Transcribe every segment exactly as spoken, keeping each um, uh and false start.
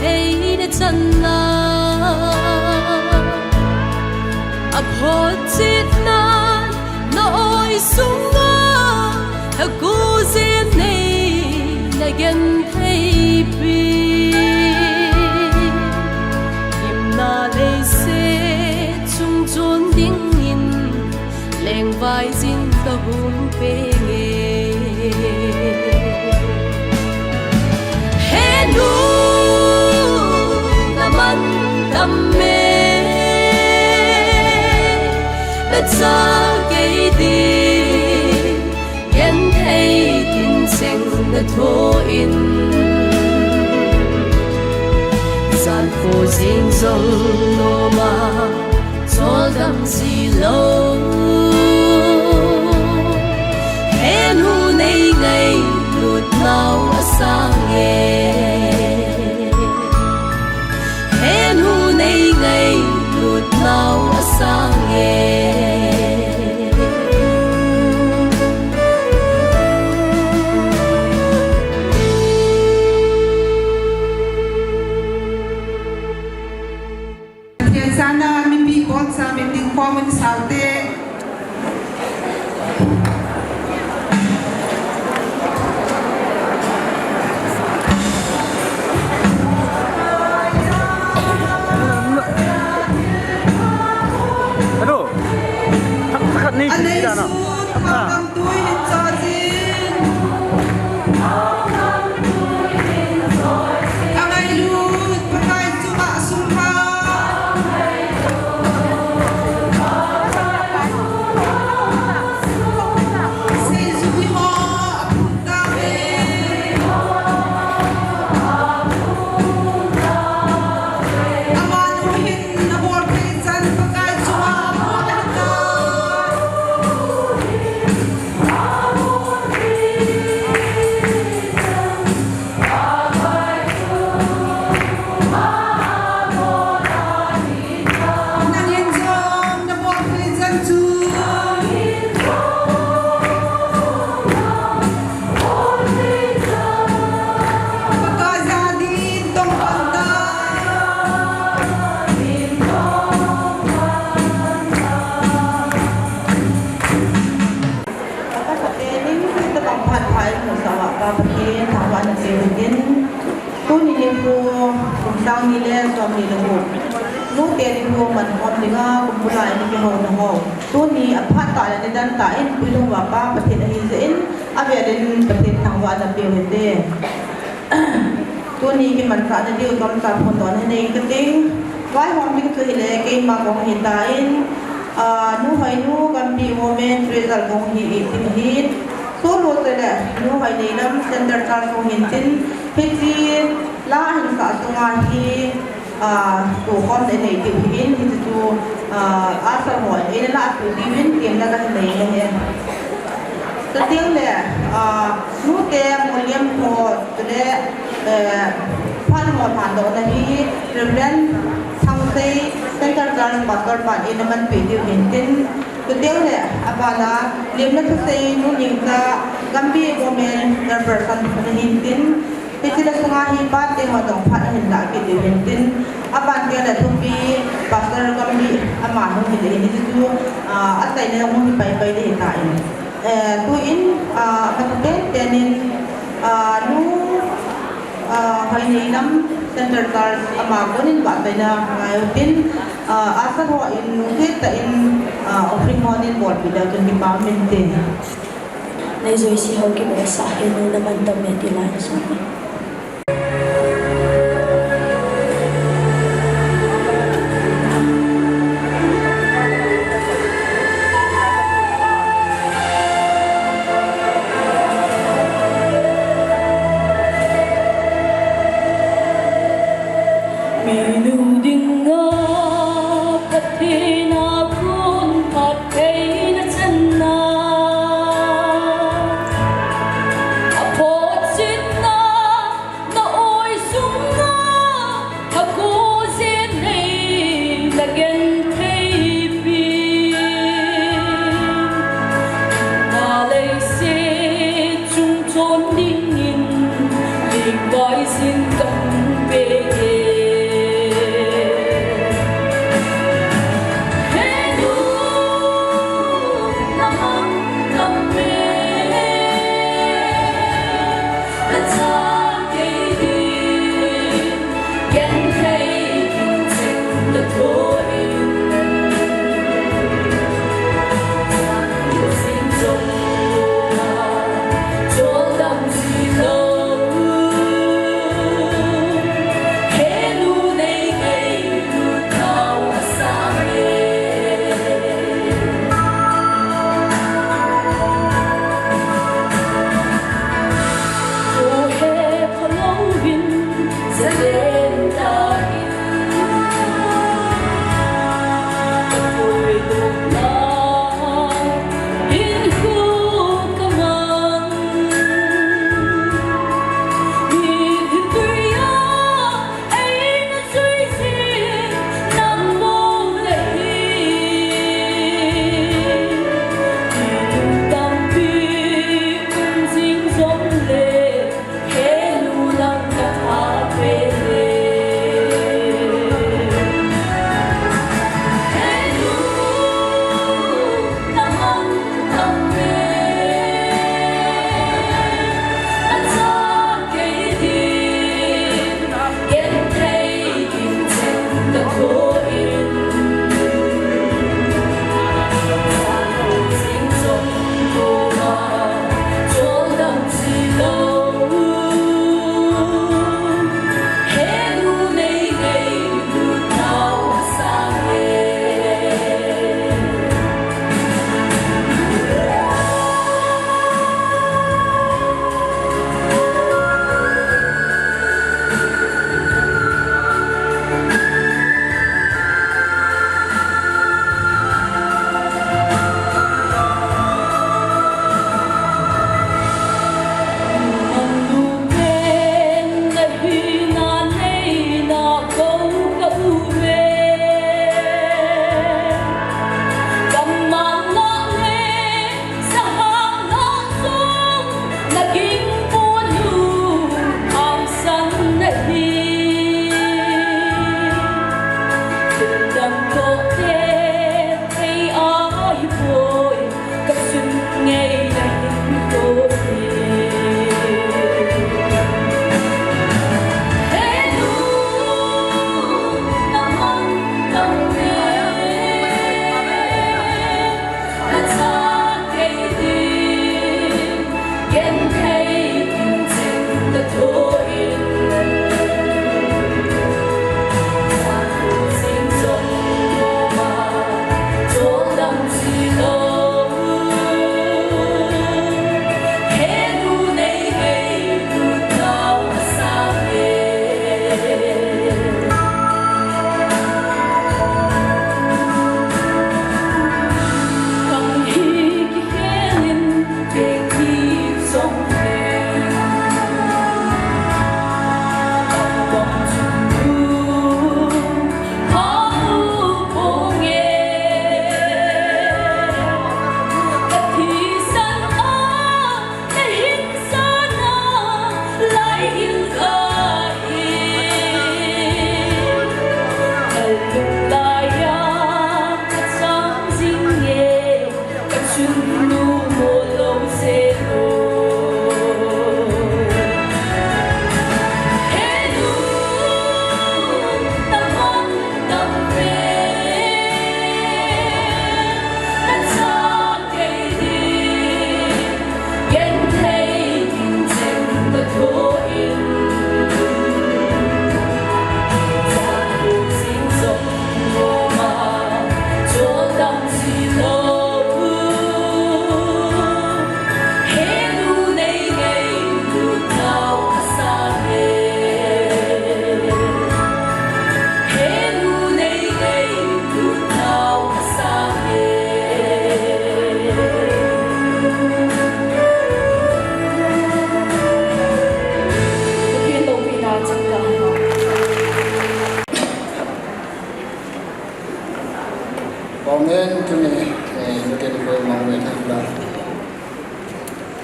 Hei na channa, a photchetna, na oi sunga, a kuzen nei na gentheipi. Gimna leiset chung chun dingin, lengvai jin ka hung penge. He nu, na man tam me, na cha kei ding, genthei tin cheng na tho in. Jan kho jing jong noma, Chol dam ji lou, he nu nei ngailut nau a sang e. He nu nei ngailut nau a sang e. Pathen sana mipi bolsa meeting khom in saute. Hello. Thak, thak ni. Anei kita na. Su, thak tam tui hin chajin. Angailut Pakai chunga sumha. Seijui ho aphun tauve. Amanu hin nabol thei chan Pakai chunga aphun tauve. Ka Pathen in hitabang phat pha eimusah uva Pa Pathen thangvahna cheu hitin. Tuni nikho kum sang ni le som ni le gup, nute nikho mankhom dinga kum bula in kihouna ho, tuni aphat tah le nidan tah in puilhung uva Pa Pathen ahi jeh in, avel in Pathen thangvahna peu hite. Tuni kimanchahna diu chomcha phondohna nei kating. Vaihom ding chu hile keima kahung hitan, ah, Nu Hoinu Gambi Women Treasurer kahung hi itin ahin. Solo chule Nu Hoineilam Center Church kahung hintin. Hiche la hinsah sunga hi, ah, tukhomna nei diu ahin, hiche chu, ah, usher hon eina lah diuvin temna kahin nei ahi. Chuteng le, ah, nute molem ho, chule, eh, phat ho lhandohna hi Reverend Thangsei, Center Church Pastor pan eina manpeh diu hintin. Chuteng le, abana lemna thusei Nu Nengcha, Gambi Women Chairperson pan hintin. Hiche la sunga hi birthday ho jong phat ahin lah kit diu hintin, aban teng le thupi Pastor Gambi ama hung hi le hin hiche chu, ah, achaina hung hi pai pai le hitan. Eh, tuin, ah, amasapen pen in, ah, Nu, ah, Hoineilam Center Church ama konin vahchoina ngai utin, ah, usher ho in nungthei tah in, ah, offering hon in bolpeh leu chun kipa um inte. Nei jouse ho kibolsah, he nu na man tam me ti la in song. Minu dinga Pathen a kon phat theina channa, a photchetna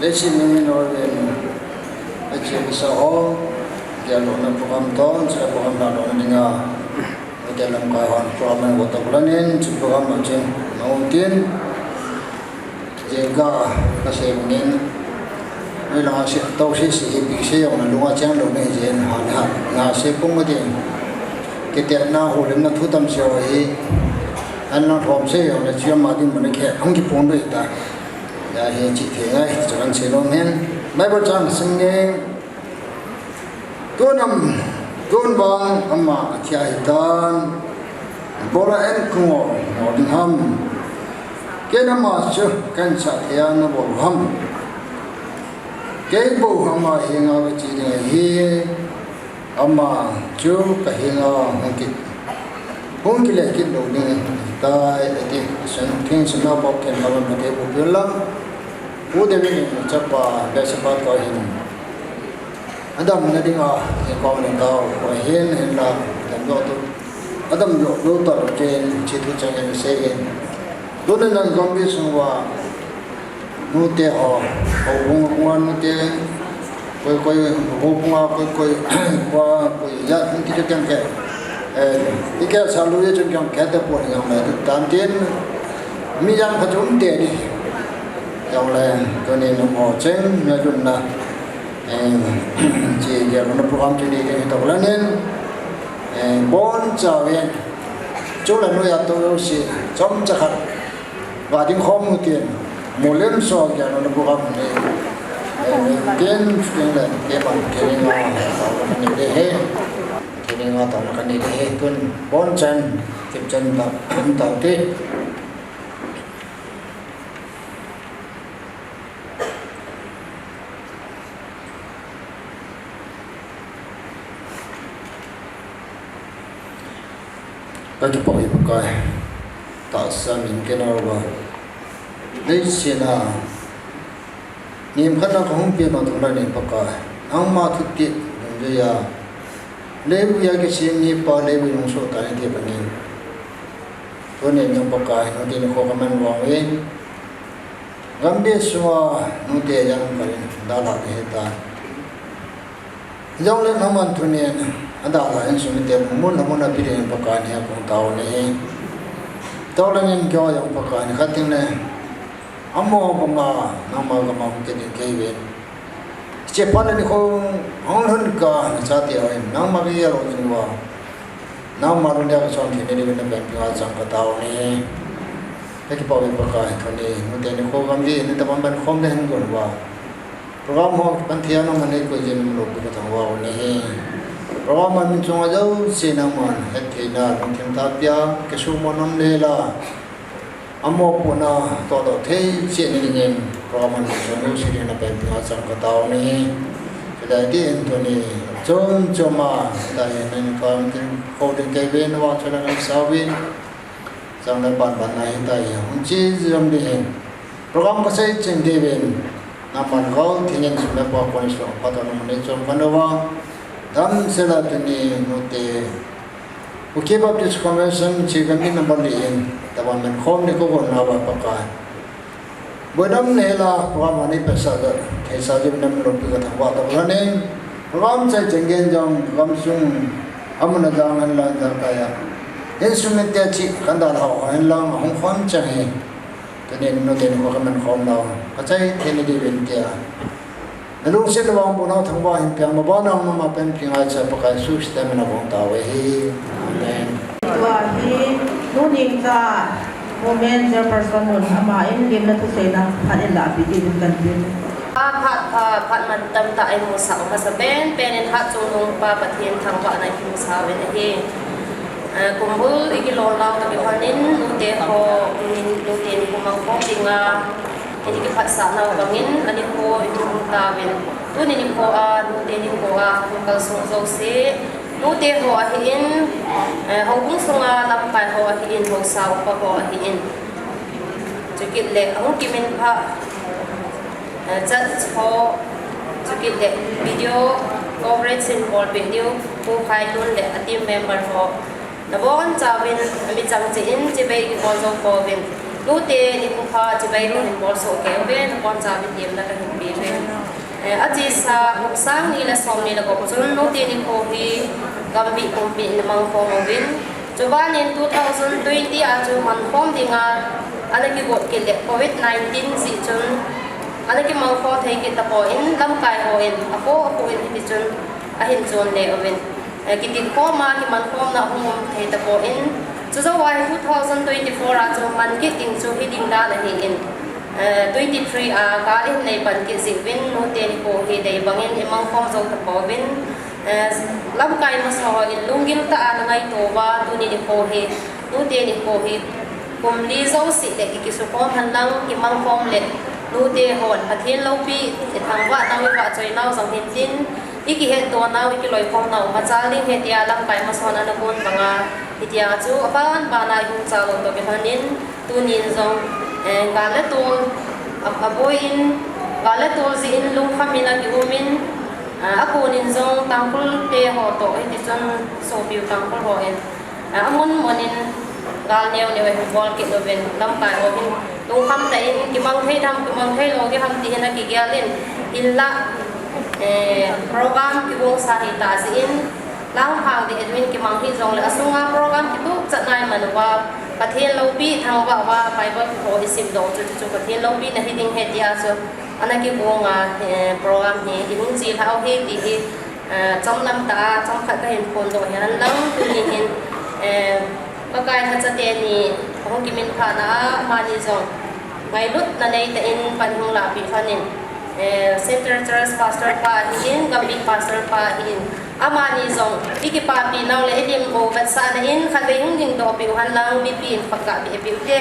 Leiset mihing ho uvin, achen sa ho, geldohna program toh, chule program lahdohna dinga, hotel lamkai hon program anei tabang in, chu program a chun, nangho tin, jingkah kasei bangin, hoilanga se, tao sese, ipi sei jongle lunga chang lou nei jeng, ha, ha, na se pung ma ding. Kitetna, houlimna thu tamseh ho hi, ahin lang lhom sei jongle, chu ama ding mun a khe, hung kiphong ding ta. Hia hi chih thei ngai, chu kan sei nom hen. Bible chang sim nge. Tun am, tun vang ama athia hitan. Ibola enkong ngol ding ham. Ken ama chu kahin sah thei a nabol u ham. Kei bou ama henga kache ding ahi. Ama chu kahenga hung kit, hung kile kit lou ding ahitai, ati. Sun thing sun na pop then kalam pate bu pil lang. Pu David in chapa, Bathsheba toh hin. Adamna dinga, he kong le tao, ko hin, hin la, adam lo tu. Adam lo, lo ta lo chen, chi tu chang in sei in. Tuni nang Gambih sung uva, nute ho, houbung, houbung a nute, koi, koi, houbung a, koi, koi, koi, koi, ya, nute chu kiang ke. Eh, i ke sa lu ye chu kiang ke te po ni yang le, tan tin, mi yang khat chu um te ni. Yang le, tuni nung ho cheng, mi lun na. Eh, chi dia lun na program chu ni ke to la nen. Eh, bon cha ven. Chu la nu ya to si, chom cha khat. Va ding khom u tin, molem so kya no bu gam ni. Eh, tin, tin le, ke ban, ke ni nga, tao la ka ni de he. Ke ni nga, tao la ka ni de he. Tun, bon chan, kip chan ta, ta te. Ka kipah e Pakai, tahsa min kei nau va. Leiset a, nim khat na ka hung pia nau thang lai nen Pakai, nangma thutep dungjuia, leivui a kisem mipa leivui hung soh ta ni ti bangin. Tuni nung Pakai, nute nikho ka man vang uve. Gambih sunga nute jong ka dalha kahi tai. Jongle nangman thunin adalha insung mite mun le mun a pilin Pakai ni a kong tao ni. Tao langin keiho jong Pakai ni khat ding le. Amaho banga nangma gam a hung kit ding kahi uve. Hiche phat le nikho hung lhun kah a nachate ho hin nangma kagel lou jing uva. Nangma lungdei a kachon thei na diuvin na panpi a chang katao ni. Kakipah uve Pakai, tuni nute nikho gam hi na tabang ban khom le hin gon uva. Program ho kipan thei a nangman nei koi jin lou pi kathangvah u ni. Program a min chunga jouse nangman hetthei na lungthim tah pia, kisuhmo nom le la. Amaho puna todoh thei cheh ni dingin, program a min chunga jouse na panpi a chang katao ni. Chulai tin tuni chom chom a, tai nen kam tin kho ding kahi uve, navang chun nang sa uvin. Chang le ban ban na hitai, hung chi jom ding hin. Program kasei ching diuvin. Nangman gol thingin sum le pai kon sung phatah na mun nei chom phan uva. Damsel a tuni nute. Kuki Baptist Convention chi kan min number li in. Tabang min khom ni ko gon na uva Pakai. Boidam nei la, program ani pesa da, theisa jin nam lou pi kathangvah tabang ni. Program chai cheng gen jong, gamsung, amun a jang han lang jang kaya. Insung mite chi, kan dalha u hen lang, hung khom chang hi. Tuni nute nikho ka man khom nau. Kachai thei ni diuvin tia. Na lungset vang bu nau thangvah hin piang ma ba nau nama panpi ngaicha Pakai Jesu Christa min a kong tao e hi. Amen. Tua hi, nu Ningcha, Women Chairperson nun ama in lim na thuseina phat in la pi ti ding kan tin. A phat, a phat man tam ta in musa u masa pen, pen in Hatchungnung Pa Pathen thangvahna i musa uvin ahi. Eh, kumbul i kilol nau toh kipah in, nute ho, nin, nute ni kumang ho dinga, i kiphatsah nau bangin, ani ho i hung tauvin. Tuni nikho a, nute nikho a, hung kalsong jouse, nute ho ahin, eh, houbung sunga lamkai ho ahin, haosa upa ho ahin. Chukit le, ahung kimin pha, eh, chat ho, chukit le, video coverage in bolpeh diu, Pu Khaitun le, a team member ho. Nabonchauvin, mi chang cheh in, chibai kibol jou pouvin. Nute nikho pha, chibai lungin bol soh kei uve, nabonchauvin temna kahin pe. Eh, achesa kum sang ni le som ni le gup chun Nute Nikho hi gambih pumpi in amang khom uvin. Chubanin two thousand twenty a chu man khom dinga ana kigot kit le covid nineteen jeh chun ana kimang khom thei kit tapon lamkai hon akhoh akhoh in hiti chun ahin chon le uvin. Eh, kitit khom a kiman khomna hung um thei tapon chujou a hi two thousand twenty-four a chu man kit ding chu hiding dan ahin. Eh, twenty-three a gal ihin nei pan kit jeh uvin Nute Nikho hi dei bangin imang khom jou tapouvin, eh, lamkai masa hon lunggil tah a ana ngaito uva tuni nikho hi Nute Nikho hi kum li jouse le ikisukhom henlang kimang khom le Nute hon Pathen loupi, ithangvah nau, ivahchoi nau jong hintin, ikihetto nau, ikiloikhom nau machal ding ahi tia lamkai masa hon ana gon banga, hitia chu aban bana ihung chal u toh kilhonin, tunin jong, eh, gal le tol a, aboi in, gal le tol jeh in lungkham in akium in, ah, akon in jong Tangkhul te ho toh hiti chun sopi u Tangkhul hon, ah, amun mun in gal neo neo ahung bol kit uvin lamkai ho hin lungkham tah in kimang thei dem, kimang thei lou ding ham ti hin akigel in, hinla, eh, program kigong sa hita jeh in, Langphang ding admin kimang hih jongle asunga program kitup chat nai man uva, Pathen loupi thangvah uva Bible ho isim doh chu, chu, chu Pathen loupina hiding ahi tia chu ana kigong a, eh, program hi ihung chilhah u ahi ti hi, eh, chomlam tah a chomkhat kahin phondoh ahi henlang tuni hin, eh, Pakai lhacha teni ahung kiminphah na a amani jong ngailutna neitah in pan hung lahpeh lhonin, eh, Central Church Pastor pa ahin, gambih Pastor pa ahin, amani jong ikipapi nau le ilim u vetsahna in khatvei hung dingdoh peh u henlang mipi in phatah peh peh u hite.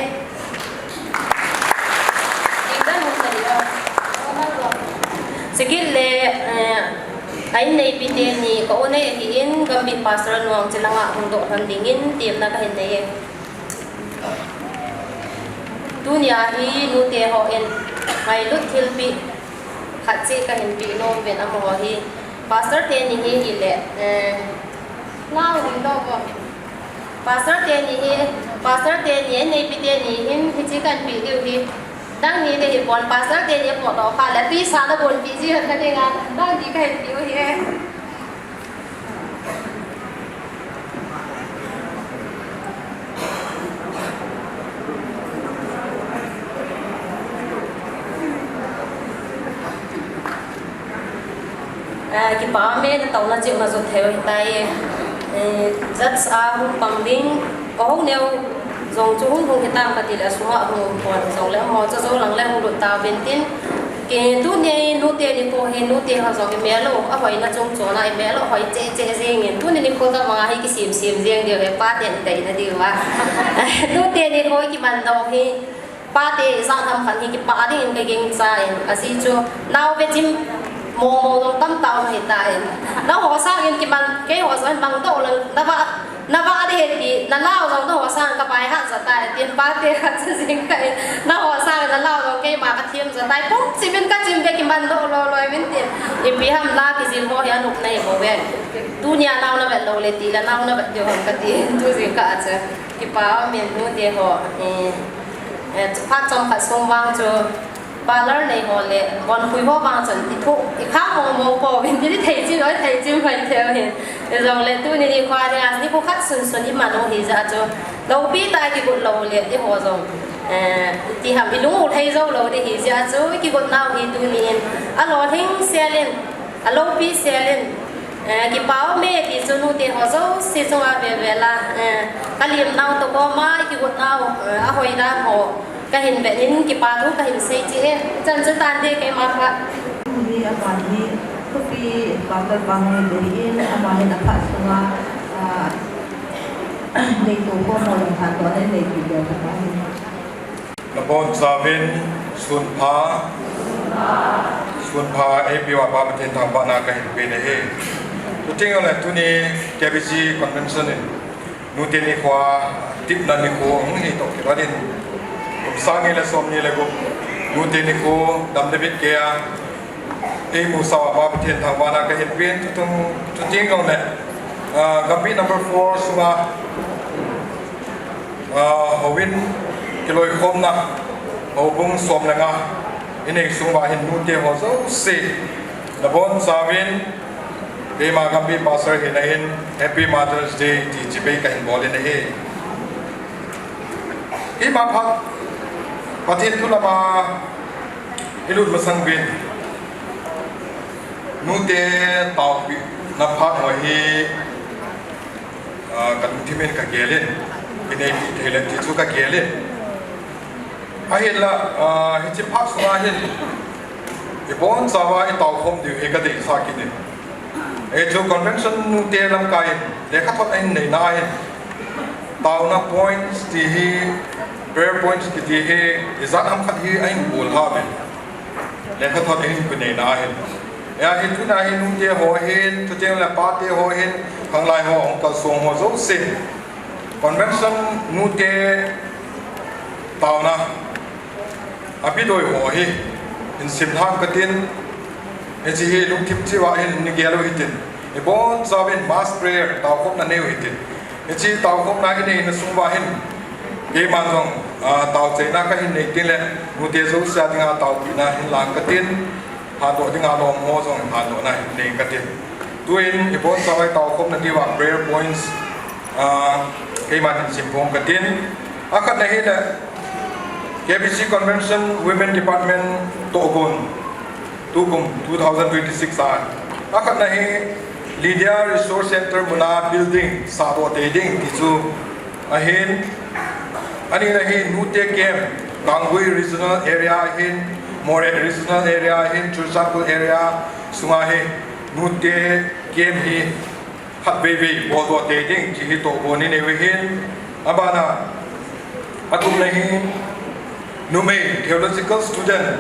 Dingdan hung tadi o. Chukit le, eh, a inneipi teni ka u nei ahin, gambih Pastor Nuangchi langa hung doh lhon dingin temna kahin nei e. Tunia hi nute hon ngailut thilpeh khat cheh kahin peh nom uvin amaho hi Pastor teni hi hile, eh, nau hung doh vo. Pastor teni hi, Pastor teni, inneipi teni hin hiche kahin peh diu hi. Nangni te hipon, Pastor teni apotdoh phat le, pisa nabonpeh ji hon nadinga, nangni kahin peh u ahi e. Eh, kipa ume, natouna cheh u najot thei u ahitai. Eh, judge a hung pang ding, kahung neo jong chu hung hung hitam kati le asunga hung um pon jongle amaho chu jou lang le hung lut tauvin tin. Kei tunia nute nikho hi nute ho jong imel u ahoina chungchon a imel u ahoi cheh cheh jengin. Tuni nikho tobang a hi kisem sem jeng diu ahi, paten deina diuva. Nute nikho kimandoh hi pate ijat ham khat hi kipah dingin kagingchan, ajeh chu nao vechim mong mong jong tamtah um ahitan. Nangho sangin kiman, keiho jong hin mangdoh lou, navah, navah ding ahi ti, nalao jong nangho sangin kavaihat jat tai, tin pate khat chu jingkah in, nangho sangin nalao jong keima kathem jat tai, pumchim in kachim ve kimandoh lou lou uvin tin. Ipi ham la kijil ho hi anop nahi bouve. Tunia nao navet lou le tile nao navet diu ham kati, tu jingkah a chu. Kipa umin nute ho, eh, eh, chu phat chomkhat sung vang chu parlour nei ho le bonkhui ho vang chun ithoh, ikhah mong mong pouvin, ithei chim, ithei chim hoi thei u ahin. Hijongle tuni nikho dinga nikho khat sunsun iman u ahijeh chun, loupi tah a kigot lou le eiho jong, eh, iti ham, ilung u lhai jou lou ding ahijeh chun, ikigot nau hi tunin alolhing selin, aloupi selin, eh, kipa ume ti chu nute ho jouse chunga vel vel a, eh, kalim nau toh koma ikigot nau, eh, ahoi dan ho kahin vet in kipa thu kahin sei cheh e. Chan chu tante keima phat. Hi aban hi thupi Pastor pa hi deiin, ama hin aphat sunga, ah, neito koma lunghantoh nei neipi diu kati ahi. Nabonchauvin sunpha, sunpha eipeuva Pa Pathen thangvahna kahin pe nahi. Chuteng jongle tuni K B C Convention in nute nikho a tipna nikho hung hi toh kilhonin, kum sang ni le som ni le gup nute nikho dam le bit geiya eimusah uva Pa Pathen thangvahna kahin pen, chutung, chuteng jongle, ah, gambih number four sunga, ah, houin kiloikhomna, houbung som le nga inei sung uva hin nute ho jouse Nabonchauvin, keima Gambih Pastor hina in Happy Mother's Day ti chibai kahin bol in ahi. Keima phat Pathen thu lama ilut masang uvin, nute taopina phat ho hi, ah, kalungthim in kagel in, inei thei le ti chu kagel in. Ahinla, ah, hiche phat sunga hin, ibonchauva itaokhom diu hi kadeisah kit in. Hichu convention nute lamkai in lekhathot ahin neina ahin, taona points ti hi, prayer points kiti hi, ijat ham khat hi ahin bol hah uvin. Lekhathot ahin kineina ahin. Hia hi tuna hi nute ho hin, chuteng le pate ho hin, khanglai ho, uncle song ho jouse, convention nute taona abidoi ho hi hin simlhang katin, hiche hi lungthim cheh uva hin neigel u hitin, ibonchauvin mass prayer taokhomna neiu hitin. Hiche taokhomna ineina sung uva hin, keiman jong, ah, taochaina kahin nei teng le, nute jouse a dinga taopina hin lang katin, handoh dinga lom ho jong handohna hin nei katin. Tuin ibonchauva itaokhomna diuva prayer points, ah, keiman hin simphong katin. Akhatna hile, K B C Convention Women Department tohgon, tukum two thousand twenty-six a. Akhatna hi Lydia Resource Center muna building sahdoh tei ding ti chu ahin. Anina hi nute camp, Kanggui Regional Area ahin, Moreh Regional Area ahin, Churachandpur area sunga hi nute camp hi khatvei vei boldoh tei ding ti hi tohgon inei u ahin. Abana, athumna hi numei theological student,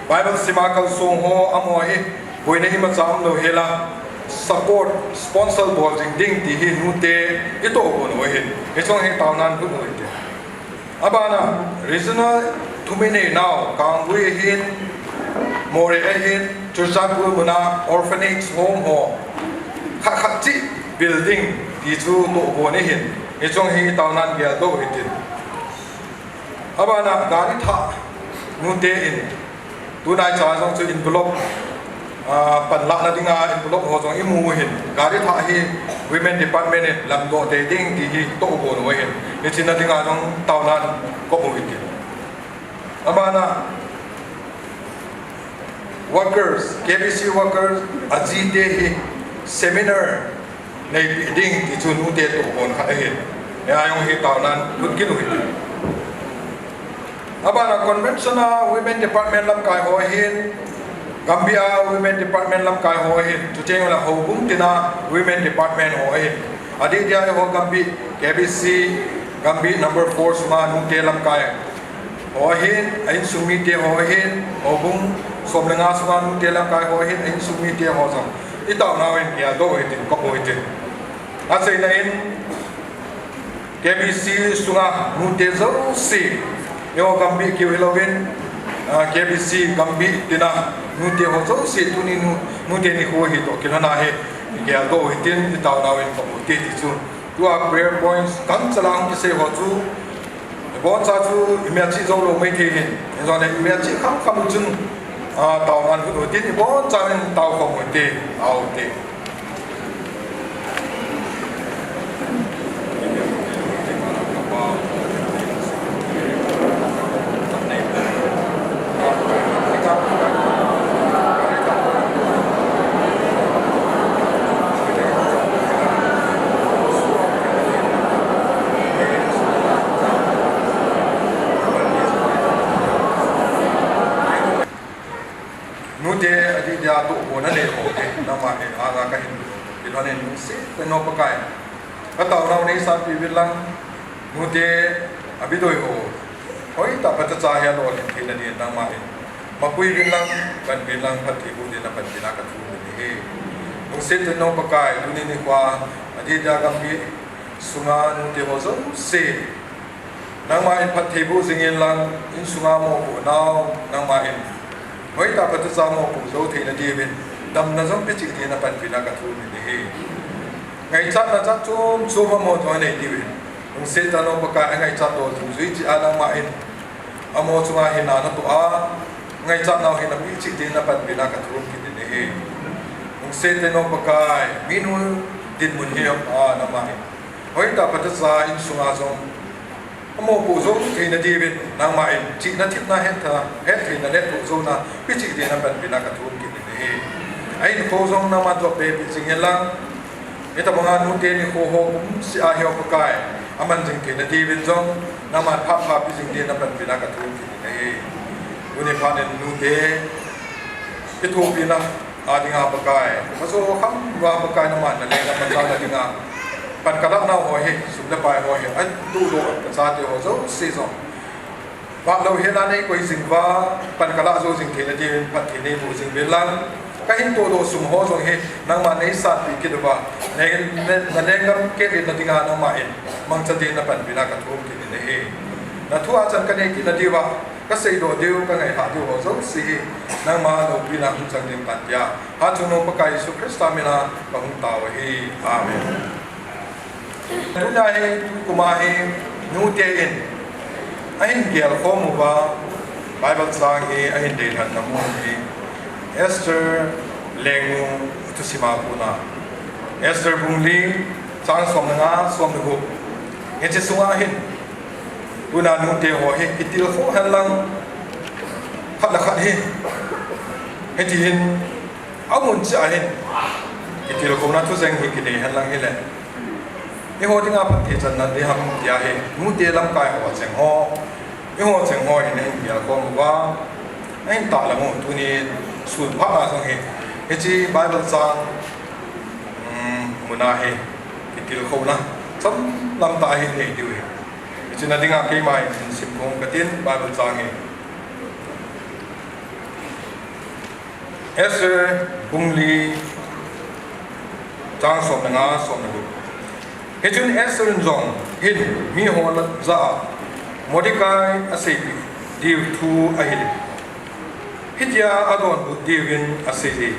Bible sima kalsong ho amaho hi boina imacha umlou hela, support, sponsor bol jing ding ti hi nute itohgon u ahin. Hiche jong hi taonan lut u hite. Abana, regional thum inei nau, Kanggui ahin, Moreh ahin, Churachandpur muna orphanage home ho, khat khat cheh building ti chu tohgon ahin. Hiche jong hi taonan geldoh u hitin. Abana, gari thah nute in, tunaicha jong chu envelope, ah, panlahna dinga envelope ho jong imu u ahin. Gari thah hi Women Department in lamdoh tei ding ti hi tohgon u ahin. Hiche na dinga jong taonan kop u hitin. Abana, workers, K B C workers, ajite hi seminar neipeh ding ti chu nute tohgon khat ahin. Hia jong hi taonan lut kit u hitin. Abana, convention a Women Department lamkai ho ahin, Gambih a Women Department lamkai ho ahin, chuteng le houbung tina Women Department ho ahin. Adeh dia eiho Gambih K B C, Gambih number four sunga nute lamkai ho ahin, a insung mite ho ahin, houbung som le nga sunga nute lamkai ho ahin, a insung mite ho jong itaonau in geldoh u hitin, kop u hitin. Achaina in, K B C sunga nute jouse, eiho Gambih keu hilouvin, ah, K B C Gambih tina nute ho jouse tuni nu, nute nikho hi toh kilhona hi geldoh u hitin, itaonau in kop u hite ti chu. Tua prayer points kamcha lang kisei ho chu, iboncha chu imelchih jou lou maithei hin, hijongle imelchih khamkham chun, ah, taonan lut u hitin, iboncha in taokhom u hite, aute. Nute adeh dia tohgon anei ho te, nangma hi anga kahin, kilhonin lungset tah in o Pakai, kataonau neisanpeh uvin lang, nute abidoi ho hoitah phatechan alolhin theina din nangma in mapui uvin lang, panpi uvin lang, phattheiboh din napanpina kathum in ahi. Lungset tah in o Pakai, tuni nikhoa adeh dia Gambih sunga nute ho jouse nangma in phattheiboh jingin lang, insunga mopohnau nangma in hoitah phatechan mopoh jou theina diuvin, damna jong peh cheh din napanpina kathum in ahi. Ngaichatna jat chom chom amaho jong anei diuvin, lungset tah in o Pakai, angaichat dol dungjui cheh a nangma in amaho chunga hinna natoh a, ngaichatnau hi napeh cheh din napanpina kathum kit in Hung sete no Pakai, minu dinmun hi a nangma in hoitah a phatechan insunga jong amopo jou theina diuvin nangma in chihna thepna hetna, hettheina le thohjouna peh cheh dingin napanpina kathum kit in ahi. Ahinkho jong nangman toh bepeh jing hen lang, hitabanga nute nikho ho kumseh a hi o Pakai, aman jing theina diuvin jong nangman phat pha peh jing dingin napanpina kathum kit in ahi. Tuni phat in nute kithopina a dinga Pakai, majo kham uva Pakai nangman nalenggam machal a dinga pan kalah nau ho hi, sum le pai ho hi, atoh doh kachate ho jouse jong vang lou hel a neikoi jing uva, pan kalah jou jing theina diuvin phatthei neiboh jing uvin lang, kahin tohdoh sum ho jong hi nangman neisanpeh kit uva, na, na, nalenggam kit na dinga nangma in mangcha dingin napanpina kathum kit in ahi. Nathu a chan kanei kitna diuva, kaseidoh diu, kangailhah diu ho jouse hi nangma loupina hung chang ding tan tia, Hatchungnung Pakai Jesu Christa mina kahung tao ahi. Amen. Tuna hi, tukum a hi, nute in ahin gelkhom uva, Bible chang hi ahin deilhenna mun hi Esther lengnu thusima kona, Esther bung li, chang som le nga, som le gup. Hiche sunga hin, tuna nute ho hi kitilkhou hen lang, khat le khat hi, hiti hin, amun cheh a hin kitilkhouna thujeng hi kinei hen lang hile, eiho dinga phatthei channa ding ham tia hi, nute lamkai ho cheng ho, eiho cheng ho hin ahin gelkhom uva, ahin tahlang u, tuni sun phat a jong hi, hiche Bible chang, um, muna hi kitilkhouna chomlam tah ahin nei diu ahi. Hiche na dinga keima in simkhom katin, Bible chang hi Esther bung li, chang som le nga, som le gup. Hichun Esther in jong hin miho jah a Mordecai aseipeh diu thu ahil in, hitia adonbut diuvin aseiye,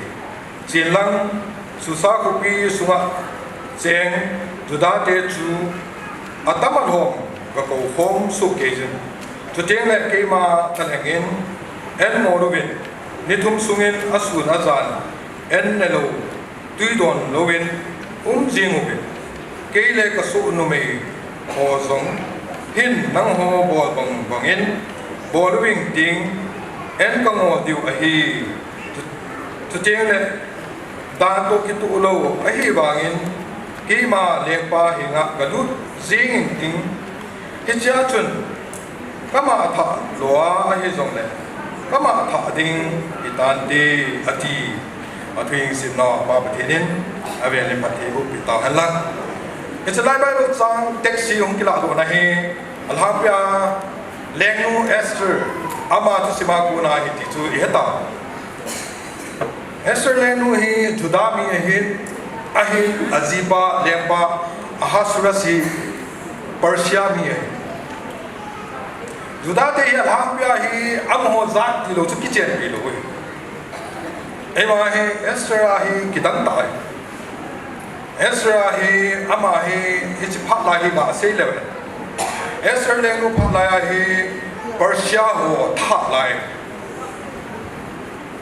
Chen lang, Susa khopi sunga cheng Judate chu atama lhom gakou khom soh keiyin, chutengle keima thalheng in einmo louvin, ni thum sungin asun ajan, an nelou, twi don louvin um jing uvin, kei le kasoh numei ho jong hin nangho bol bang bangin bol uving ting, an kangol diu ahi. Chu, chutengle dan toh kitoh lou ahivangin, keima lengpa henga galut jing inting, hichea chun kama thah lou a ahijongle, kama thah ding hitante, ati. Athu hing simnau Pa Pathen in avel in phatthei eiboh peh tauhen lang. Hiche lai Bible chang text hi hung kilahdohna hi, alhangpia lengnu Esther ama thusima kona ahi ti chu ihetau. Esther lengnu hi Judah mi ahin, ahin ajipa lengpa Ahasuerus hi Persia mi ahi. Judate hi alhangpia hi amaho jat tilou chu kichenpi lou ahi. Eima hi Esther a hi kidang tah ahi. Esther a hi, ama hi, hiche phat lai hi gasei leu hen, Esther lengnu phat lai a hi Persia ho thahat lai.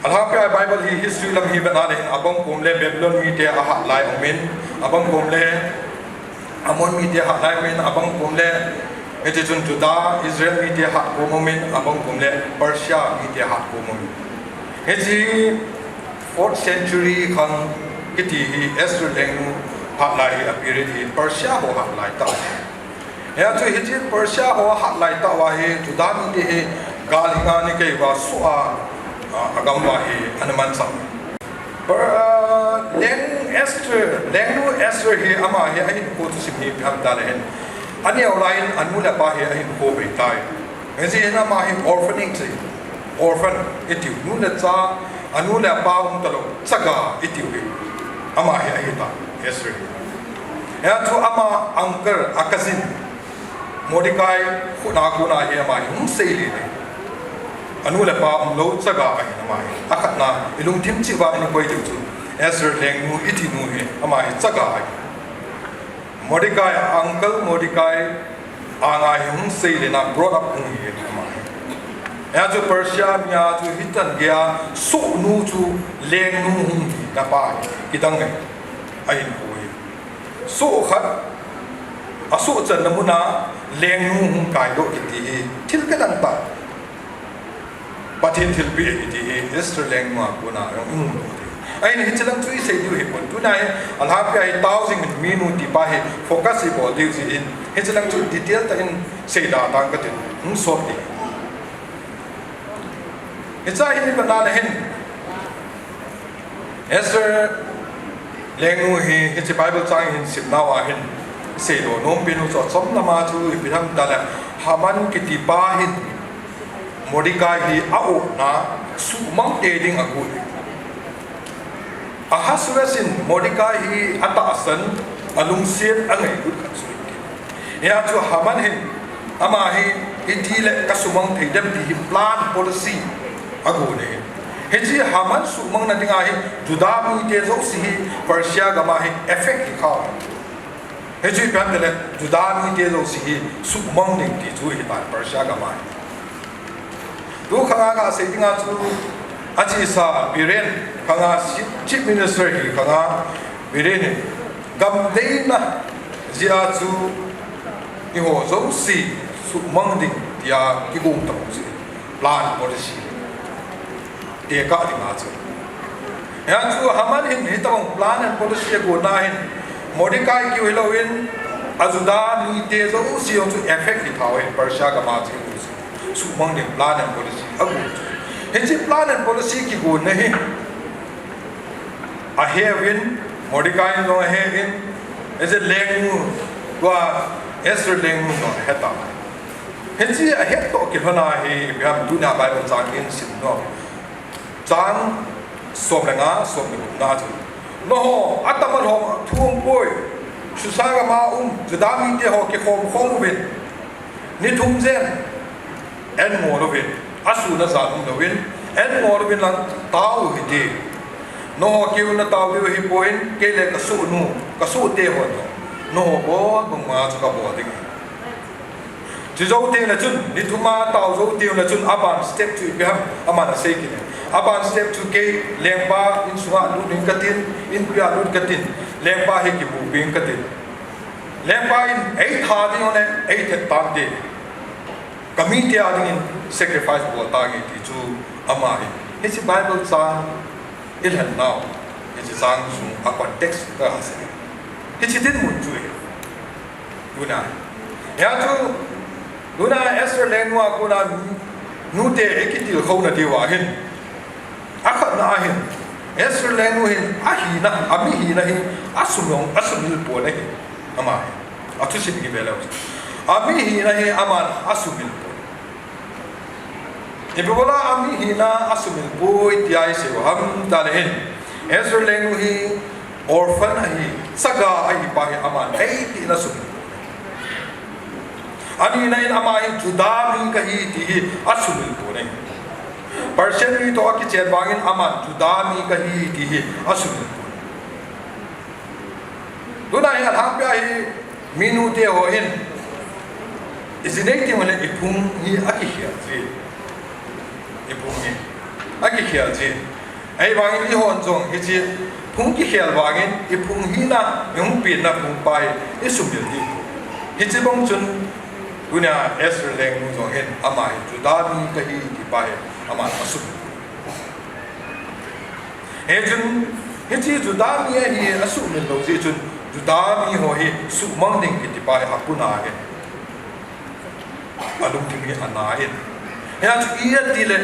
Alhangpia Bible hi history lam hi vetna le hin, abang kom le Babylon mite ahat lai aumin, abang kom le Ammon mite hat lai aumin, abang kom le, hiti chun Judah, Israel mite hat kom aumin, abang kom le Persia mite hat kom aumin. Hiche fourth century khang kiti hi Esther lengnu hat lai hi a period hi Persia ho hat lai tah. Hia chu hiche Persia ho hat lai tah uva hi Judah mite hi gal hi nga ni kei uva soh a, a, agam uva hi ana manchah. Per-, a, leng Esther, lengnu Esther hi ama hi ahinkho thusim hi ipi ham itile hin, aneo laiyin anu le apa hi ahinkho bei tai. Hijeh hin ama hi orphanage, orphan itiu, nu le cha, anu le apa um talou, chaga itiu hi ama hi ahitai, Esther hi. Hia chu ama uncle, a cousin Mordecai khut a kona hi ama hi hung seile le, anu le apa umlou chaga ahi ama hi. Akhatna, ilungthim cheh uva ina koi diu chu Esther lengnu itinu hi ama hi chaga ahi. Mordecai, uncle Mordecai anga hi hung seile na brought up hung hi ama hi. Hia chu Persia mi a chu hichan geiya sohnu chu lengnu hung hina pa hi kidang e. Ahin koi. Soh khat, asoh channa muna lengnu hung kaidoh kiti hi thil kadang tah. Pathen thilpeh kiti hi Esther lengnu a kona jong imu lou ding. Ahin hiche lang chu isei diu hipon. Tuna hi alhangpia hi tao jing in minu tipa hi focus ibol diu jeh in hiche lang chu detail tah in seida tang katin hung sot ding. Hiche a hin ivet na hin Esther lengnu hi hiche Bible chang hin simnau a hin seidoh nom pen u chu achom lama chu ipi ham tile Haman kitipa hin Mordecai hi a-ohna suhmang tei ding agot. Ahasuerus in Mordecai hi atahsan, alungset, angailut khat chu ahi. Hia chu Haman hin ama hi itile kasumang thei dem ti hi plan policy agon ahi. Hiche Haman suhmang na dinga hi Juda mite jouse hi Persia gam a hi effect hi kha. Hiche ipi ham tile Juda mite jouse hi suhmang ding ti chu hitan Persia gam a hi. Tu khanga kasei dinga chu achesa Biren khanga Chief Minister hi khanga Biren in gam deina jeh a chu eiho jouse suhmang ding tia kigong tah u chu plan policy tekah dinga chu. Hia chu Haman hin hitobang plan and policy agonna hin Mordecai keu hilouvin a Juda mite jouse jong chu effect hi thau hin Persia gam a chu suhmang ding plan and policy agon chu. Hiche plan and policy kigonna hi aheuvin Mordecai jong aheuvin hiche lengnu tua Esther lengnu jong ahetan. Hiche ahet toh kilhona hi ipi ham tunia Bible chang in simnau. Chang som le nga, som le gup na chu. Nangho, atama lhom thu umpoi. Susa gam a um, Juda mite ho kikhom khom uvin. Ni thum jen. An ngol uvin. Asun ajan umlouvin. An ngol uvin lang tao u hite. Nangho keu natao diu ahipon, kei le kasohnu, kasohte ho toh. Nangho bol bang ma chu kabol ding. Chu jou teng le chun, ni thum a tao jou teng le chun, aban step chu ipi ham, aman asei kit e. Aban step chu kei, lengpa insunga lut ding katin, inpia lut katin, lengpa hi kibu peng katin. Lengpa in eitha ding le, eithet tante. Kamite a dingin sacrifice bol tange ti chu ama hi. Hiche Bible chang ilhen nau. Hiche chang sung a context kahin sei. Hiche dinmun chu e. Tuna. Hia chu, tuna Esther lengnu a kona nute ikitilkhouna diu ahin. Akhatna ahin. Esther lengnu hin ahina, ami hina hi asumil, asumil pon ahi. Ama hi. Athusim hi veleu. Ami hina hi aman asumil pon. Ipi bola ami hina asumil poi tia isei u ham tile hin. Esther lengnu hi orphan ahi, chaga ahi pa hi aman eitih in asumil. Anina in ama hi Juda mi kahi ti hi asumil pon e. Persian mi toh akichen vangin aman Juda mi kahi ti hi asumil pon. Tuna hi alhangpia hi minute ho hin, ijinei teng le iphung hi akikhel ji. Iphung hi akikhel ji. Ahivangin eihon jong hiche phung kikhel vangin iphung hina, ihung penna phung pa hi isumil ding. Hiche bang chun tunia Esther lengnu jong hin ama hi Juda mi kahi ti pa hi ama asumil. Hichun, hiche Juda mi ahi asumil lou jeh chun, Juda mi ho hi suhmang ding kiti pa hi apuna ahi. Alungthim hi ana ahi. Hia chu ijeh tile,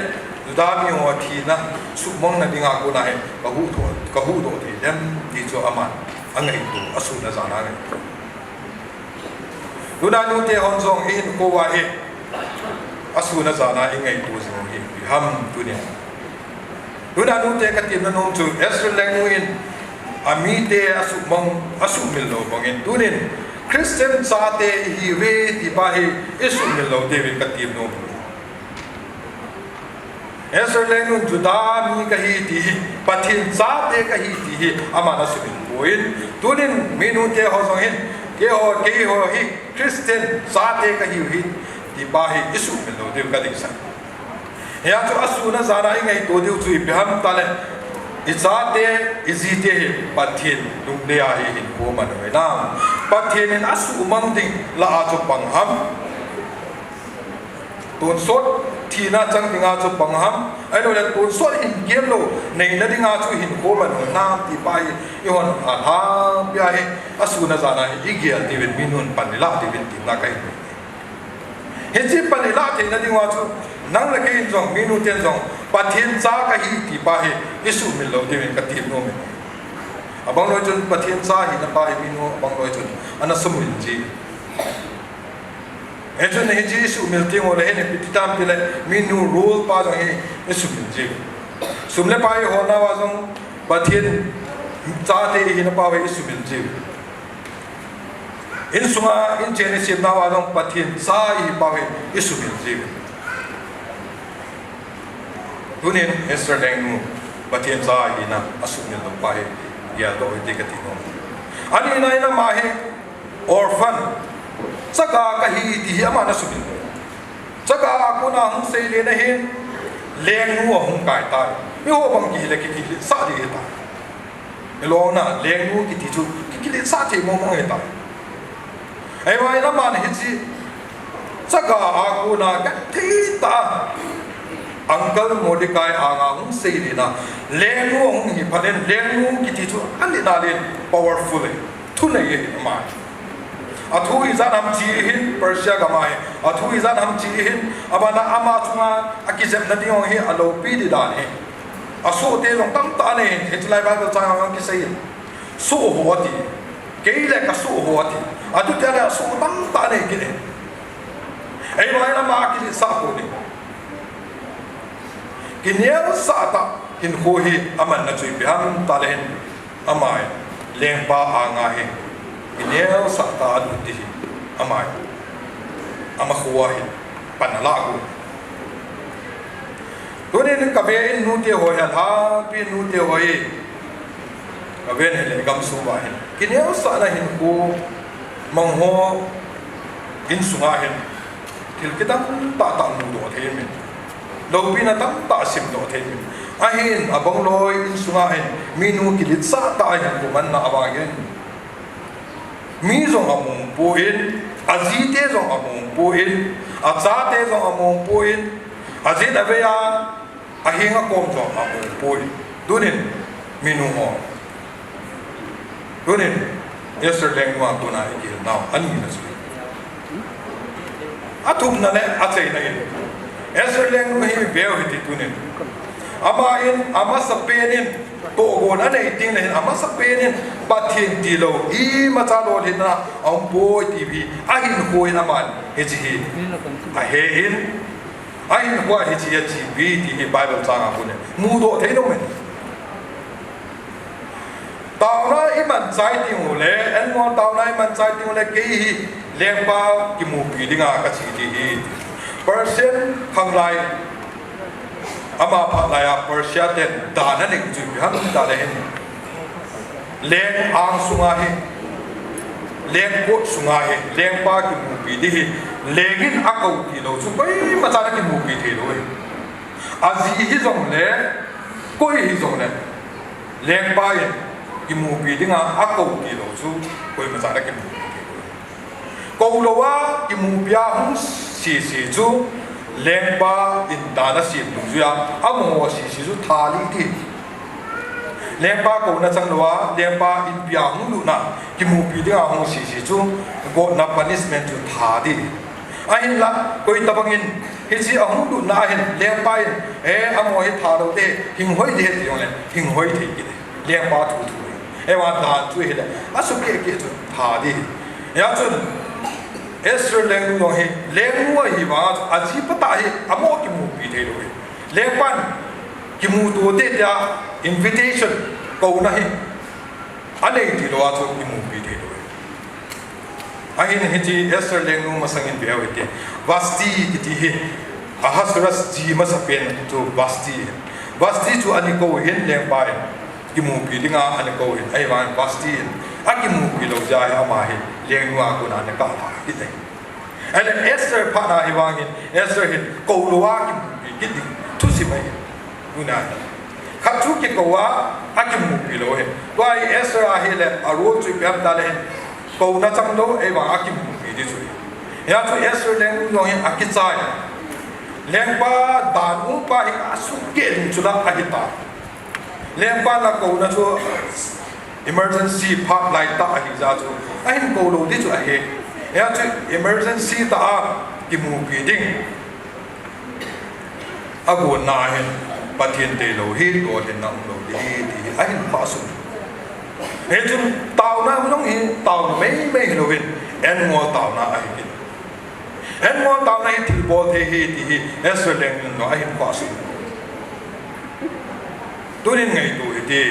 Juda mi ho thina, suhmang na dinga kona hi, kahuhdoh, kahuhdoh thei dem, ti chu aman angaito, asun ajan a angaito. Tuna nute hon jong ihinkho uva hi, asun ajan a ingaito jing u hi, ipi ham tunin. Tuna nute katemna nom chu Esther lengnu in amite asuhmang, asuhmil lou bangin tunin Christian chate ihiuve ti pa hi isuhmil lou diuvin katem nom. Esther lengnun Juda mi kahi ti hi, Pathen chate kahi ti hi, aman asumil poi. Tunin minute ho jong hin, keiho, keiho hi Christian chate kahiu hi, ti pa hi isuhmil lou diu kadingsan. Hia chu asun ajan a ingaito diu chu ipi ham tile, ichate, ijite hi Pathen lungdei a hi hinkho man u hinam, Pathen in asuhmang ding lah a chu pang ham, tonsot thina chang dinga chu pang ham, ahilouleh tonsot hin gel lou neina dinga chu hinkho man u hinam ti pa hi, ihon alhangpia hi asun ajan a hi igel diuvin, minun pan ilah diuvin tina kahin Hiche pan ilah theina dinga chu, nang le kei in jong, minu ten jong, Pathen cha kahi ti pa hi isuhmil lou diuvin kati nom e. Abang loi chun Pathen cha hina pa hi minu abang loi chun ana sumil ji. Hichun hiche isuhmil teng uleh hin ipi ti tam tile, minu role pa jong hi isuhmil ji. Sum le pai holna uva jong Pathen chate ihina pa hi isuhmil ji. Insunga inchen isemna uva jong Pathen cha ihi pa hi isuhmil ji. Tunin Esther lengnu Pathen cha ihina asuhmil lou pa hi geldoh hite kati nom. Anina in ama hi orphan, chaga kahi ti hi aman asuhmil lou. Chaga a kona hung seile na hin lengnu ahung kai tai. Eiho bang kile kikiletsah ding ahitai. Hilou na, lengnu kiti chu kikiletsah thei mong mong ahitai. Ahivangin aman hiche chaga a kona genthei tah a uncle Mordecai anga hung seile na, lengnu ahung hi phat in, lengnu kiti chu anina len powerful e, thunei e ama. Athu ijat ham ti hin, Persia gam a hi athu ijat ham ti hin, abana ama chunga akijepna ding hi aloupi di dan hi. Asohte jong tamtah anei hin, hiche lai Bible chang a kisei in. Soh ho ati. Kei le kasoh ho ati. Atute le asoh tamtah anei kit in. Ahivangin ama akiletsah poi. Kineosah tah hinkho hi amanna chu ipi ham tile hin, ama hi lengpa anga hi kineosah tah a alut ding hi, ama hi ama kho a hi pan alah u. Tunin kave in nute ho hi, alhangpi nute ho hi, kave in hile gamsung uva hin kineosahna hinkho mang ho insunga hin thil kidang tahtah mudoh thei in, loupina tamtah simdoh thei in, ahin abang loi insunga hin minu kiletsah tah a hinkho manna avangin mi jong amu poi, ajite jong amu poi, achate jong amu poi, ajet avei a ahenga kom jong amu poi. Tunin minu ho, tunin Esther lengnu a kona igel nau anina chu, athumna le achaina in Esther lengnu hi veu hite tunin. Aman amasapen in tohgon anei teng le hin amasapen in Pathen tilou imacha lolhinna aum poi ti hi ahinkho in aman hiche hi ahe in, ahinkho a hiche hi achepi ti hi Bible chang a kon in mudoh thei nom in. Taona iman chai teng ule, anmol taona iman chai teng ule, kei hi lengpa kimupi dinga kache ding ahi. Persian khanglai ama phat lai a Persia ten dan anei chu ipi ham tile hin, leng ang sunga hi, leng kot sunga hi lengpa kimupi ding hi, leng in akou tilou chu koimachan akimupi theilou ahi. Aji hijongle, koi hijongle, lengpa in kimupi dinga akou tilou chu koimachan akimupi theilou. Kou louva kimupi a hung sese chu lengpa in dan asem dungjuia amaho sese chu tha lih ding. Lengpa kouna chang louva lengpa inpi a hung lutna kimupi dinga hung sese chu gotna, punishment chu tha ding. Ahinla koitabangin hiche ahung lutna ahin lengpa in, e, amaho hi thalou te, hinghoi ding ahi ti jongle hinghoi thei kit e. Lengpa thu thu e. Ahivang dan chu hile asukeh keh chu tha ding. Hijeh chun Esther lengnu jong hi lengnu ahi vanga chu aji phatah hi amaho kimupi theilou e. Lengpan kimuto te tia invitation, kouna hi anei tilouva chu kimupi theilou e. Ahin hiche Esther lengnu masangin veu hite. Vashti kiti hi Ahasuerus ji masapen chu Vashti. Vashti chu ana kou hin lengpa in kimupi dinga ana kou hin, ahivangin Vashti in akimupi lou jeh a hi ama hi lengnu a kona ana kap kit e. Ahile Esther phatna hivangin Esther hin kou louva kimupi kit ding Sim ahi. Tuna. Khat chu kikou a, akimupi lou ahi. Tua hi Esther ahile, a role chu ipi ham tile hin. Kouna chang lou, ahivang akimupi di chu. Hia chu Esther lengnu jong hi akichai. Lengpa dan upa hi asuh keh ding chu la ahi ta. Lengpa na kouna chu emergency phat lai tah ahi jeh chu. Ahin kou lou di chu ahi. Hia chu emergency tah a kimupi ding. Agonna hin Pathen tilou hi, lolhinna umlou di, ti hi ahin phasah. Hichun taona jong hi, taona meimei hilouvin, engol taona ahi kit. Engol taona hi thilbol thei ahi, ti hi, Esther lengnun jong ahin phasah. Tunin ngaito hite,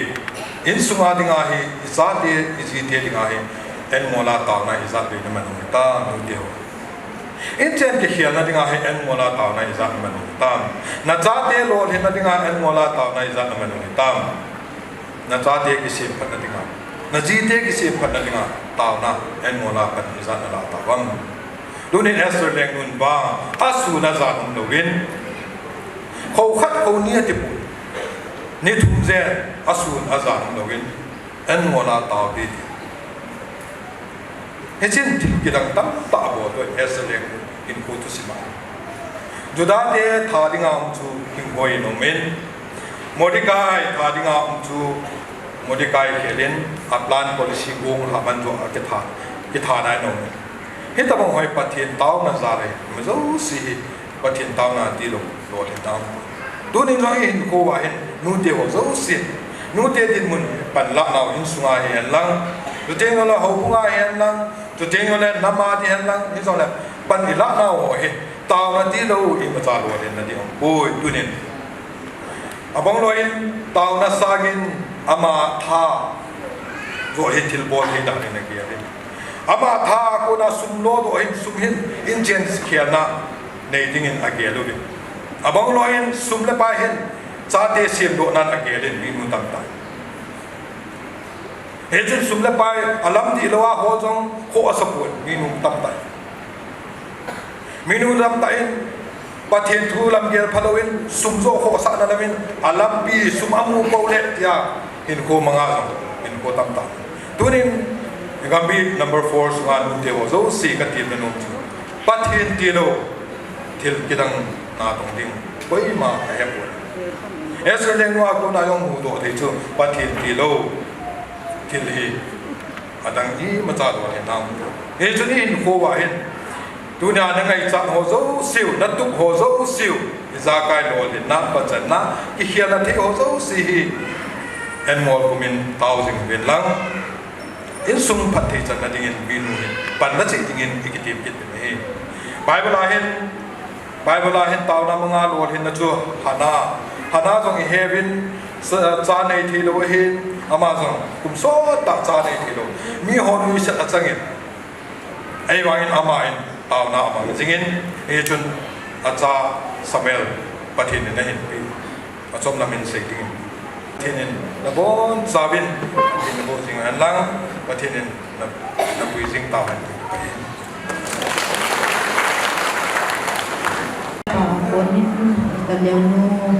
insunga dinga hi, ichate, ijite dinga hi, engola taona ijat bep naman u hitam, nute ho. Inchen kikhelna dinga hi engola taona ijat naman u hitam. Nachate lolhinna dinga engola taona ijat naman u hitam. Nachate kisemphatna dinga, najite kisemphatna dinga taona engola pan ijat nala tauvem. Tunin Esther lengnun vang, asun ajan umlouvin. Kho khat kho ni atipon. Ni thum jen, asun ajan umlouvin. Engola tao ding ti. Hichun thil kidang tamtah abol toh Esther lengnun hinkho thusim a. Judate tha dinga um chu hing hoi in um in. Mordecai tha dinga um chu Mordecai khelin a plan policy gong lha man chu akitha, kitha nai in um in. Hitabang hoi Pathen taona jal ahi, mi jouse hi Pathen taona tilou, lolhinna. Tunin jong ihinkho uva hin, nute ho jouse. Nute dinmun panlah nau insunga hihen lang. Chuteng le houbunga hihen lang. Chuteng le nam a hihen lang. Hijongle pan ilah nau ho hi. Taona tilou imacha lolhinna ding aumpoi tunin. Abang lou in taona sangin ama tha joh hi thilbol thei dan in agel in. Ama tha a kona sum lo doh in sum hin inchen khelna nei dingin agel uvin. Abang lou in sum le pai hin chate semdoh nan agel in minu tamtah. Hichun sum le pai alam dihlou a ho jong kho asapon minu tamtah. Minu tamtah in Pathen thu lamgel phalou in sum joh khohsahna lam in alampi sum amu pou le tia hinkho manga jong hinkho tamtah. Tunin Gambih number four sunga nute ho jouse katilna nom chu Pathen tilou thil kidang natong ding koima ahepon. Esther lengnun a kona jong mudoh thei chu Pathen tilou thil hi adang imacha lolhinna. Hichun ihinkho uva hin. Tunia nangaichat ho jouseu, natup ho jouseu. Ijakai lolhinna, pachatna, kikhelna thei ho jouse hi. Enmol pumin tao jing uvin lang. Insung phatthei channa dingin minu hin. Panna cheh dingin ikitem kit ding ahi. Bible a hin Bible a hin taona manga lolhinna chu Hannah. Hannah jong iheuvin, cha nei theilou ahin, ama jong kum sottah cha nei theilou. Miho nuisat achangin. Ahivangin ama in taona amang jingin, hichun acha Samuel Pathen in ahinpeh. Achom lam in sei dingin. Pathen in nabonchauvin, Pathen in nabonchauvin lang, Pathen in na, napui jing tauhen. Konin, ka lengnu,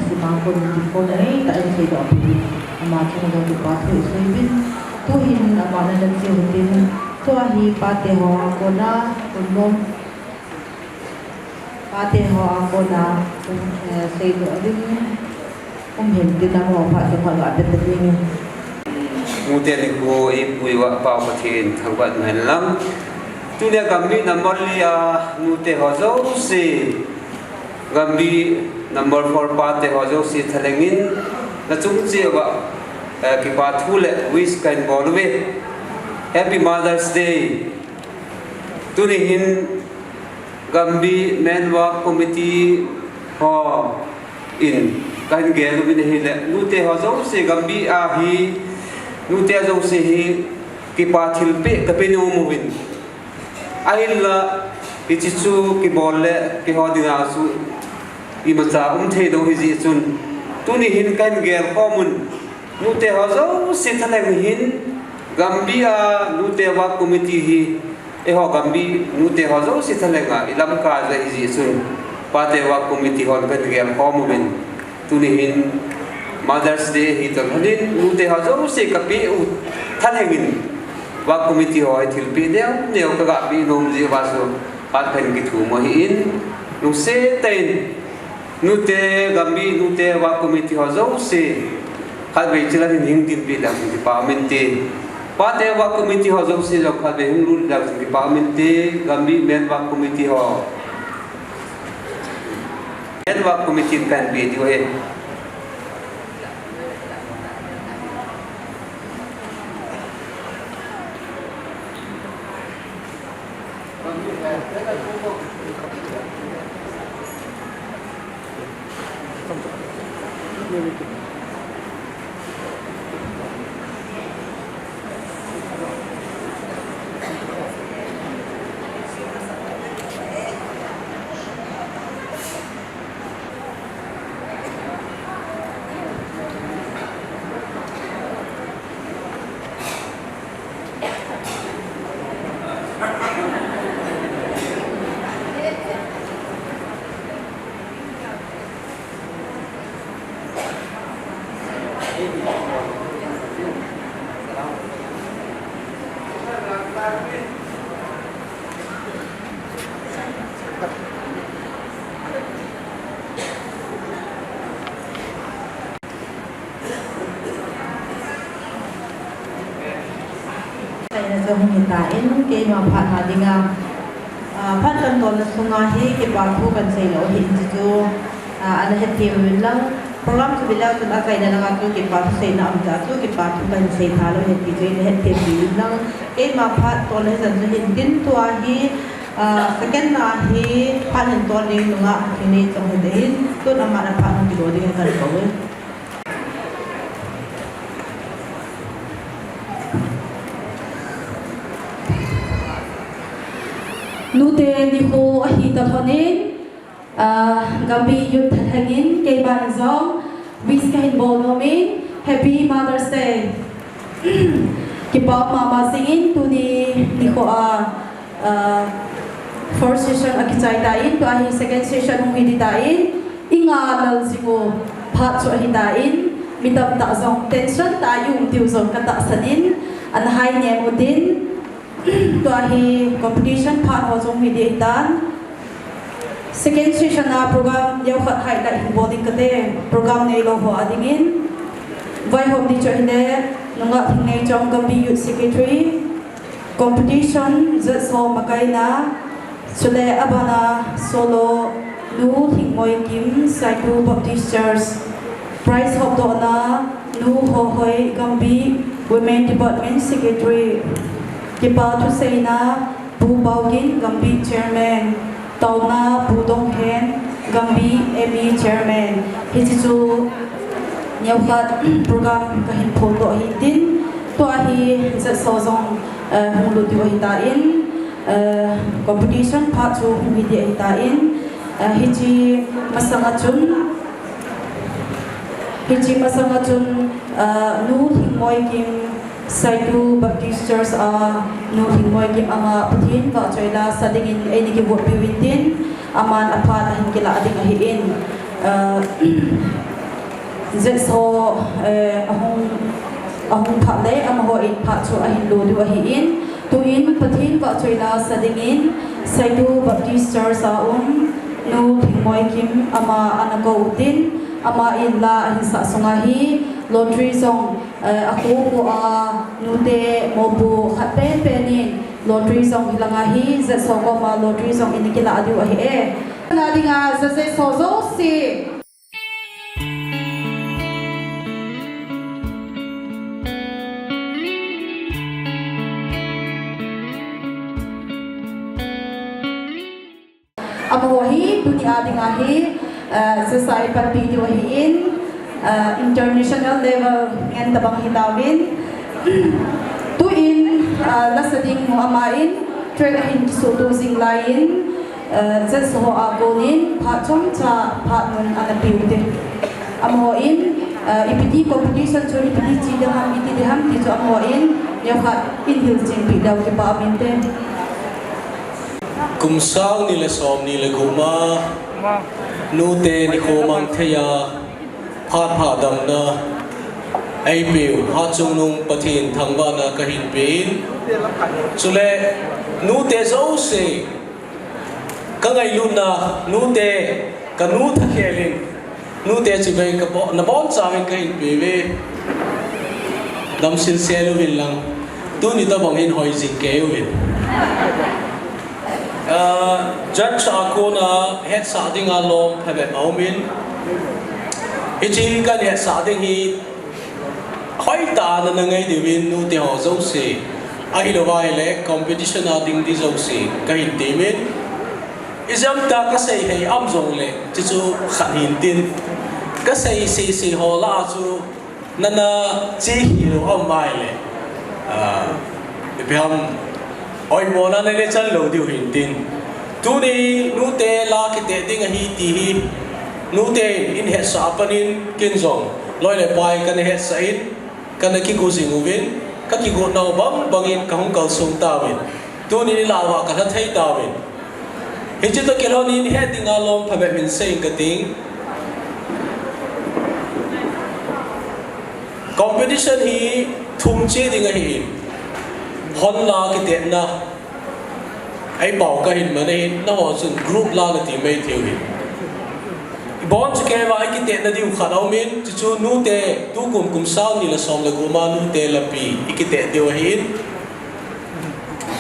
Simang Konin, ti ko nei, ta in sei doh pi. Ama chunga jong kipa thu isei uvin. Tuhin ama nana cheu tin. Tua hi pate ho a kona, kunnom. Pate ho a kona, eh, seidoh ding, um hin tin amaho phat chomkhat ga pe ta ding. Nute nikho eipui uva Pa Pathen thangvah hen lang. Tunia Gambih number li a nute ho jouse, Gambih number four pate ho jouse thalheng in, nachung cheh uva, eh, kipa thu le wish kahin bol uve. Happy Mother's Day. Tuni hin Gambih Men Work Committee ho in kahin gel uvin ahile, nute ho jouse Gambih a hi, nute jouse hi kipa thilpeh kape nom uvin. Ahinla, hiche chu kibol le keiho dinga chu imacha um theilou hijeh chun, tuni hin kahin gel khom un, nute ho jouse thalheng hin, Gambih a nute work committee hi, eiho Gambih nute ho jouse thalheng a ilamkai ahi jeh chun, Pate Ward Committee hon kahin gelkhom uvin, tuni hin Mother's Day hi tolhon in, nute ho jouse kapeh u thalheng in, Ward Committee ho hi thilpeh neo neo kagapeh nom jeh uva chu, phat kahin kithum u ahin, lungset tah in, nute, Gambih nute Ward Committee ho jouse, khatvei chilal hin hing dinpeh ding chun kipah um inte. Pate Ward Committee ho jouse jong khatvei hung lut ding chun kipah um inte, Gambih Men Ward Committee ho. Men Ward Committee in kahin pe diu ahi. Kaina chu hung hitan, keima phat na dinga, ah, phat kan tolna sunga hi kipa thu kan seilou ahin, chuchu, ah, ana hethem uvin lang. Program chu ve leu chun achaina langa chu kipa thu seina um jeh a chu kipa thu kan sei tha lou ahi ti chu ina hethem uvin lang. Keima phat tolna hichan chu hin tin, tua hi, ah, second na hi phat hin tol ding nungah Thingneichong hite hin, tun aman aphat hung kilo ding kan kou e. Nute nikho ahi talhon in, ah, Gambih Youth thalheng in, keima in jong wish kahin bol nom in, Happy Mother's Day. Kipa mama jing in, tuni nikho a, ah, first session akichai tan, tua hi second session hung hi ding tan, i ngai lal jing u phat chu ahi tan, mi tamtah jong tension tah a i um diu jong ka tahsan in, ana hai nem u tin, tua hi competition phat ho jong hi ding ahi tan. Second session a program neokhat highlight hin bol ding kate, program neilou ho a dingin. Vaihom ding chu ahile, nungah Thingneichong Gambih Youth Secretary, competition, judge ho makaina, chule abana solo, Nu Lhingmoikim, Saitu Baptist Church, prize hopdohna, Nu Hohoi Gambih, Women Department Secretary, kipa thuseina, Pu Paogin, Gambih Chairman, taona, Pu Donghen, Gambih M E Chairman. Hiche chu neokhat program kahin phondoh ahi tin, tua hi judge ho jong, eh, hung lut diu ahi tan, eh, competition phat chu hung hi ding ahi tan, eh, hiche masanga chun, hiche masanga chun, ah, Nu Lhingmoikim, Saitu Baptist Church a Nu Lhingmoikim anga Pathen vahchoila sa dingin eini kivote piuvin tin, aman aphat ahin kilah ding ahin. Ah, judge ho, eh, ahung, ahung phat le, amaho in phat chu ahin lo diu ahin. Tuin Pathen vahchoila sa dingin, Saitu Baptist Church a um, Nu Lhingmoikim ama ana kou utin, ama in la ahin sah sunga hi, lottery jong, eh, akho kho a, nute mopo khat penpen in, lottery jong hilanga hi, judge ho koma lottery jong in kilah diu ahi e. Na dinga, judge ho jouse. Amaho hi tunia dinga hi, eh, judge a ipanpi diu ahin, eh, international level ngen tabang hitauvin. Tuin, eh, lasa ding nu ama in track ahin kisuhtoh jing laiyin, eh, judge ho a konin phat chomcha phat mun ana piu te. Amaho in, eh, ipi ti competition chu ipi ti chi ding ham, iti ding ham ti chu amaho in neokhat in hilchenpi diu kipa um inte. Kum sang ni le som ni le gup a Nute nikho mang thei a, phat pha damna eipeu Hatchungnung Pathen thangvahna kahin pe in. Chule nute jouse kangailutna, nute kanu thakhel in, nute chibai kabon, nabonchauvin kahin pe uve. Damsel sel uvin lang, tuni tobang hin hoi jing kei uvin. Ah, judge a kona hetsah dinga lom phabep aumin. Hiche kahin hetsah ding hi hoitah a nana ngai diuvin nute ho jouse, ahilou ahile competition a ding di jouse kahin temin. Ijemtia kasei hei aum jongle, chuchu khat hintin. Kasei sei sei ho lah a chu nana chihil lou aum ahile, ah, ipi ham, oimona nana chan lou diu hintin. Tuni nute la kiteh ding ahi ti hi, nute in hetsah a panin ken jong loi le pai kana hetsah in, kana kigo jing uvin, kakigo nau bang bangin kahung kalsong tauvin. Tuni nilhah uva kalha thei tauvin. Hiche toh kilhonin het dinga lom phabep hin sei inge kating. Competition hi thum cheh ding ahin. Hon la kitehna, eipao kahin man ahin, nangho chun group la nati mai thei uvin. Ibon chu keiva ikitehna diu khat aumin, chuchu nute tukum kum sang ni le som le gup ma nute lampi ikiteh diu ahin.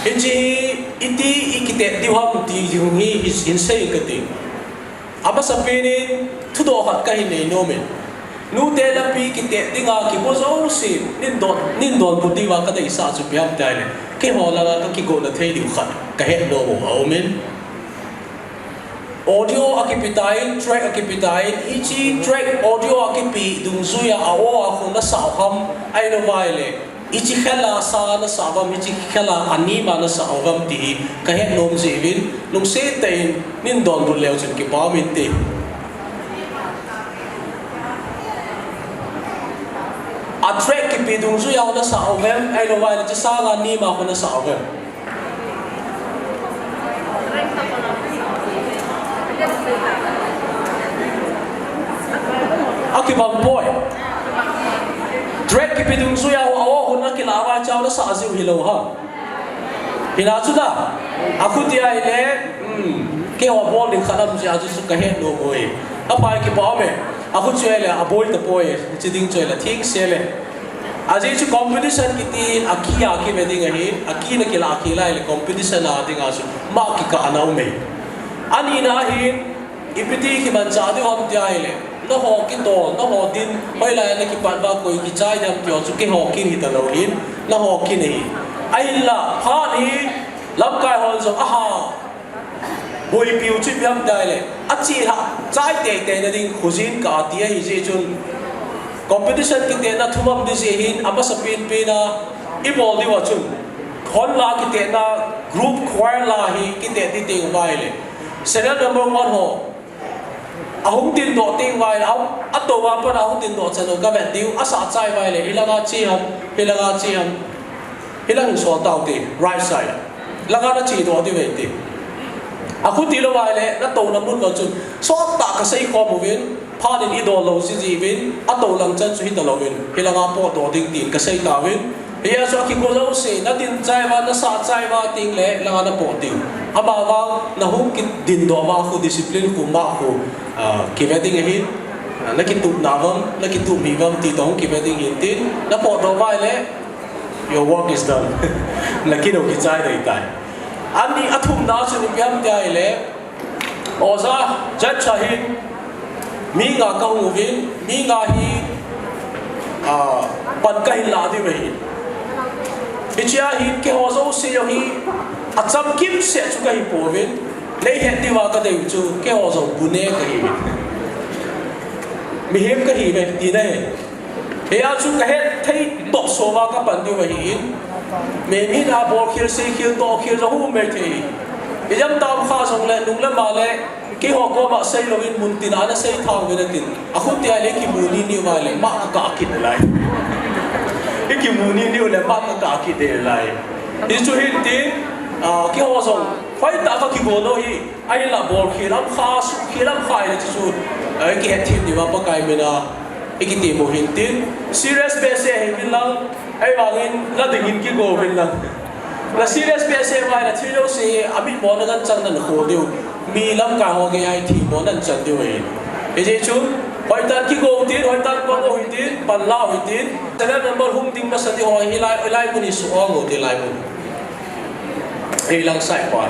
Hiche hi iti ikiteh diu ham ti jong hi hin sei inge kating. Amasapen in thudoh khat kahin nei nomin. Nute lampi kiteh dinga kigo jouse nin don, nin donbut diuva kadeisah chu ipi ham itile, keiho langa kakigo na thei diu khat kahet nom u aumin. Audio akipe tan, track akipe tan, hiche track audio akipe dungjuia a-o a khu nasah u ham, ahilou ahile hiche khela sa nasah uvam, hiche khela anim a nasah uvam ti hi kahet nom jeh uvin, lungset tah in nin donbut leu chun kipa um inte. A track kipe dungjuia nasah uvem, ahilou ahile hiche sanga anim a khu nasah uvem? Akibang poi. Track kipe dungjuia a-o khu nakilah uva hichea nasah jiu hilou ham? Hina chu da. Akhuti ahile, hmm, keiho bol ding khat aum jeh a chu chu kahet nom uve. Aphai, kipa ume. Akhuti chu ahile aboi tapoi. Hiche ding chu ahile thik sel e. Ajeh chu competition kiti hin akhi a kive ding ahin, akhi nakilah khel ahile competition a dinga chu mark kikah ana um e. Anina hin, ipi ti kimanchah diu ham ti ahile, nangho kitol, nangho din, hoilai a nakipat uva koi kichai dem ti ho chu keiho kin hitalou hin, nangho kin ahi. Ahinla, phat hi, lamkai hon jong aha, boipiu chu ipi ham ti ahile, achih lhah chai teitei na ding khojin kah a ti ahi jeh chun, competition kitehna thum aum ding jeh hin, amasapen pen a ibol diu a chun, hon la kitehna, group choir la hi kiteh ding teng uva ahile, serial number one ho ahung dindoh teng uva ahile, a, atou a pat a ahung dindoh chan u kavet diu, asah chai uva ahile, hilanga che ham, hilanga che ham, hilang hin sol taute, right side a. Langa nachedoh diu ahi ti. Akhuti lou ahile, natouna mun uva chun, sottah kasei khom uvin, phat in idol lou ji jiuvin, atou lang chan chu hitalouvin, hilanga potdoh ding tin kasei tauvin. Hijeh a chu akigo jouse, nadin chai uva, nasah chai uva tengle, langa napoh diu. Amavang, nahung kidindoh uva khu discipline khu mark khu, ah, kive ding ahin, ah, nakitupna uvam, nakitup hih uvam ti toh hung kive ding ahin tin, napotdoh uva ahile, your work is done. Nakinou kichai dei tai. Ani athumna chun ipi ham ti ahile, oja, judge a hin, mi nga kahung uvin, mi nga hi, ah, pan kahin lah diu ahi. Hichea hin keiho jouse jong hi, achamkim seh chu kahi pouvin, neihet diuva kadeiu chu, keiho jong bu ne kahiuvin. Mihem kahiuve, tina ahi. Hia chu kahet thei toh soma kapan diu ahin. Mihem hina bolkhel, seikhel, tohkhel jong hung um maithei. Ijemtia um kha jongle, nung le ma le, keiho koma seilouvin, muntin a nasei tha uvin atin. Akhuti ahile, kimu nini uva ahile, mark kakah kit nalai. Ikimu nini u le, mark kakah kit nalai. Hichu hintin, ah, keiho jong, Hoitah a kigol u hi, ahinla bolkhel ham kha, suhkhel ham kha ahile chuchu, eh, kihet them diuva Pakai mina ikitemo hintin, serious behseh hiuvin lang, ahivangin nadingin kigo uvin lang. Na serious behseh uva ahile thil jouse hi amitmo na ganchang nan khol diu. Mi lamkai ho geiya hi themmo nan chan diu ahi. Hijeh chun, hoitah in kigo utin, hoitah in pang u hitin, panla u hitin, serial number hung ding masa diu ho hi hilai, hilai mun hi suong u hite, hilai mun. Ei lang side pa.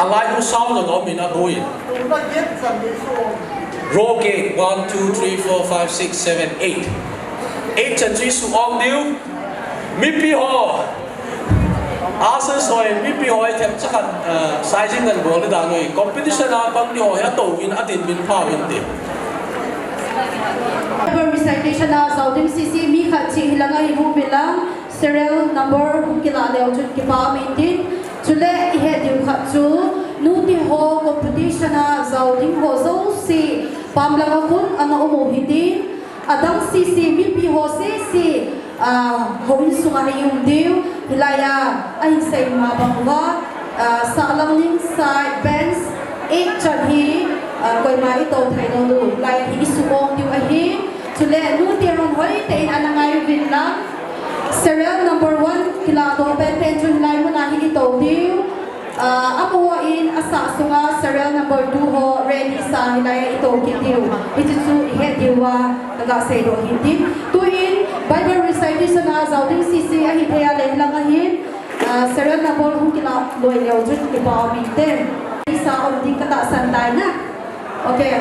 Alai u sao jong aum in aboi. Row gate, one, two, three, four, five, six, seven, eight. Eight chan chu isuong diu. Mipi ho. Ushers ho, mipi ho themcha khat, eh, sizing nan bol ding dan u hi. Competition a pang ding ho hi atou vin, adin vin, pha vin te. Bible recitation a Zaoding C C mi khat cheh hilang a hin hung uvin lang. Serial number hung kilah leu chun kipa um intin, chule ihet diu khat chu, nute ho competition a Zaoding ho jouse pam langa khun ana um u hitin, adang sese mipi ho sese, ah, houin sunga hi um diu, hilai a ahin sei ma bang uva, ah, sahlang ning side bench eight chan hi, ah, koima itou thei lou diu, hilai hi isuong diu ahi, chule nute hon hoitah in ana ngai uvin lang. Serial number one, kilah doh penpen chu hilai muna hi itou diu. Ah, amaho in asah sunga serial number two ho ready sa hilai a itou kit diu. Hichu chu ihet diu a, kaga seidoh hintin. Tuin Bible recitation a Zaoding C C ahi thei a leh lang ahin, ah, serial number hung kilah loi leu chun kipa um inte. Isa um ding katahsan tai na. Okay.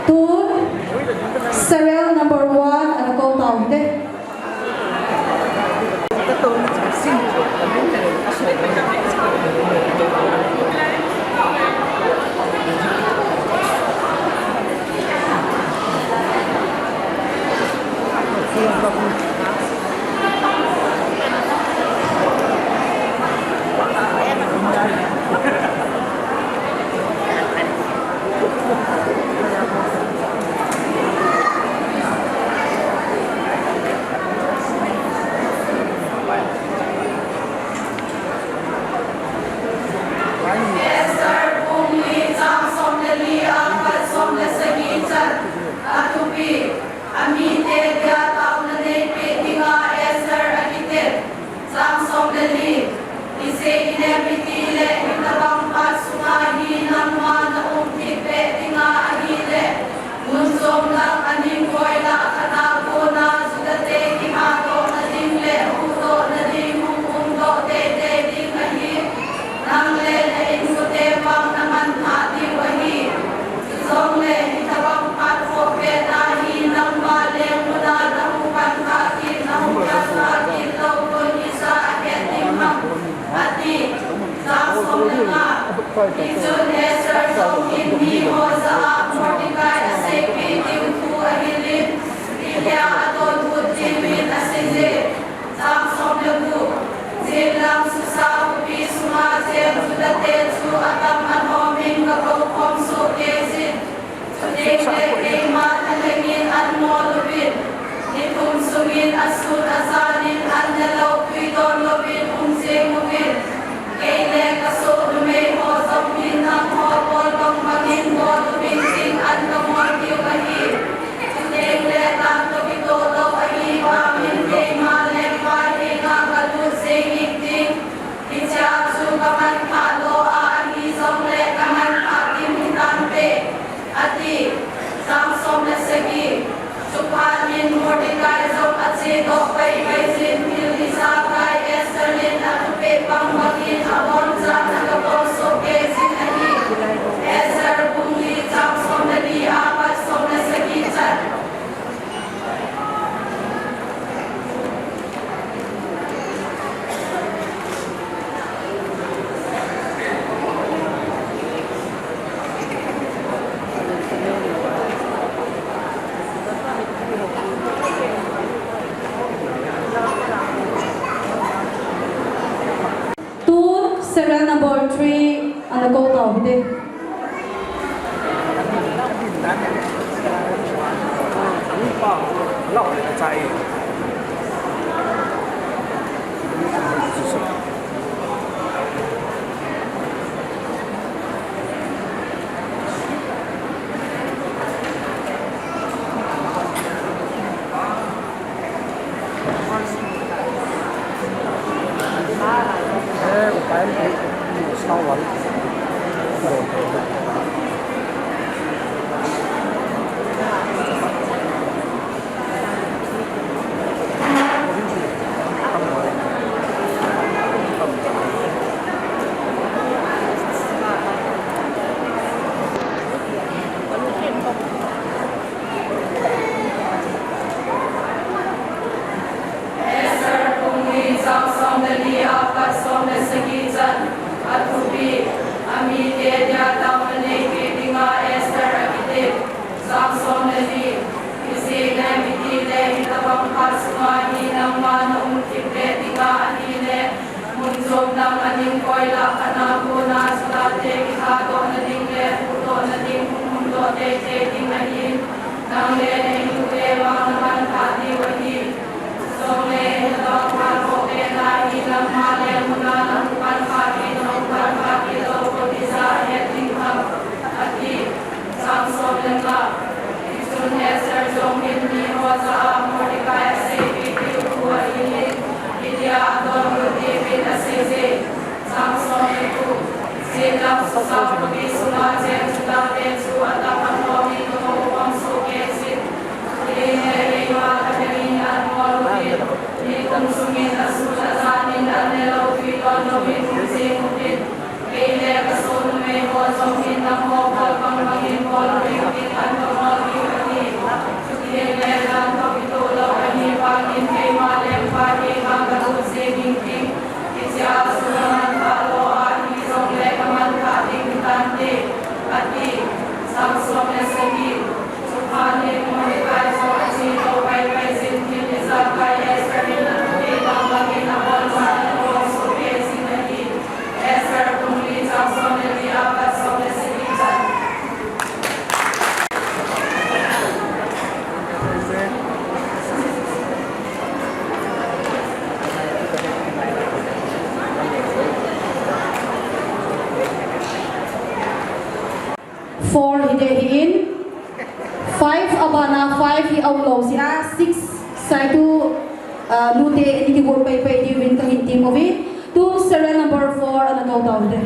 Tun serial number one ana kou tau hite. Esther bung li chang som le li a pat som le sagi chan. Athupi, amite dia taona neipeh dinga Esther akitep. Chang som le li. Ijeh inem itile, hitobang phat sunga hi nangma na um kit peh dinga ahile, mun chom lang aning koi lah khat a kona Juda te kihadohna ding le huhdohna ding hung umdoh teitei ding ahi. Nang le na inkote vang na manthah diu ahi. Chujongle hitobang phat khoh pet a hi nangma lengmuna na hung panthah kit, na hung panthah kit lou gun ijat ahet ding ham, ati. Chang som le nga. Hichun Esther jong in miho jah a Mordecai aseipeh diu thu ahil in, thilha adonbut diuvin aseije. Chang som le gup. Jinglam Susa khopi sunga cheng Juda te chu atam anom in kakou khom sohkei jin. Chutengle keima thalheng in an ngol uvin, ni thum sungin asun ajan in an nelou tui don louvin um jeng uvin. Kei le kasoh numei ho jong hin nangho bol bang bangin bol uvin tin an kangol diu ahi. Chutengle dan toh kitoh lou ahi vangin keima lengpa henga kalut jeng intin, hichea chu kamanthah lou a ahi jongle kamanthah dim hitante, ati. Chang som le sagi. Chuphat in Mordecai jong achedoh paipai jin, thil ijakai Esther in athupeh bang bangin abonchan ana bol sohkei jin ahi. Esther bung li chang som le li a pat som le sagi chan. Tun serial number three ana kou tau hite. Esther bung li chang som le li apat som le sagi chan. Athupi, amite dia taona neipi dinga Esther akiti. Chang som le li. Ijeh inem itile hitobang phat sunga hi nangma naum kit be dinga ahile, mun chom dang aning koila khat a kona Judate kithadohna ding le huhdohna ding hung umdoh teitei ding ahin, nang le na inute vang namanthah diu ahi. Chujongle hitobang phat ho pet a hi nangma le mun a nahung pankhah kit, nahung pankhah kit lou ho tija ahet ding ham, ati. Chang som le nga. Tichun Esther jong hin miho jah a Mordecai aseipeh diu thu ahin, hitia adonbut diuvin aseije. Chang som le gup. Jen lang susah khopi sunga chen Judate chu atah a lhomin nangho hung sohkei jin. Chutengle keima kathangin nangho lhutin, nikum sungin asun ajan in an nelou twi don louvin um jeng uvin. Kei le kasoh numei ho jong hin nangho bol bang bangin bol uvin tin an bol diu ahi. Chutengle dan toh kitoh lou ahi vangin keima lengpa hi vang kalut jeng intin. Hichea chu kamanthah lou ahi jongle kamanthah ding hitante, ati. Chang som le sagi. Chuphat in Mordecai jong ache lou paipai jin, thil ijakai Esther in athupi bang bangin abol jal in ahung sohkei jin ahi. Esther bung li chang som le li apat som le sagi chan. Four hiding ahin, five abana five hi aum lou jeh a, six saitu, ah, nute in kigot paipai diuvin kahin tem uve. Tun serial number four ana kou taute.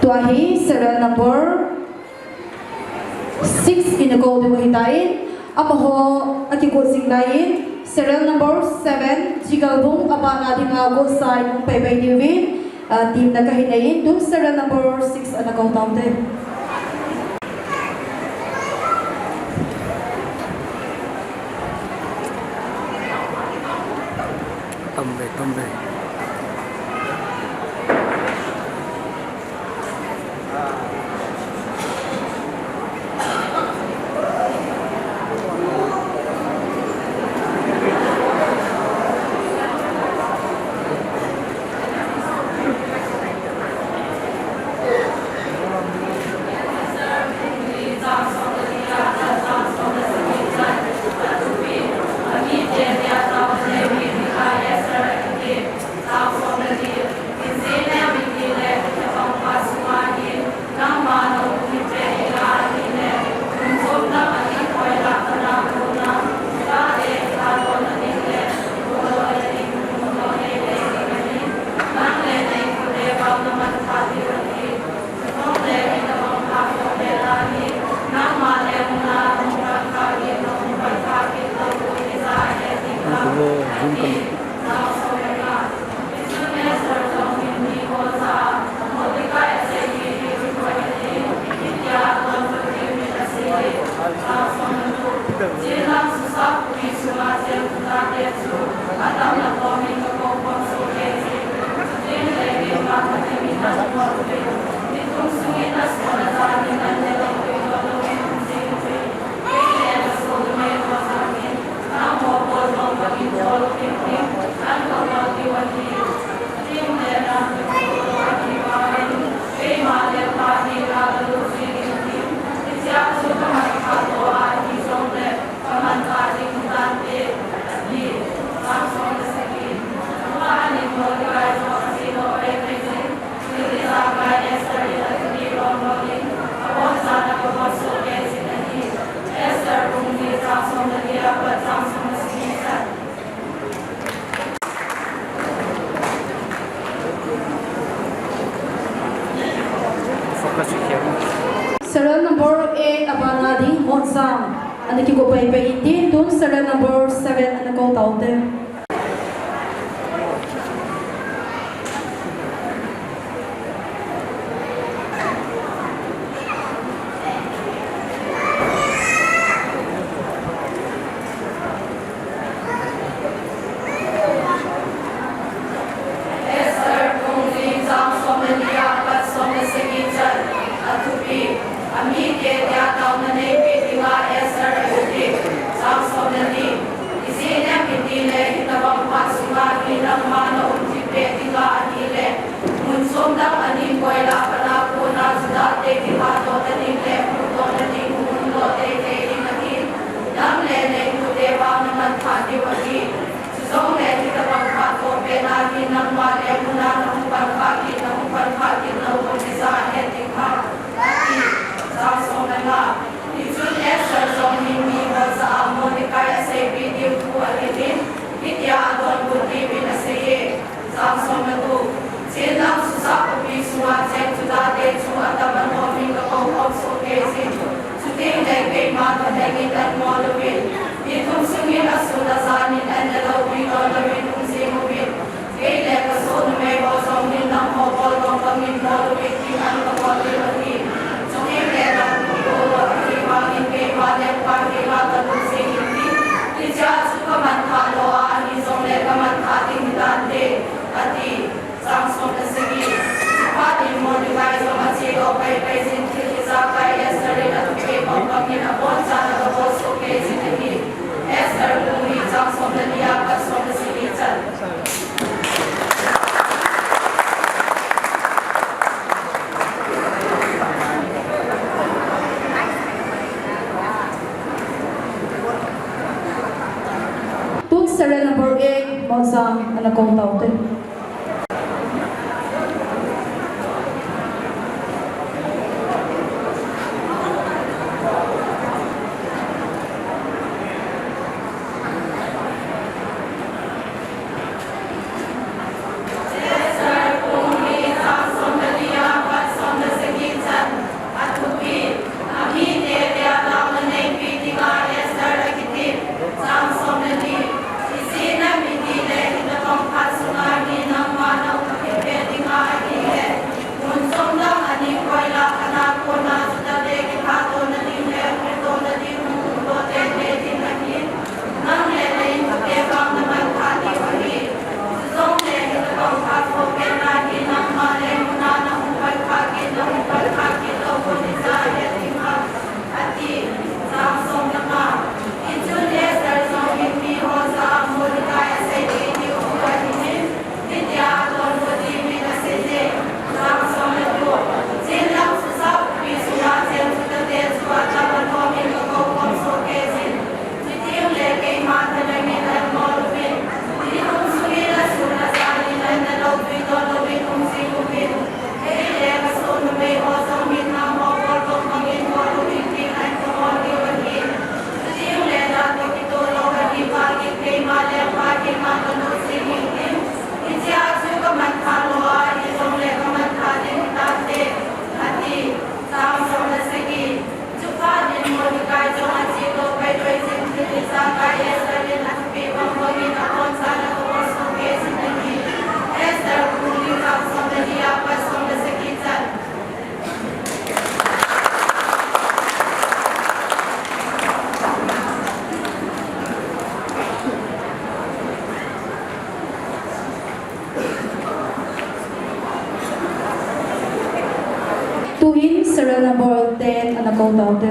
Tua hi serial number six in akou diu ahitai. Amaho akigot jing lai in serial number seven, Jigalbung abana dinga gotsa in hung paipai diuvin, ah, temna kahin nei in, tun serial number six ana kou taute. Serial number eight abana ding Motjang. Ana kikou paipai intin, tun serial number seven ana kou taute. Esther bung li chang som le ni a pat som le sagi chan. Athupi, amite dia taona neipe dinga Esther ahitai. Chang som le li. Ijeh inem itile hitobang phat sunga hi nangma naum kit peh dinga ahile, mun chom dang a nin koi lah a pat a kona Judah te kilhatdohna ding le phudohna ding mun doh teitei ding ahi. Nang le neipute vang namanthah diu ahi. Chujongle hitobang phat toh pehna hi nangma le muna nahung pankhah kit, nahung pankhah kit nau um ijat het ding ham, ati. Chang som le nga. Hichun Esther jong hin miho jah a Mordecai aseipeh diu thu ahil in, hitia adonbut diuvin aseiye. Chang som le gup. Chenlang Susa khopi sunga cheng Judah te chu atam anom in kakou khom soh kei jin. Chutengle keima thalheng in anmo louvin, ni thum sungin asun ajan in an nalou pi lou louvin um jing uvin. Kei le kasoh numei ho jong hin nangho bol bang bangin bol uvin tin an kabol diu ahi. Chutengle nang pi lou lou ahi vangin keima lengpa henga kalhung jeng intin, hichea chu kamanthah lou a, ahi jongle kamanthah ding hitante, ati. Chang som le sagi. Chuphat in Mordecai jong achedoh paipai jin, thil ijakai Esther in athupeh bang bangin abonchan agabol soh kei jin ahi. Esther bung li chang som le ni a pat som le sagi chan. Tun serial number eight, Motjang, ana kou taute. Number ten, ana kou taute.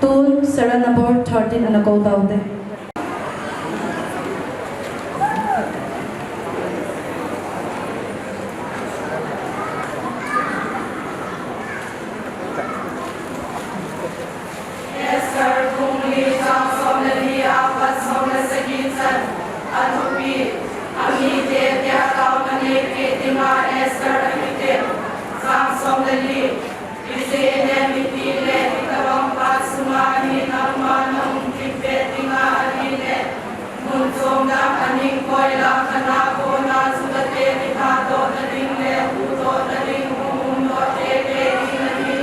Tun serial number thirteen ana kou taute. Esther bung li chang som le li a pat som le sagi chan. A thupi, amite tia taona neipeh dinga Esther akitep. Chang som le li. Ijeh inem itile hitabang phat sunga hi nangma na um kit pet dinga ahile, mun chom dang a ning koila khat a kona Juda te kithadohna ding le huhdohna ding hung um doh teitei ding ahi.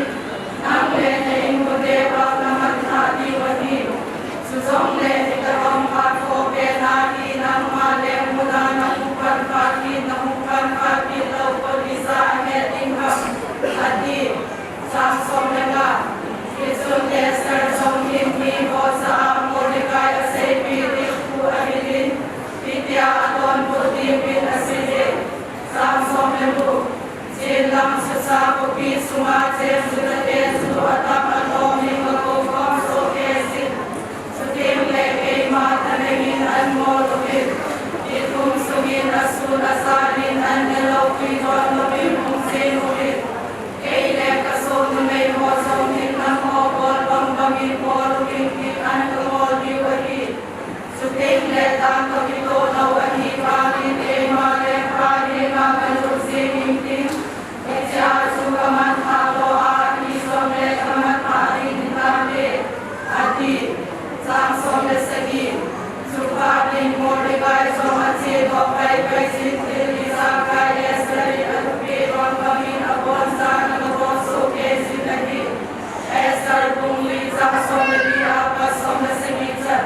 Nang le na inkote vang na manthah diu ahi. Chujongle hitabang phat khoh pen a hi nangma lengmuna na hung panphat kit, na hung panphat kit lou koi ija ahet ding ham, ati. Chang som le nga. Hichun Esther jong hin miho jah a Mordecai aseipeh ding thu ahil in, hitia adonbut ding in asei e. Chang som le gup. Chenlang Susa khopi sunga cheng Juda te chu atam alhom in akou khom soh kei jin. Chuteng le keima thalheng in an mol uvin, ni thum sungin asun ajan in an ne lou, tui don louvin hung jeng uvin. Kei le kasoh numei ho jong hin nangho bol bang bang in mol uvin tin an kamol diu ahi. Chuteng le tang kakitoh lou ahi vangin keima le pha henga kalut jeng intin, hichea chu kamanthah doh a, ahi jongle kamanthah ding hitante, ati. Chang som le sagi. Chuphat in Mordecai jong ache doh paipai jin, thil ijakai Esther in athupi bang bangin aboncha'n ana bol soh kei jin ahi. Esther bung li chang som le li a pat som le sagi chan.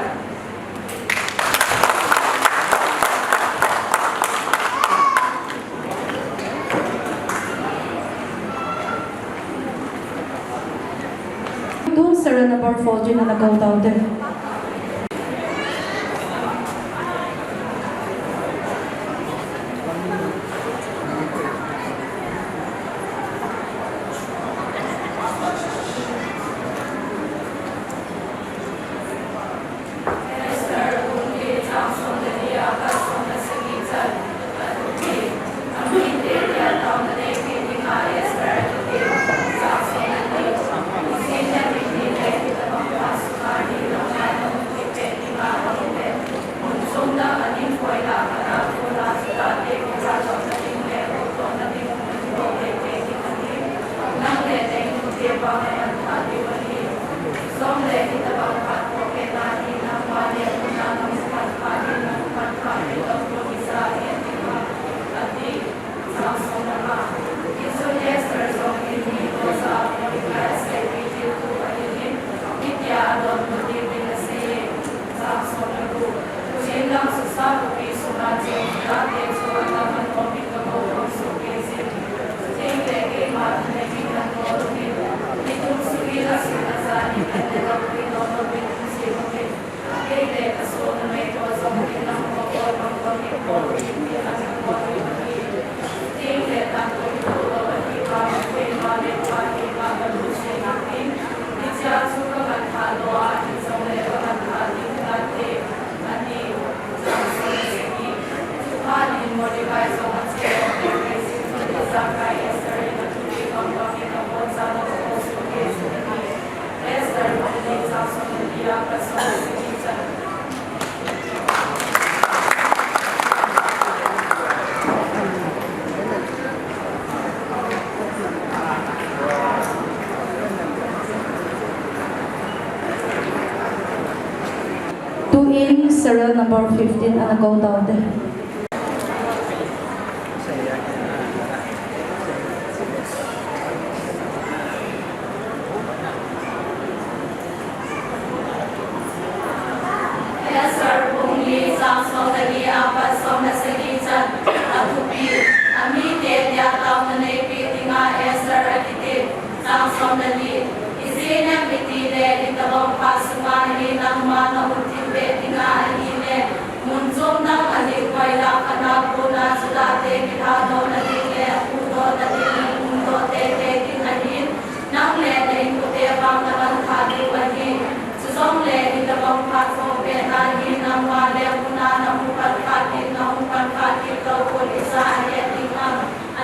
Tun serial number fourteen ana kou taute. In serial number fifteen ana kou taute. Esther bung li chang som le li apat som le sagi chan. Athupi, amite dia taona neipi dinga Esther akiti. Chang som le li. Ijeh inem itile, hitobang phat sunga hi nangma naum thim beh dinga ahile, mun chom dang ahi, koila khat a kona Judate kilhadoh nading le, apudoh nading le, umdoh teitei ding ahin, nang le na inkote vang namanthah diu ahi. Chujongle, hitobang phat sot pet na hi, nangma le muna naum phat khat ding, naum phat khat ding lou pon ija ahet ding ham,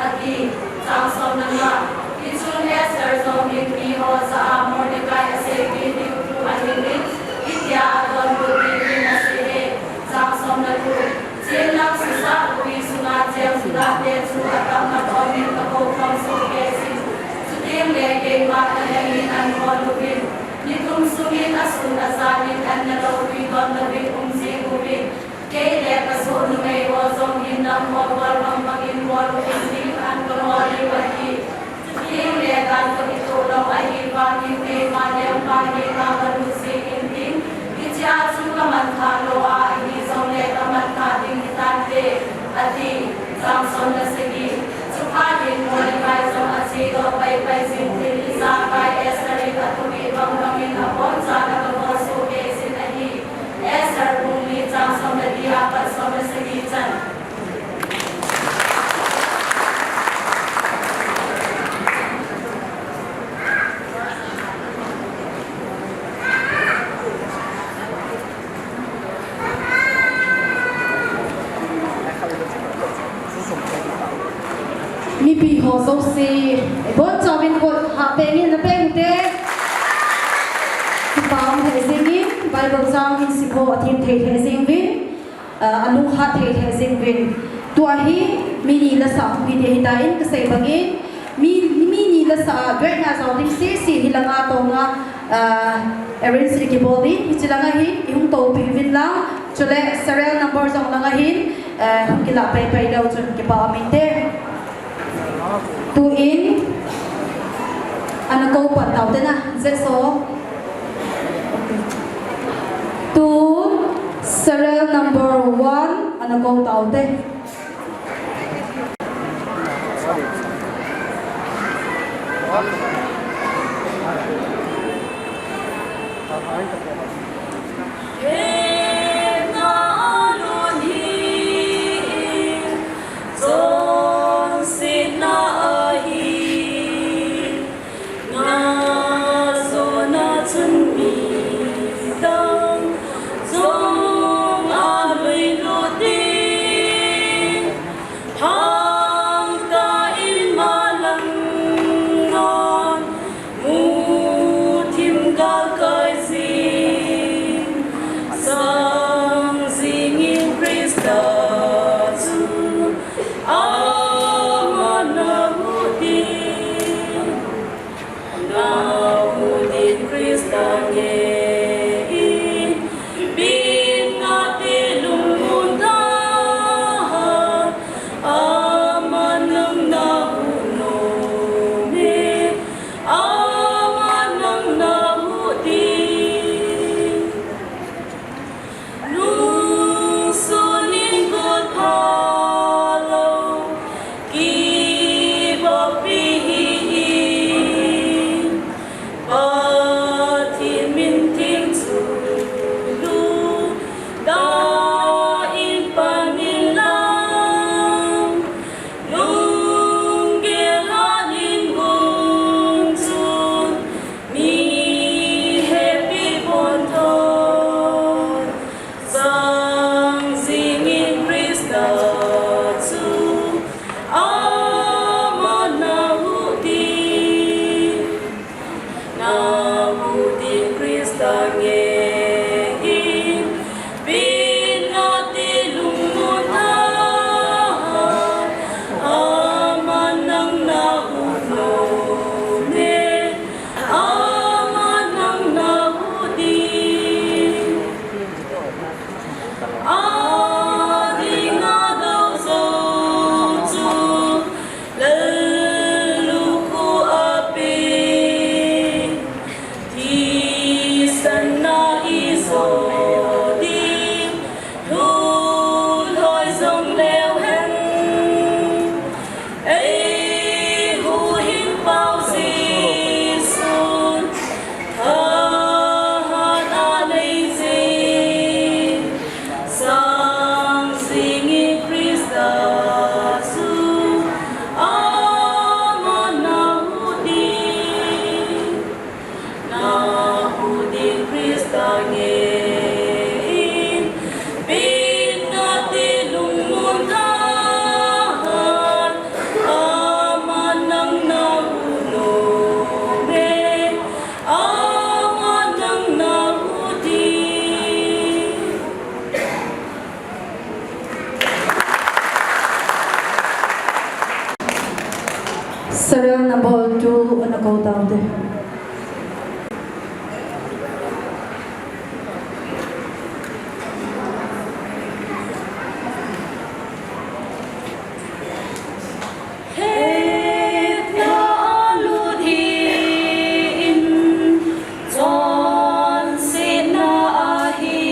ati. Chang som le nga. Hichun Esther jong in miho jah a Mordecai aseipeh diu thu ahil in, hitia adonbut dingin aseiye. Chang som le gup. Chen lang susah khopi sunga cheng Judate chu atahsan umin kakou kham sohkei jin. Chutengle keima kalhengin an hol uvin. Ni thum sungin asun ajan in an nalou tui don louvin um jing uvin. Kei le kasoh numei ho jong hin nangho bol bang bangin bol uvin tin an kamol diu ahi. Chutengle dan ka kitoh lou ahivangin keima lengpa henga kalut jeng intin, hichea chu kamanthah lou a, ahi jongle kamanthah ding hitante, ati. Chang som le sagi. Chuphat in Mordecai jong achedoh paipai jin tin, ijakai Esther in athupi bang bangin aboncha in akabol sohkei jin ahi. Esther bung li chang som le li apat som le sagi chan. Mipi ho jouse, ibonchauvin kot hahpeh in napeh uvinte. Kipa um lheh jengin, Bible chang in sim ho athem thei lheh jeng uvin, ah, alunghan thei lheh jeng uvin. Tua hi mi ni la sah hung hite hitan kasei bangin, mi, mi ni la sah a duet na jao ding sese hilanga tonga, ah, arrange ikibol in, hiche langa hi ihung toupi uvin lang, chule serial number jong langa hin, ah, hung kilah paipai leu chun kipa um inte. Tuin, ana kou pan taute na, Jeso. Tu, serial number one, ana kou taute. Taute. Hetna a lut hi in chonsetna ahi.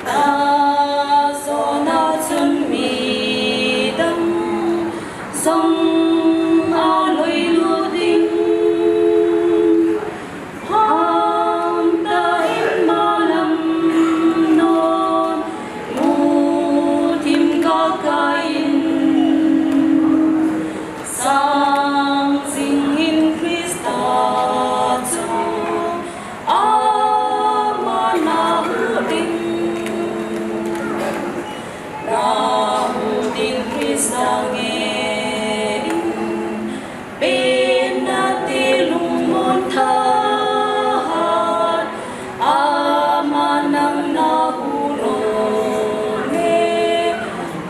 Tah jona chun midang jong aloi lut ding. Hangtah in malam non muthim kakai in, sang jingin Christa chu aman nahuh ding. Nahuh ding Christa ngen, penna te lungmon thahat, aman nang nahuh nom e,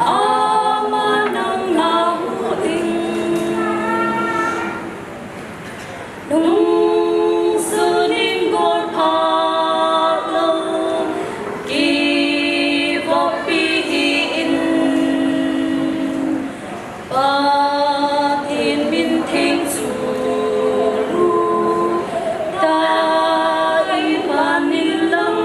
aman nang nahuh ding. Nungsun in gol phat lou, kivoppi hih in, Pathen min theng chu lutah in pan in lang.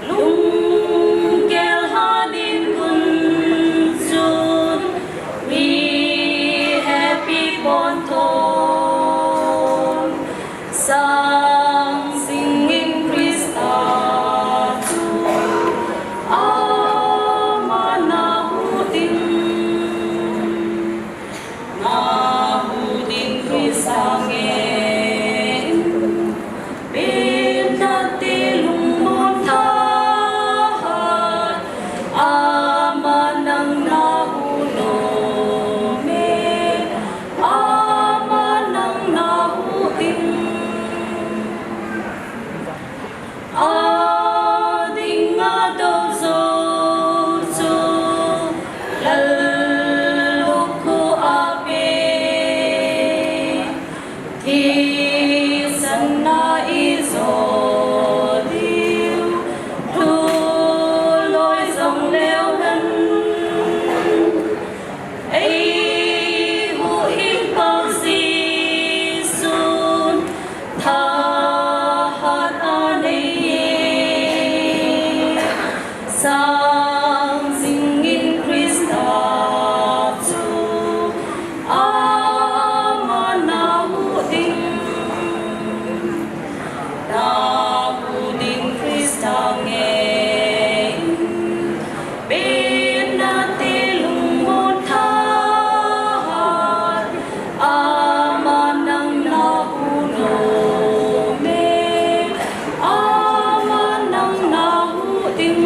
Lunggel hat in gun chun mi heppi pon thon, sang jingin Christa chu aman nahuh ding. Nahuh ding Christa ngen, penna te lungmon thahat, aman nang nahuh nom e, aman nang nahuh ding. Adinga dou jou chu lallukhuh a peh, thisan na i jo diu, thu loi jong leu hen. Eihuhhingpa Jesun thahat anei e, sang jingin Christa chu aman nahuh ding. Nahuh ding Christa ngen, penna te lungmon thahat, aman nang nahuh nom e, aman nang nahuh ding.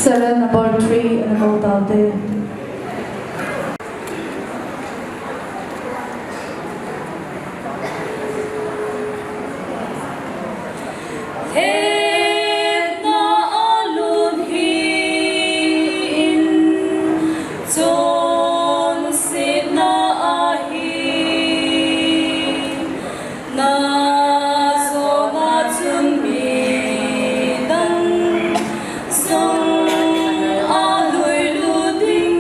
Serial number three, ana kou taute. Hetna a lut hi in chonsetna ahi. Tah jona chun midang jong aloi lut ding.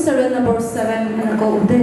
Serial number seven, ana kou ute.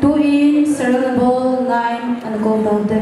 Tuin serial number nine, ana kou ute.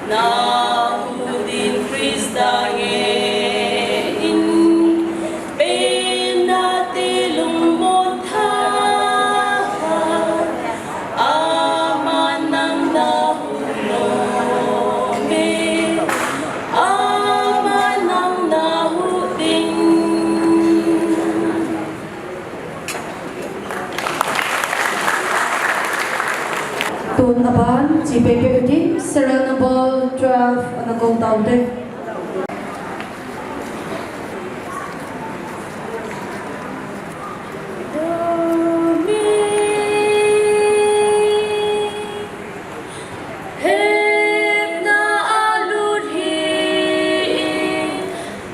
Nahu ding Christa nge in, penna te lungmon tha, aman nang nahu nom e, aman nang nahu ding. Tun aban, chi pei pei u tin, serial number twelve, ana kou tau te. Hepna a lut hi,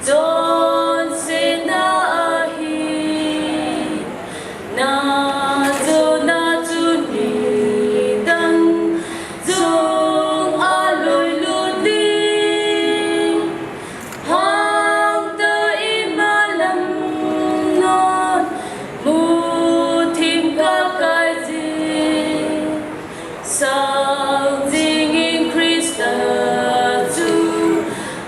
chonsetna ahi, na jona chun midang jong a lui lut ding. Hangta imalam non, muthim kakai jing. Sang jingin Christa chu,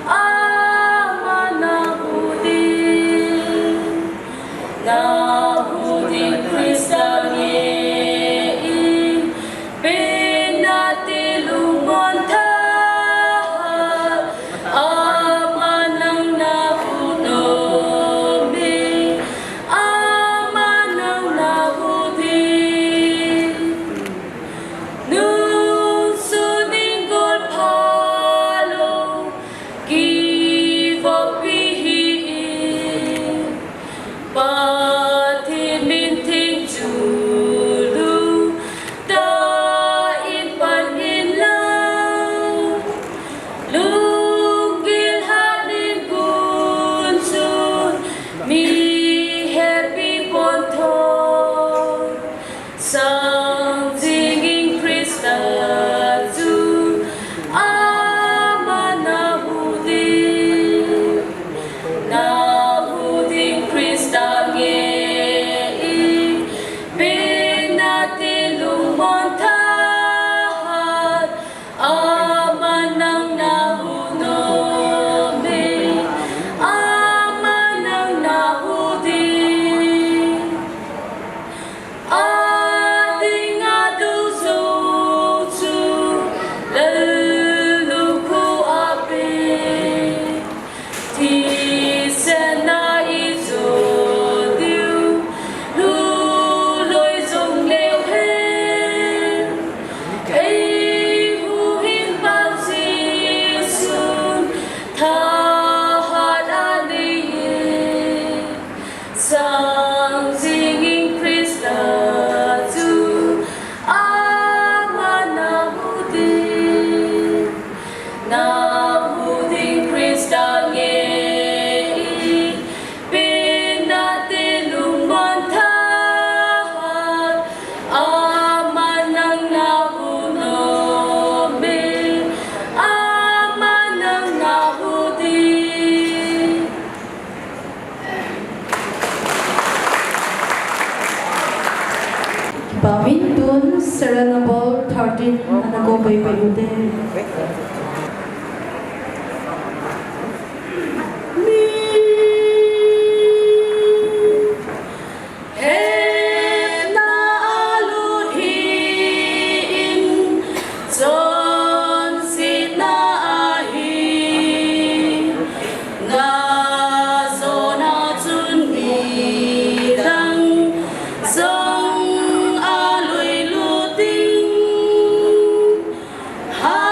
aman nahu ding. Nahu ding Christa nge in, penna te lungmon tha, aman nang nahu nom e, aman nang nahu ding. Nungsun in gol phalou, kivop pi hi in, Pathen min theng chu lungtah in pan in lang. Lunggil hat in gunchun, mi hepi pon tho. Sang jingin Christa chu, aman nahu ding. Nahu ding Christa nge in, penna te lungmon tha, aman nang nahu nom e, aman nang nahu ding. Ading adou jou chu, lallukhuh a pe. Thisan a i jo diu, luloi jong leu hen. Eihuhhingpa Jesun, thahat anei e. Sang jingin Christa chu, aman nahu ding. Nahu ding Christa nge in, penna te lungmon tha, aman nang nahu nom e, aman nang nahu ding. Kipah in, tun serial number thirteen ana kou pei pei u te. Hepna a lut hi in, chonsetna ahi, na jona chun midang jong a lui lut ding. Ha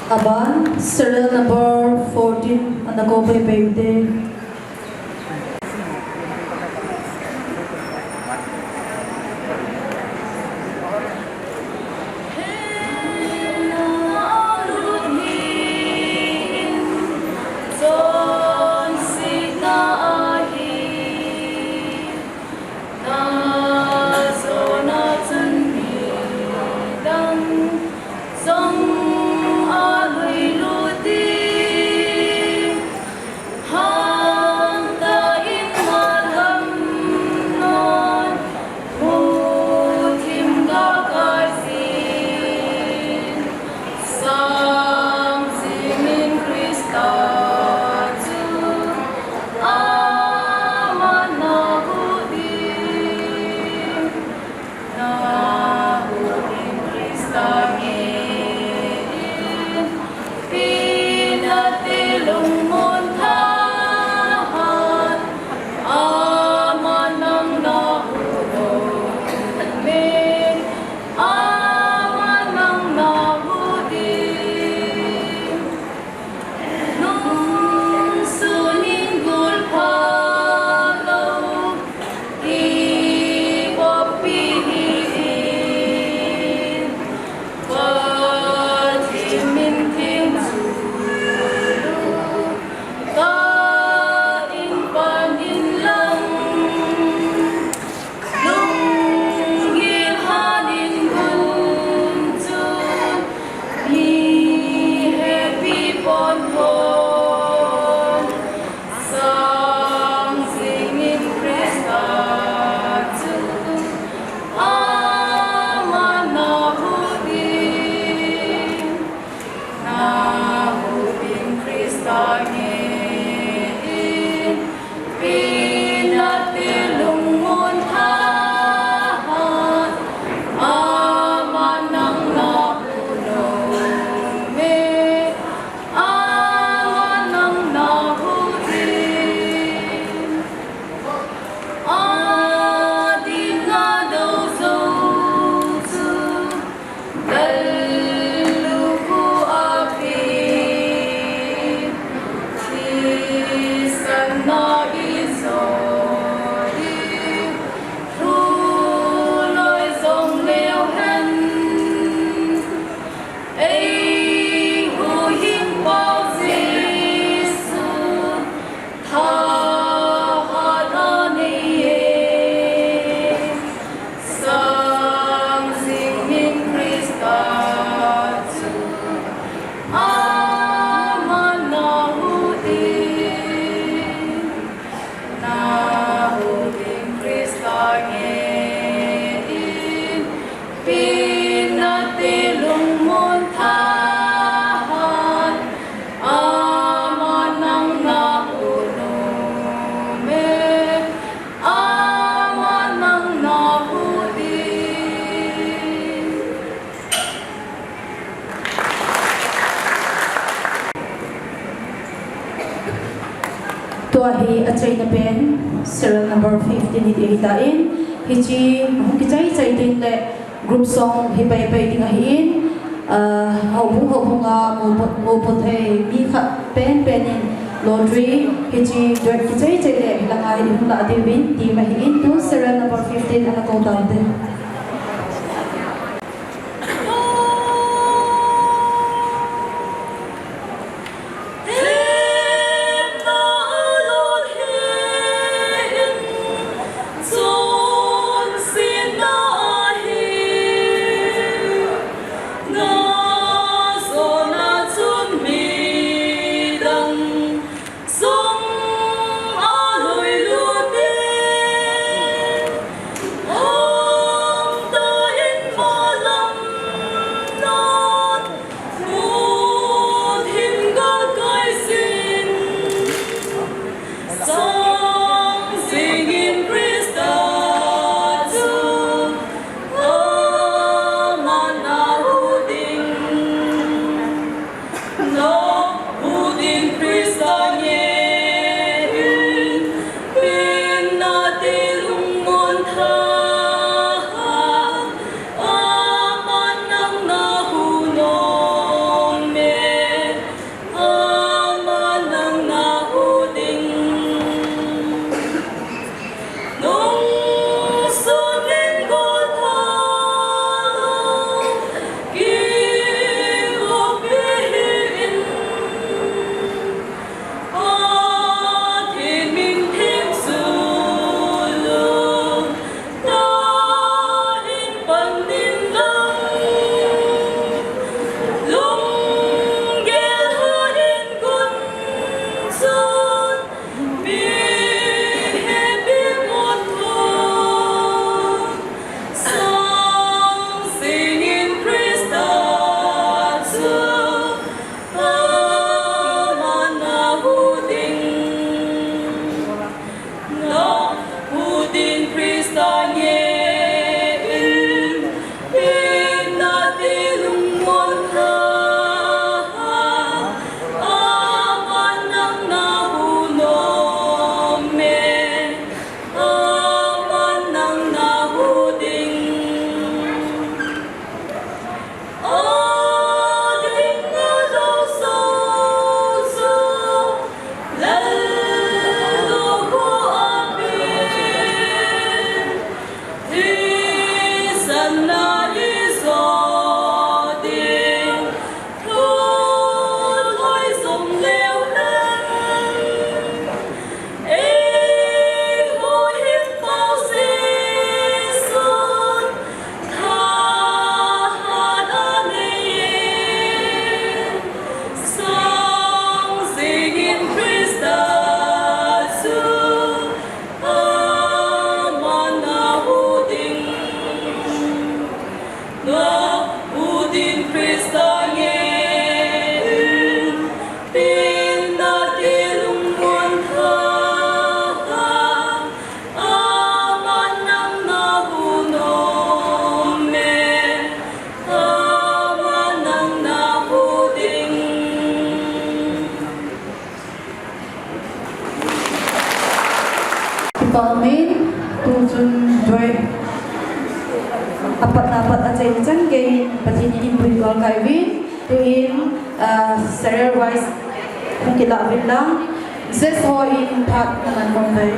Aban, serial number fourteen, ana kou pei pei ute. Tua hi achaina pen serial number fifteen hi ahitan, hiche hung kichai chai ding le group song hi pai pai ding ahin, ah, houbung houbung a mu po, mu po thei mi khat pen pen in lottery hiche duet kichai chai le langa hi hung la ding uvin ti ahin, tu serial number fifteen ana kou taute. Kipah umin, tuchun join apat na pat achai chan gei Pathen in puidoh kaiuvin, tuin, ah, serial wise hung kilah uvin lang, J S ho in phat naman mong dai.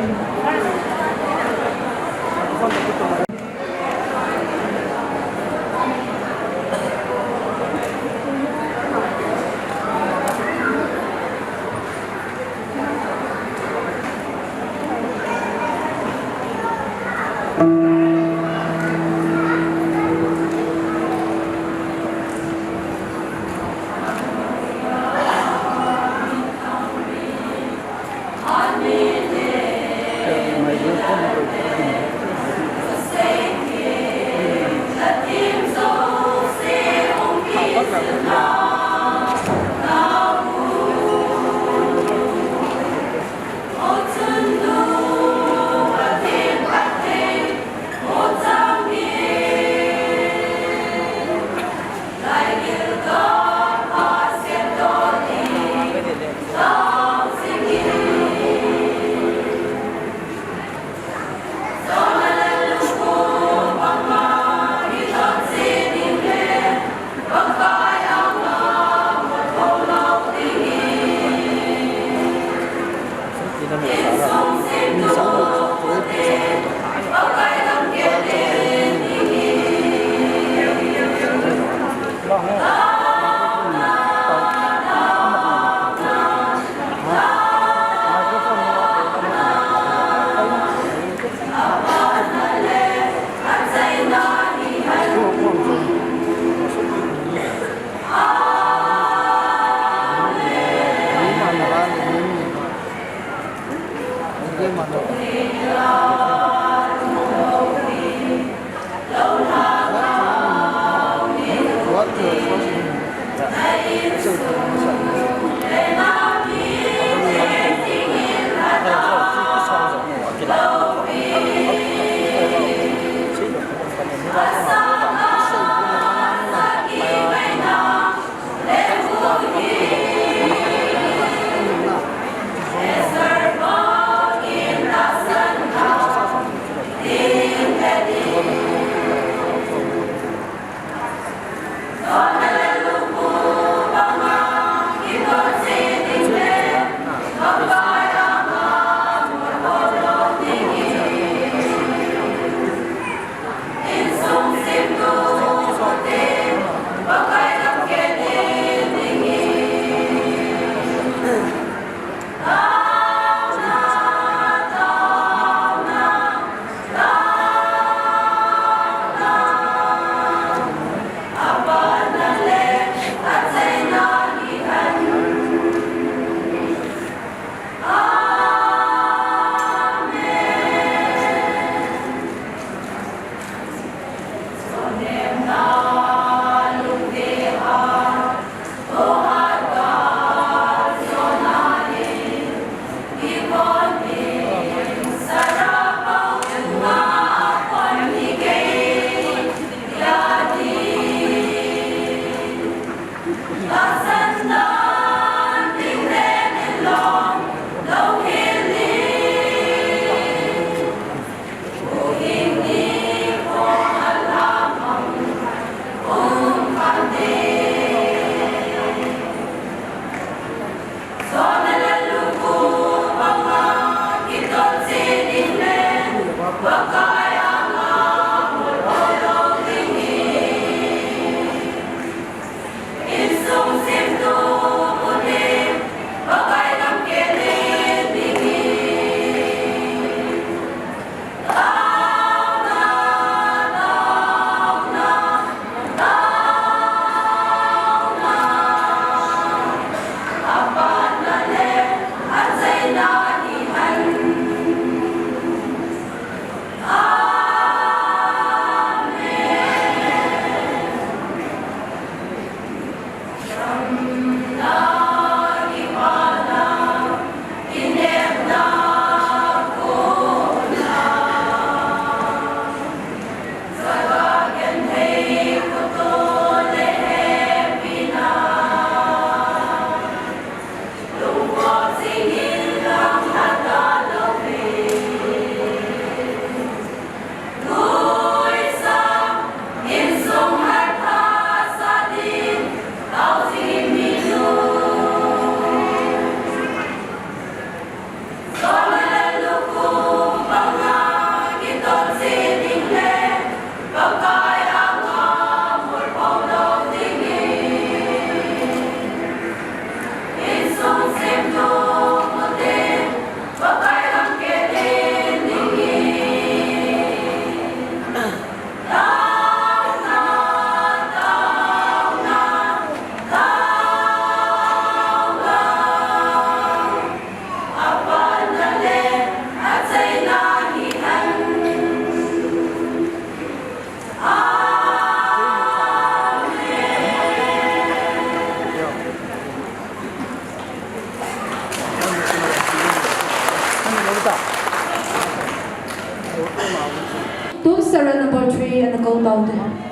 Lou te.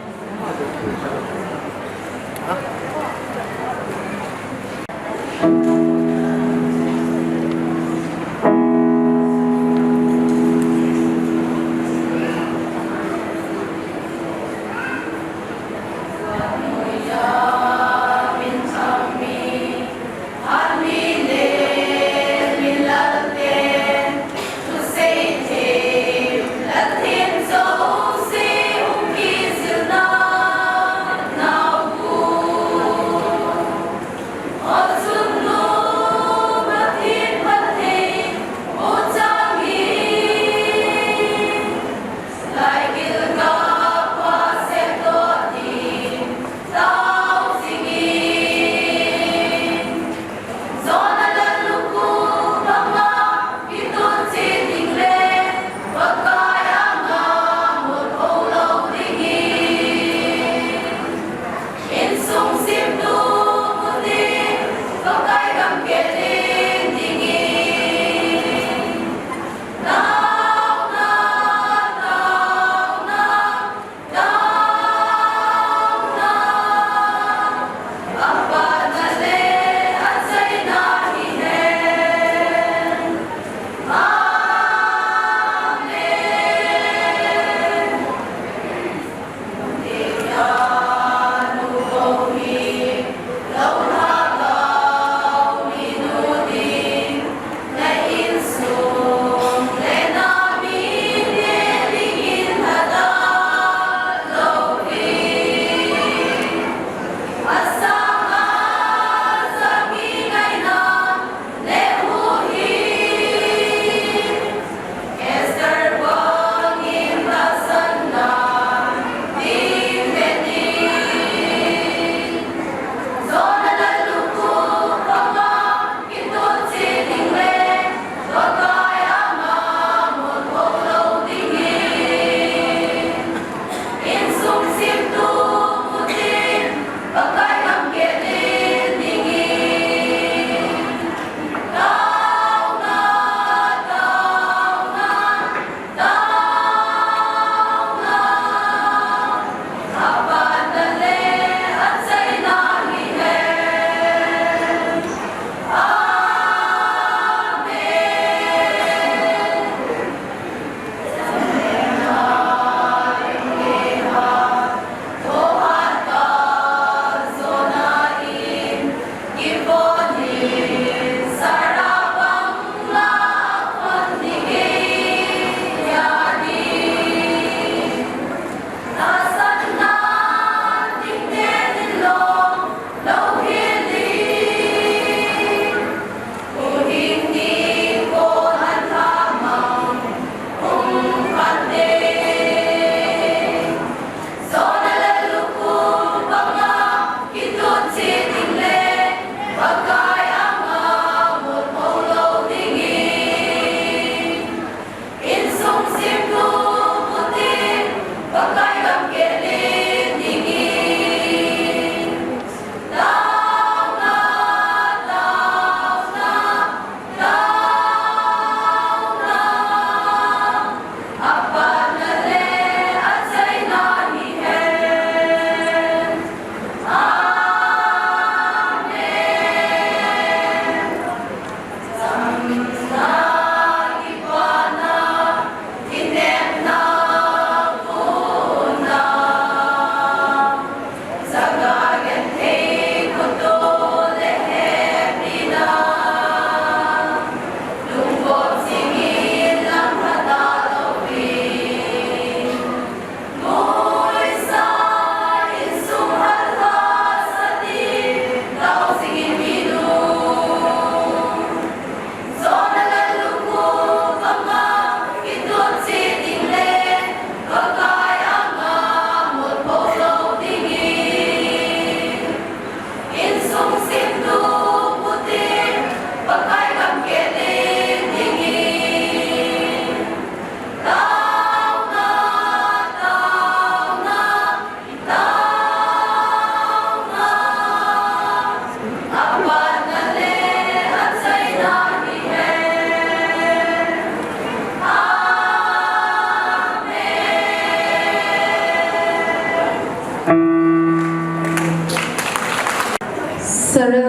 Serial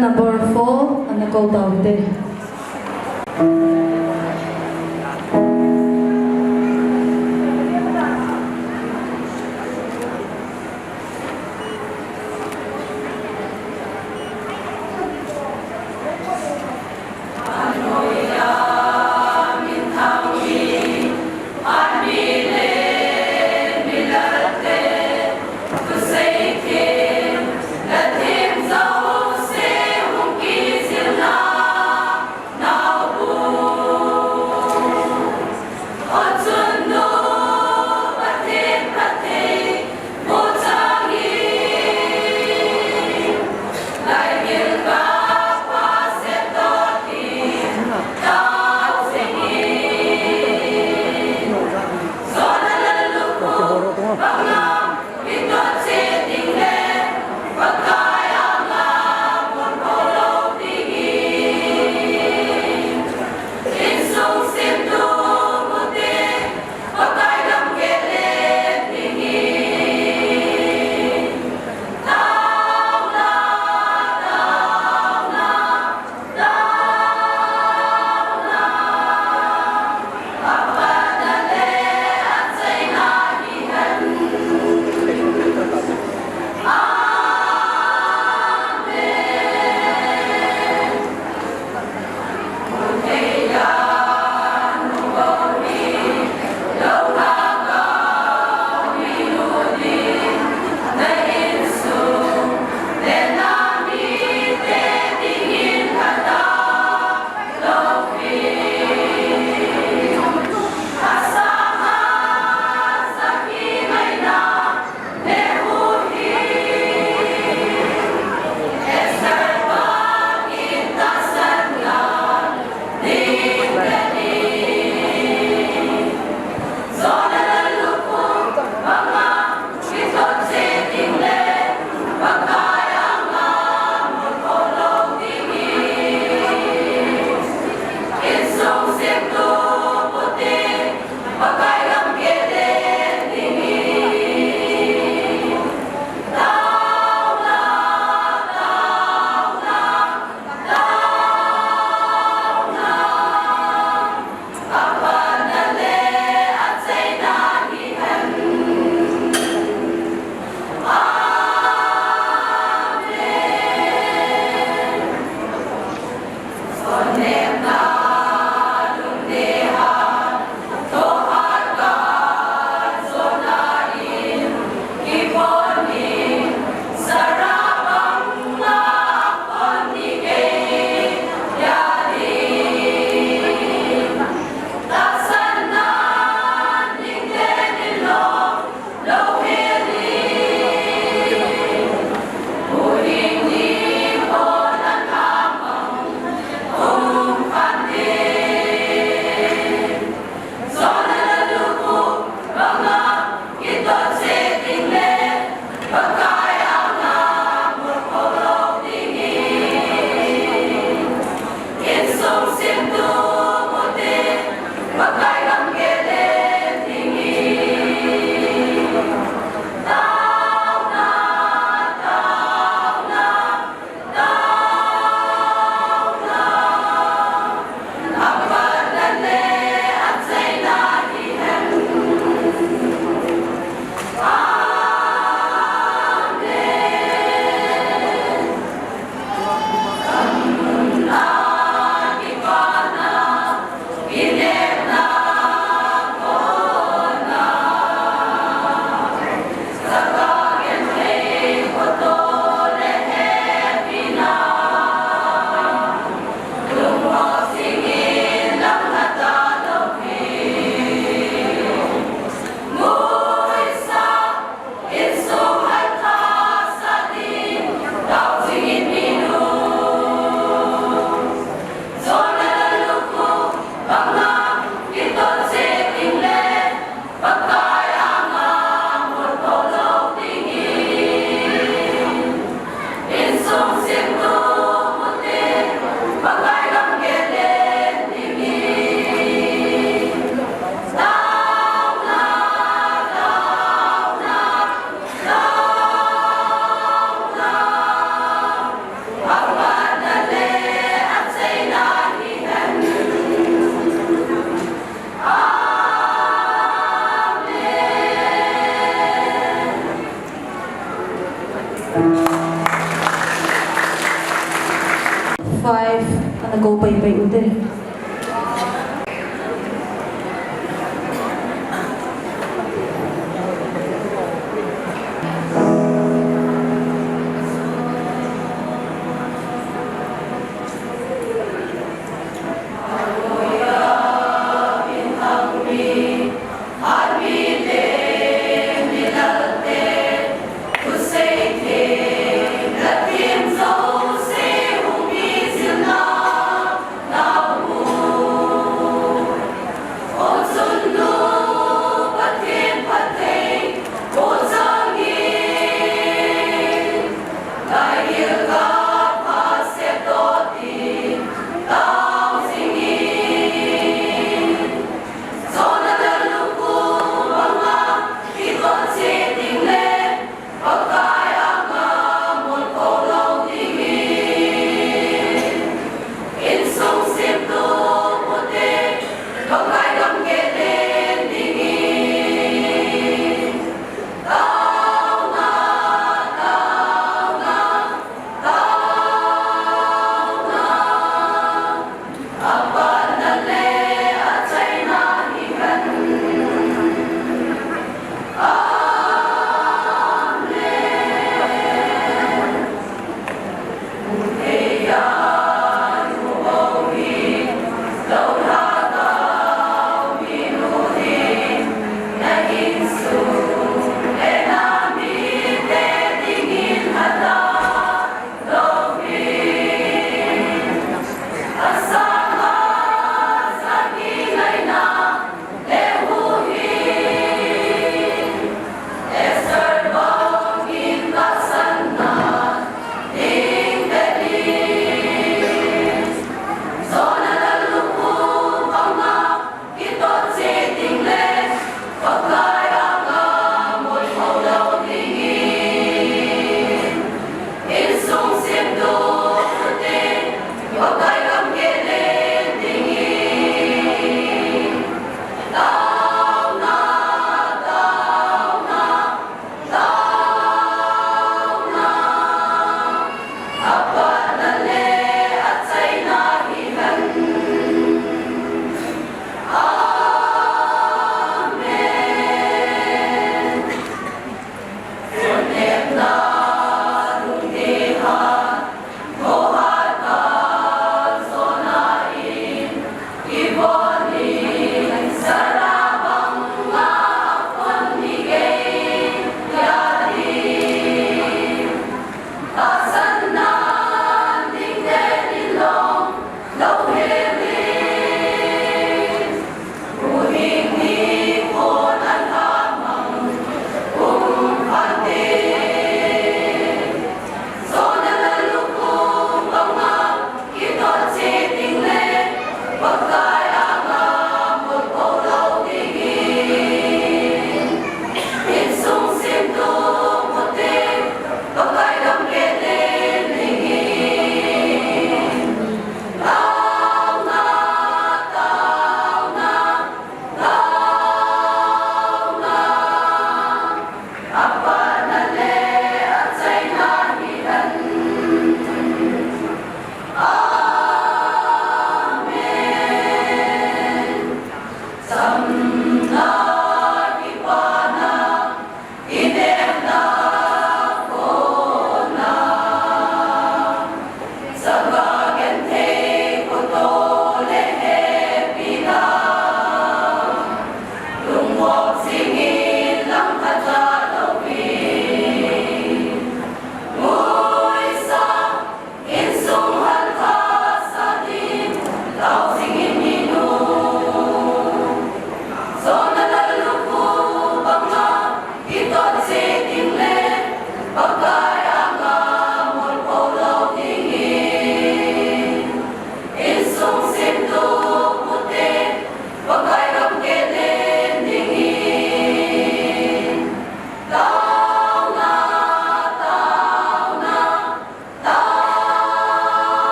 number four, ana kou taute. Five, ana go pai pai ute.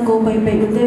Ko pai pai ute.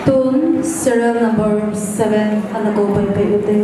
Tun serial number seven ana ko pai pai ute.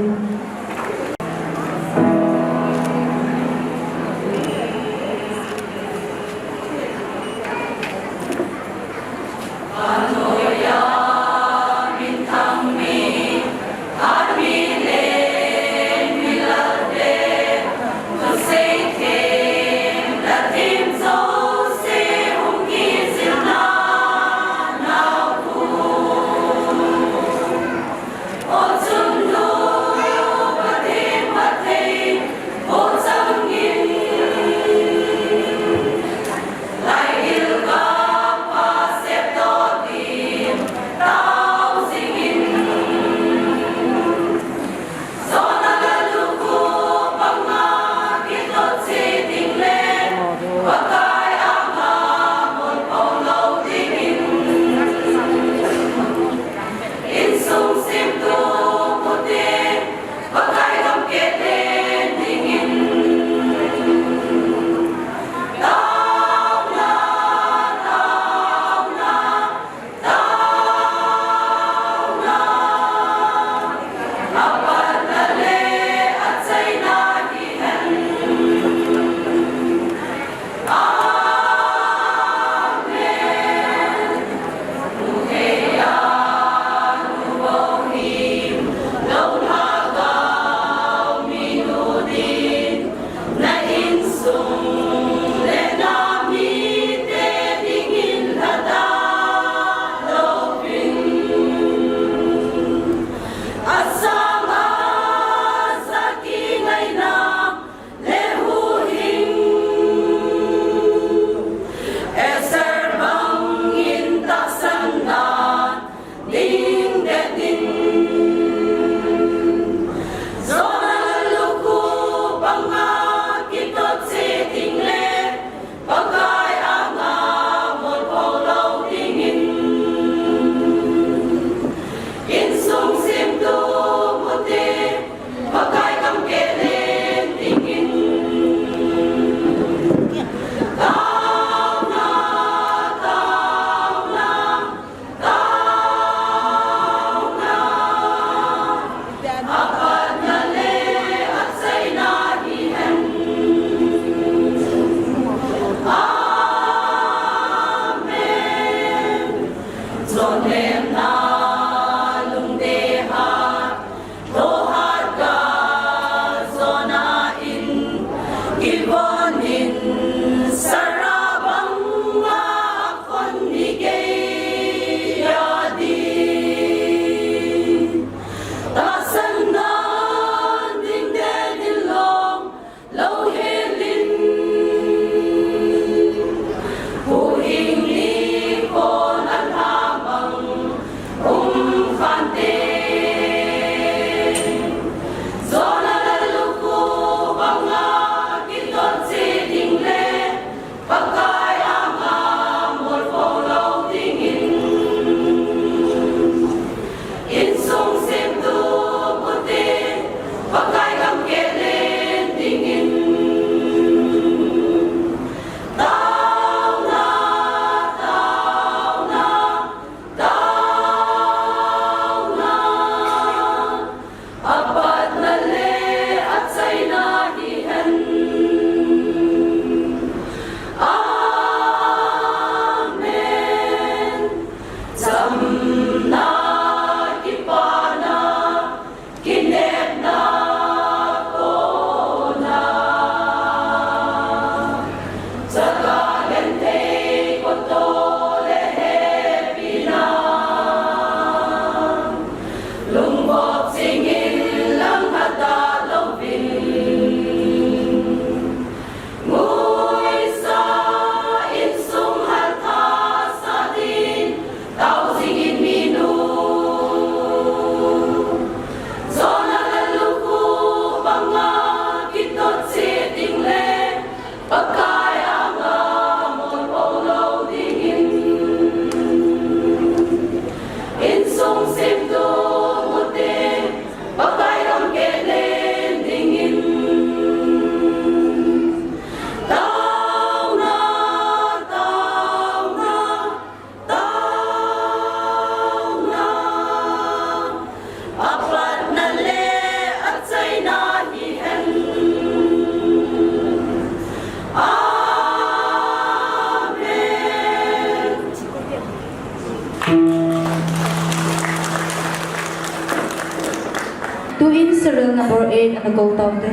Jonah lungdeha, tohat ga Jonah in, kivon in, sarabang a khon ni gei a di. Tahsan nan ding te din long, louhel in, huhhing ni khon a lhamang um khante. Jonah lallukhuh banga kitot cheh ding le, Pakai anga molpho lou dingin, insung semtup ute, Pakai gam kelen dingin. Taona, taona, taona. Apatna le achaina hihen. Amen. Chamna, kipana, kinepna kona. Chaga genthei koto le hepina. Lungvop chingin lang hatah louvin. Nguisa insung hatah sah din, tao jingin minu. Jonah lallukhuh banga kitot cheh ding le, Pakai anga molpho lou dingin, insung semtup ute, Pakai gam kelen dingin. Taona, taona, taona. Apatna le achaina hihen. Amen. Tuin serial number eight ana kou taute.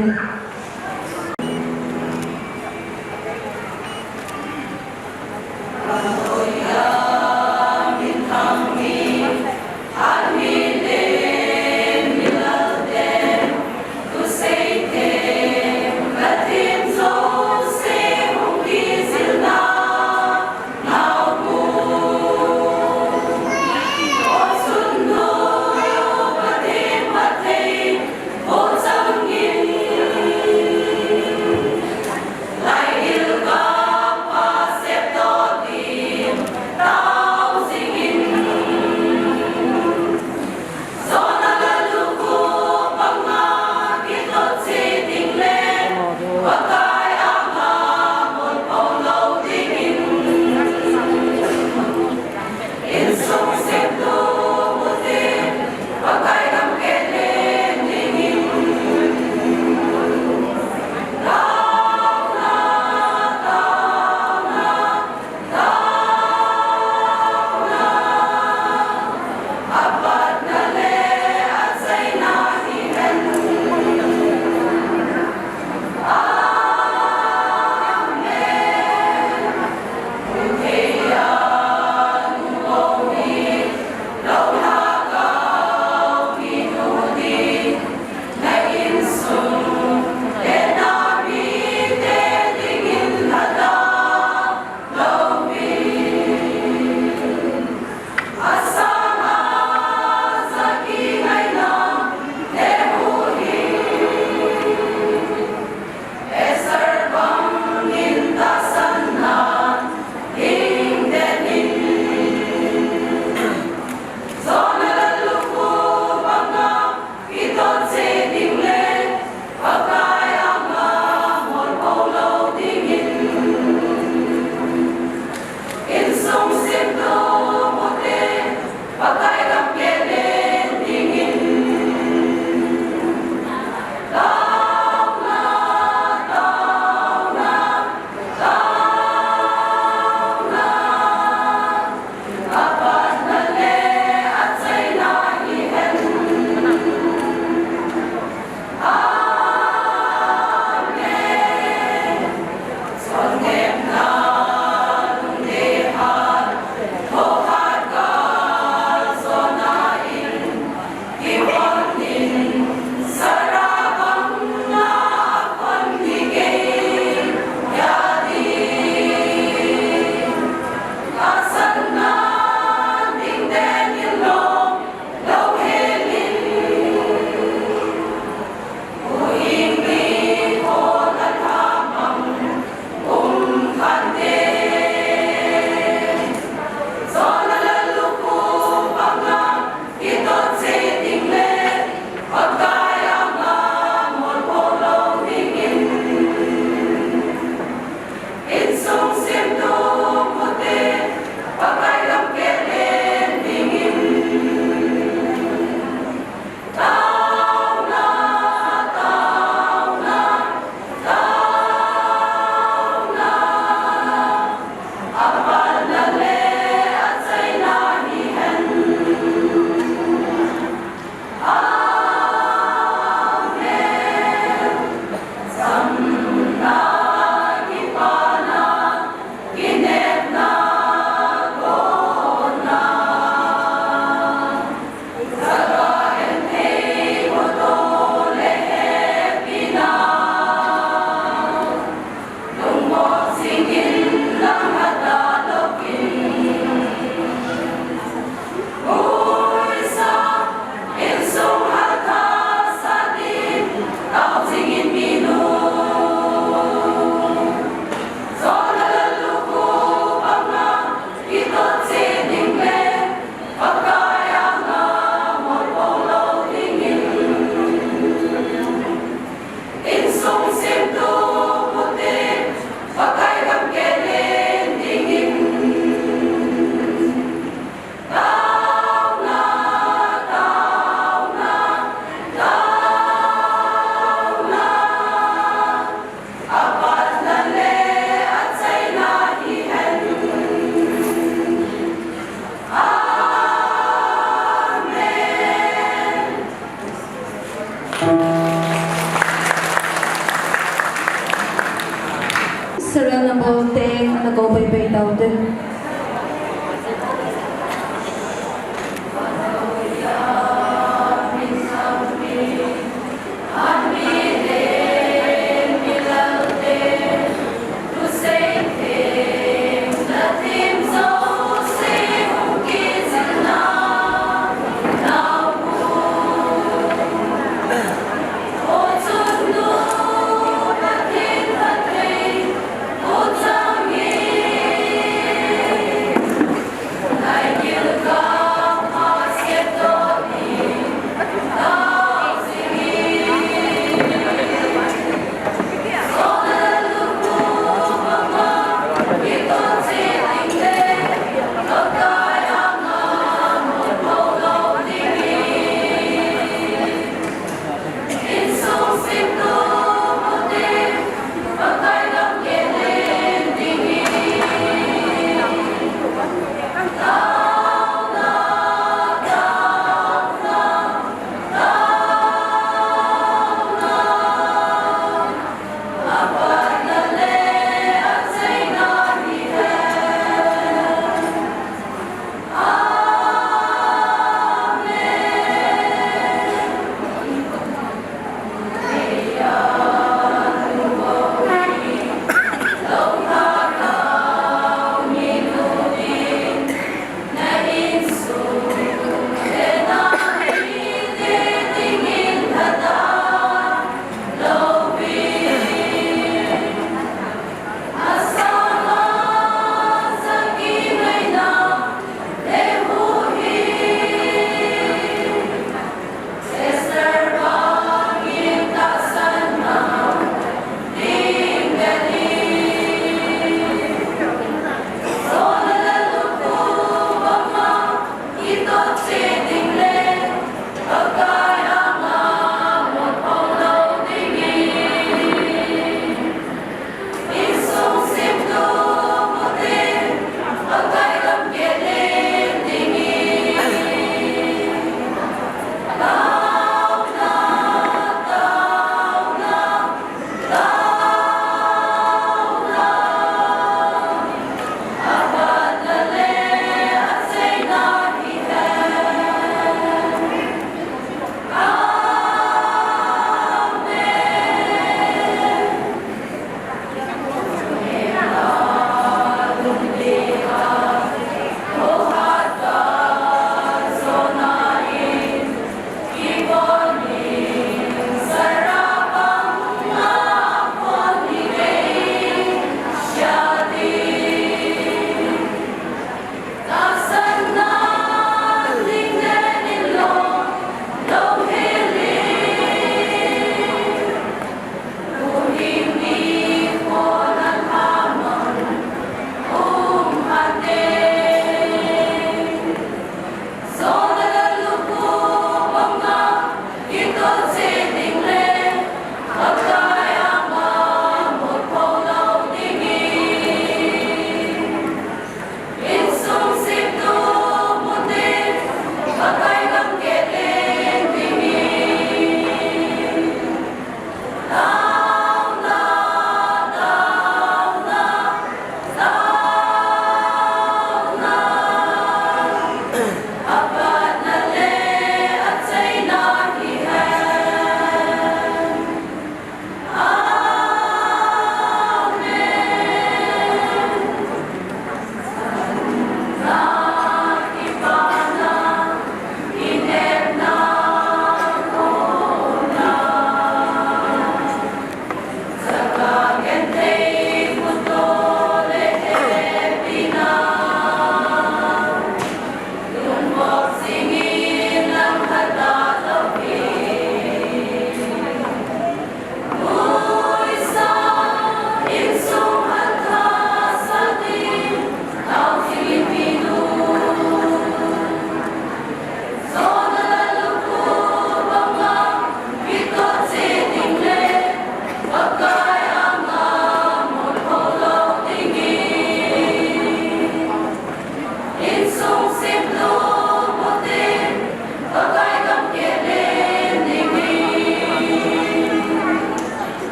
Taute.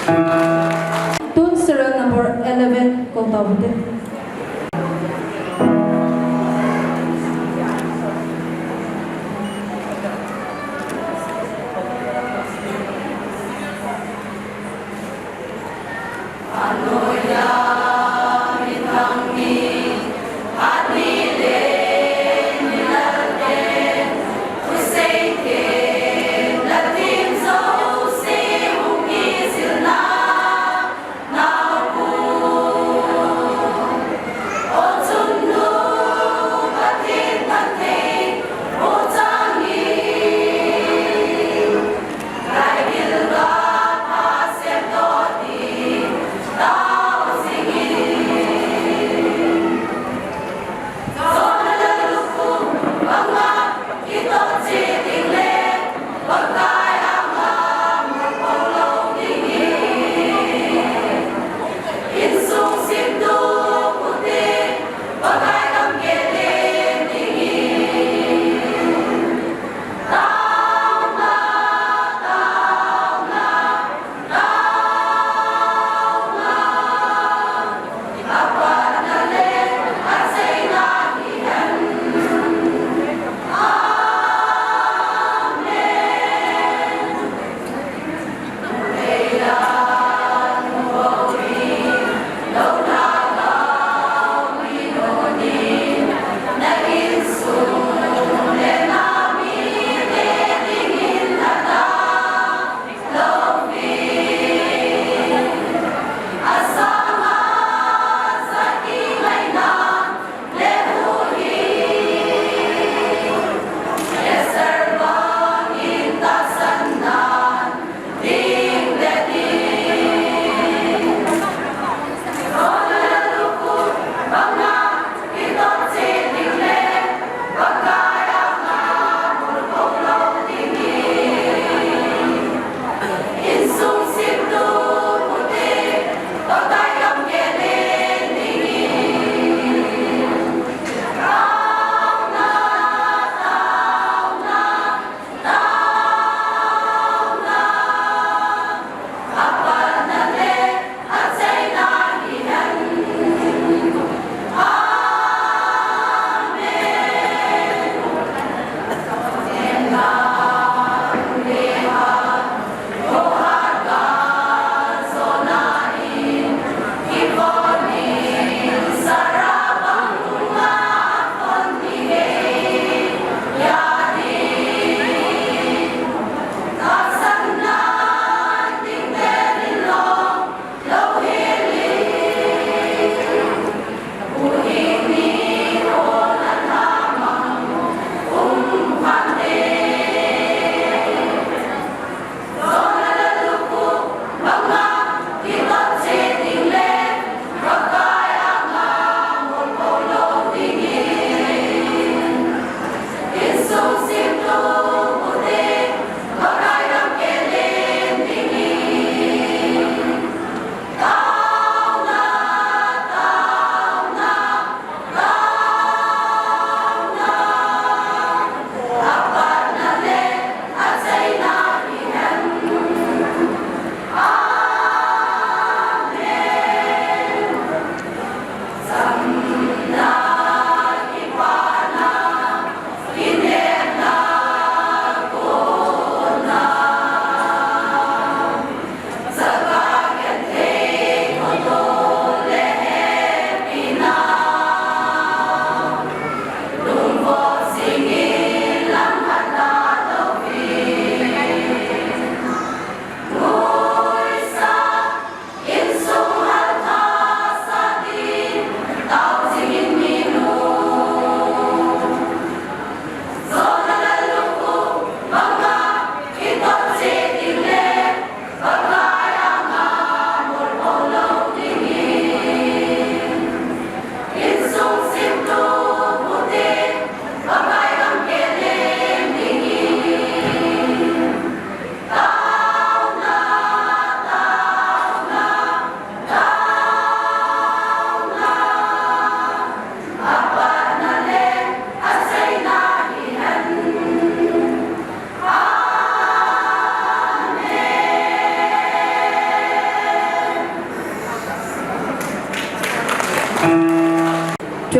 Tun serial number eleven, kou tao uvin te.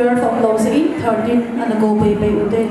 Twelve o'clock se in thirteen ana go pei pei ute.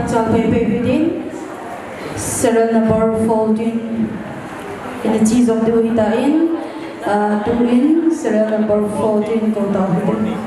Chal pei pei hitin, serial number fourteen. Ina chi jong diu hitan, ah, tuin serial number fourteen ko tau hitin.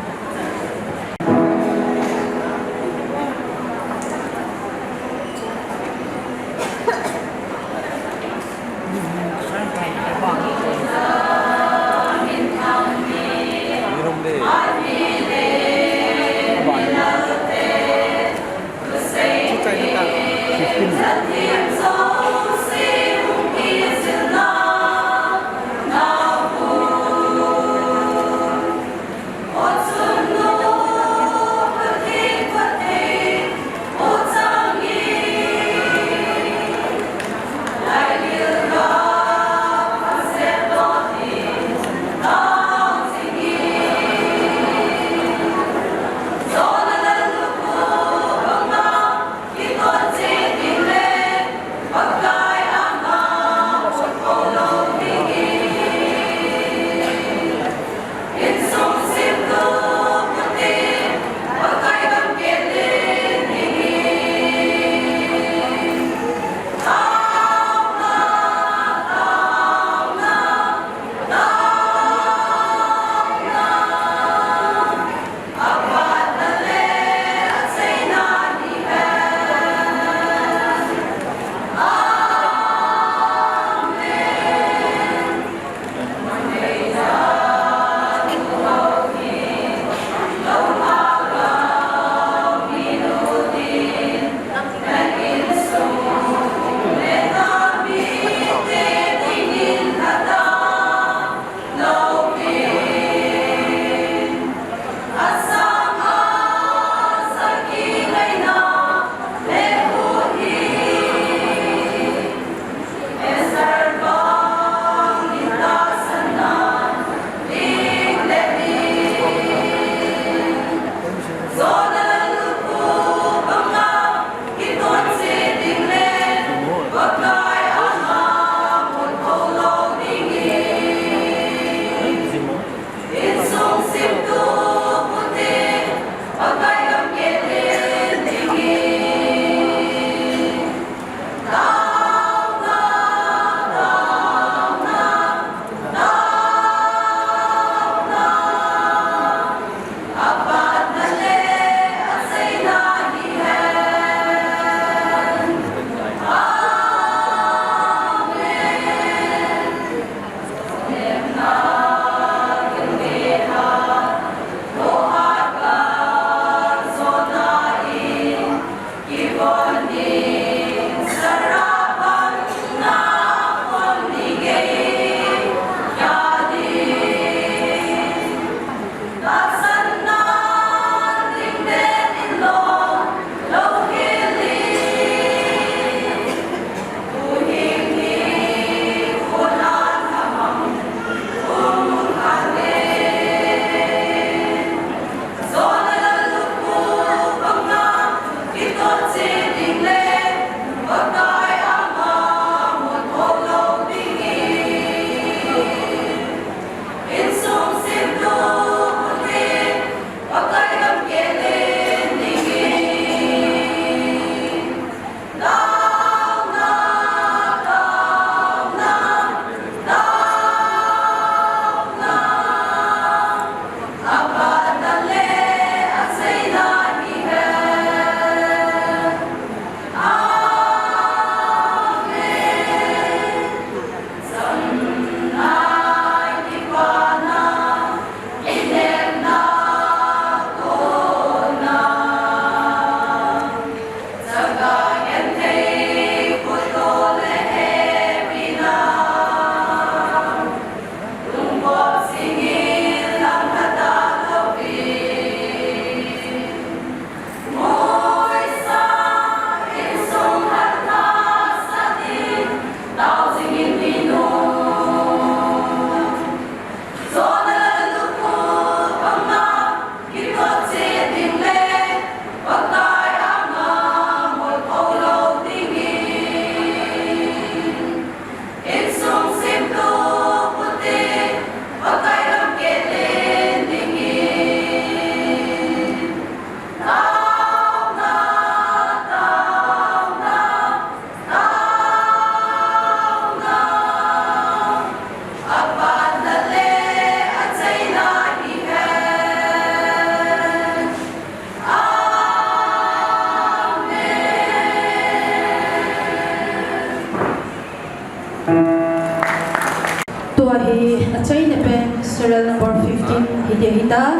Tua hi achaina pen serial number fifteen hi ding ahi tai.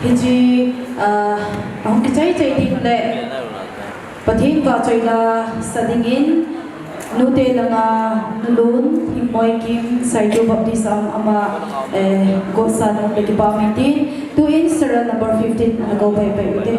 Hiche, ah, ahung kichai chai ding le Pathen vahchoila sa dingin, nute langa Nu Lun, Hingmoikim, Saitu Baptist a ama, eh, gotsan le kipah in tin, tuin serial number fifteen ana go pai pai ute.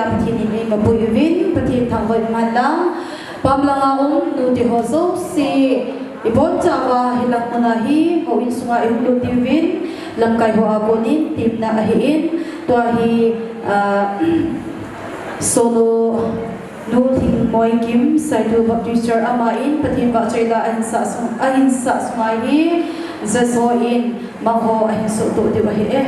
Pathen in eima pui uvin, Pathen thangvah in umhen lang. Pam langa um nute ho jouse, ibonchauva hilang muna hi, houin sunga ihung lut diuvin, lamkai hoa konin, temna ahin, tua hi, ah, Solo Nu Lhingmoikim, Saitu Baptist Church, aman Pathen vahchoi la ahin sah sung, ahin sah sunga hi, Jesu in, Mang ho ahin sohtoh diu ahi e.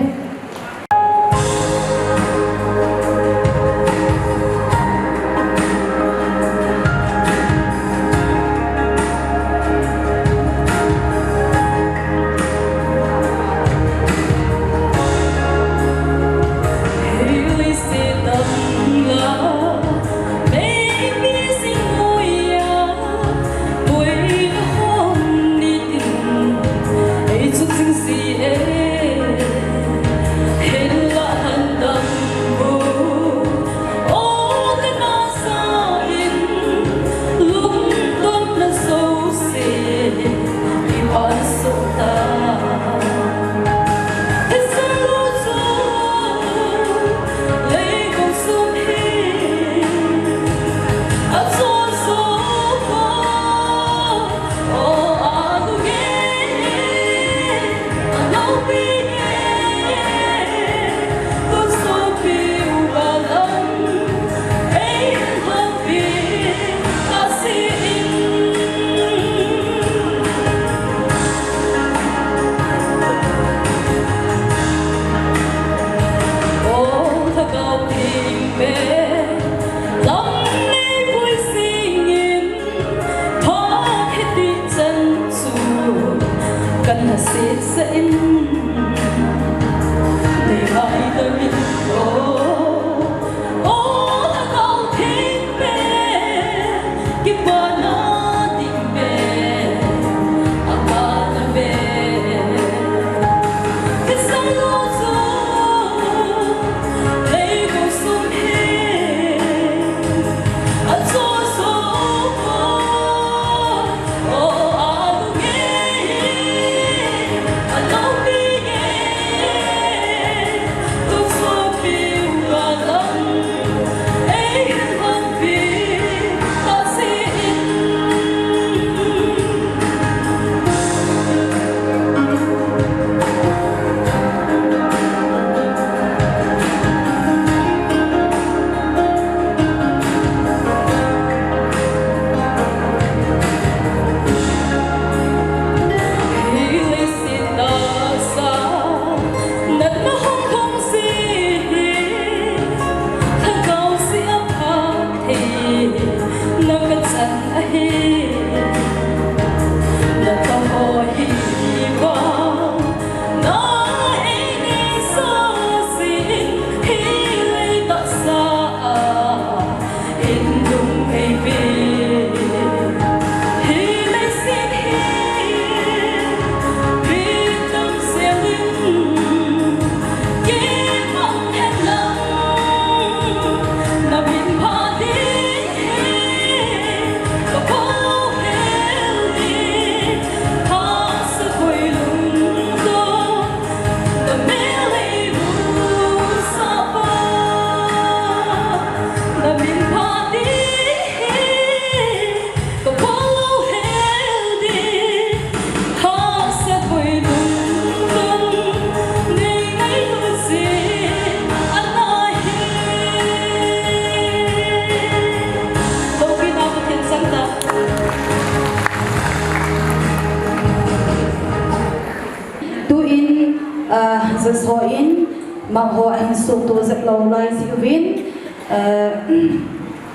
Tuin, ah, Jesu in, Mang ho ahin sohtoh jep lou lai jiuvin, ah,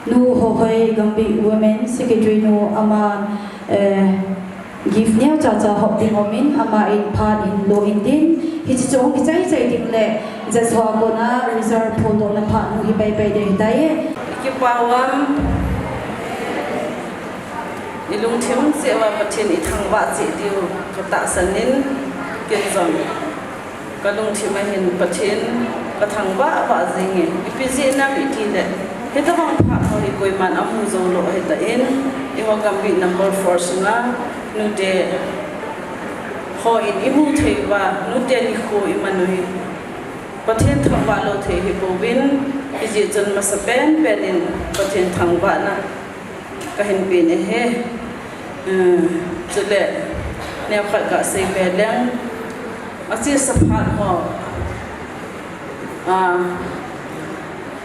Nu Hohoi Gambih Women Secretary nu ama, eh, gift neocha cha hop ding umin, aman phat hin lo intin, hiche chu hung kichai chai ding le, Jesu a kona result phondohna phat hung hi pai pai ding ahitai. Kipah uvam, ilungthim cheh uva Pathen ithangvah cheh diu katahsan in, ken jong kalungthim a hin Pathen kathangvah vah jenge, ipi jeh ham itile, hitobang phat ho hi koiman amu jou lou ahitan, eiho Gambih number four sunga nute hon imu thei uva, nute nikho iman u hi Pathen thangvah lou thei hipouvin, Hijeh chun masa penpen in Pathen thangvahna kahin pe nahi. Eh, chule neokhat kasei ve leng, achesa phat ho, ah,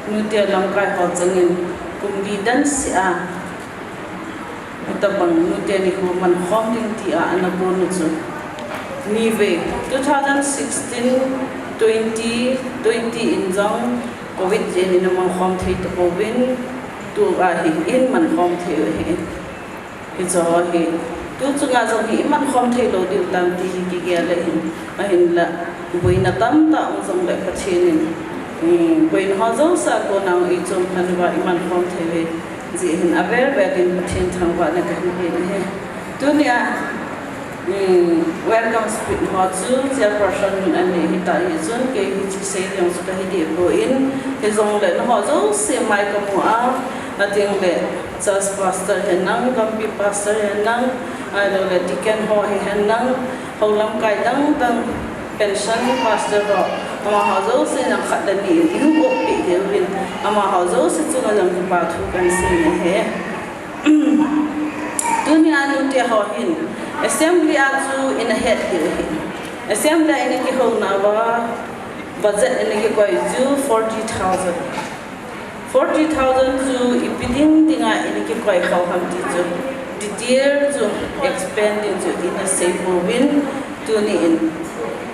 nute lamkai ho changin kum li dan seh a, hitabang nute nikho mankhom ding tia ana bol u chu nivei, two thousand sixteen, twenty twenty in jong Covid jeh in imankhom thei tapouvin, tua hi imankhom thei u ahi. Hiche ho hi tu chunga jong hi imankhom thei lou diu tam ti hi kigel ahin, ahinla boina tamtah um jongle Pathen in, hmm, boina ho jouse a kona ichom khan uva imankhom thei uve. Hijeh hin avel vel in Pathen thangvahna kahin pe nahi. Tunia, hmm, welcome speech ho chu chairperson in anei ahitai, hichun kei hiche sei ding chu kahi deh poi, hijongle nangho jouse mai kamu a, atengle church pastor hihen lang, gampi pastor hihen lang, ahiloule deacon ho hihen lang, hou lamkai dang dang, pension pastor ho, amaho jouse jong khat le ni in ihung oppeh diuvin, amaho jouse chunga jong kipa thu kahin sei nahi. Tunia nute ho hin assembly a chu ina het diu ahi. Assembly a ina kihouna uva budget ina kikoi chu forty thousand. Forty thousand chu ipi ding dinga ina kikoi khom ham ti chu detail chu explain ding chu ina sei pouvin, tuni in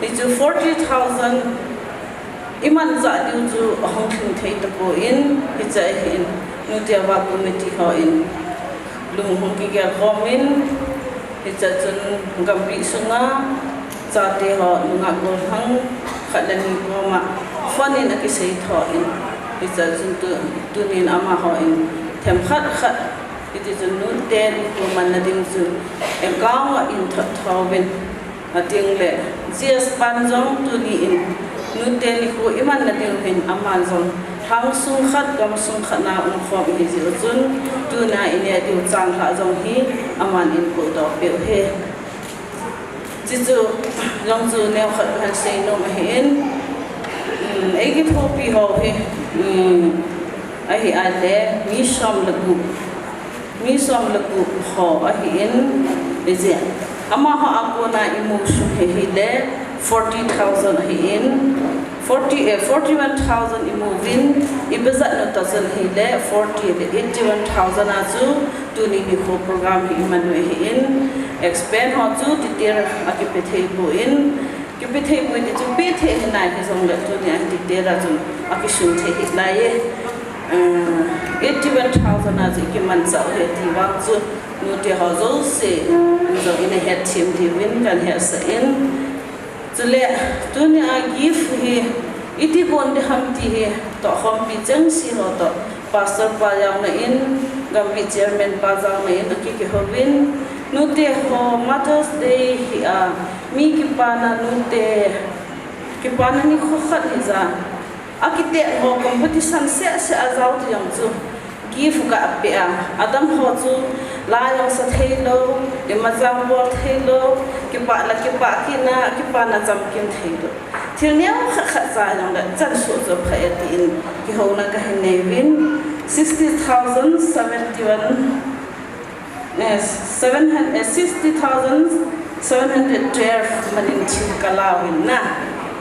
hichu forty thousand imanchah diu chu ahung lhing thei tapon, hiche ahin nute uva committee hon lung hung kigel khom in, hiche chun gampi sunga chate ho nungah gollhang khat le ni koma phone in akisei thou in, hiche chun tu, tunin amahon themkhat khat, hiti chun nute nikho manna ding chu account a ahin thot thouvin, atengle G S pan jong tuni in nute nikho imanna diu hin aman jong lhang sung khat, gamsung khat na umkhom ahi jeh u chun, tuna ineh diu changlhah jong hi aman eihin pohdoh peh u ahi. Chuchu jong chu neokhat kahin seinom ahin, um, eikithopi ho hi, um, ahi ale mi som le gup, mi som le gup ho ahin, ijeh, amaho a kona imu sum hi hile forty thousand ahin, forty, eh, forty-one thousand imuvin, ibajat nu tah chun hile forty le eighty-one thousand a chu tuni nikho program hi iman u ahin, expense ho chu detail a kipe thei pon, kipe thei poi ti chu pe thei hinai hijongle tunia hi detail a chun akisun thei hih laiye. Ah, eighty-one thousand a chu ikimanchah u ahi ti vang chu nute ho jouse jong ina hetthem diuvin kahin hetsah in. Chule tunia gift hi iti bon ding ham ti hi tohkhompi chengse ho toh, pastor pa jaona in, gampi chairman pa jaona in, aki kihouvin, nute ho Mother's Day hi a, mi kipana nute, kipana nikho khat hija, akitet ho competition seh seh a jaote jong chu gift gah peh a, adam ho chu la jong sa theilou, imacha bol theilou, kipah la kipah kitna, kipana chamkim theilou. Thil neokhat khat cha jongle chansoh chu aphai e tin kihouna kahin nei uvin, sixty thousand seventy-one, eh, seven hundred, eh, sixty thousand seven hundred twelve manin thil kala uvin na.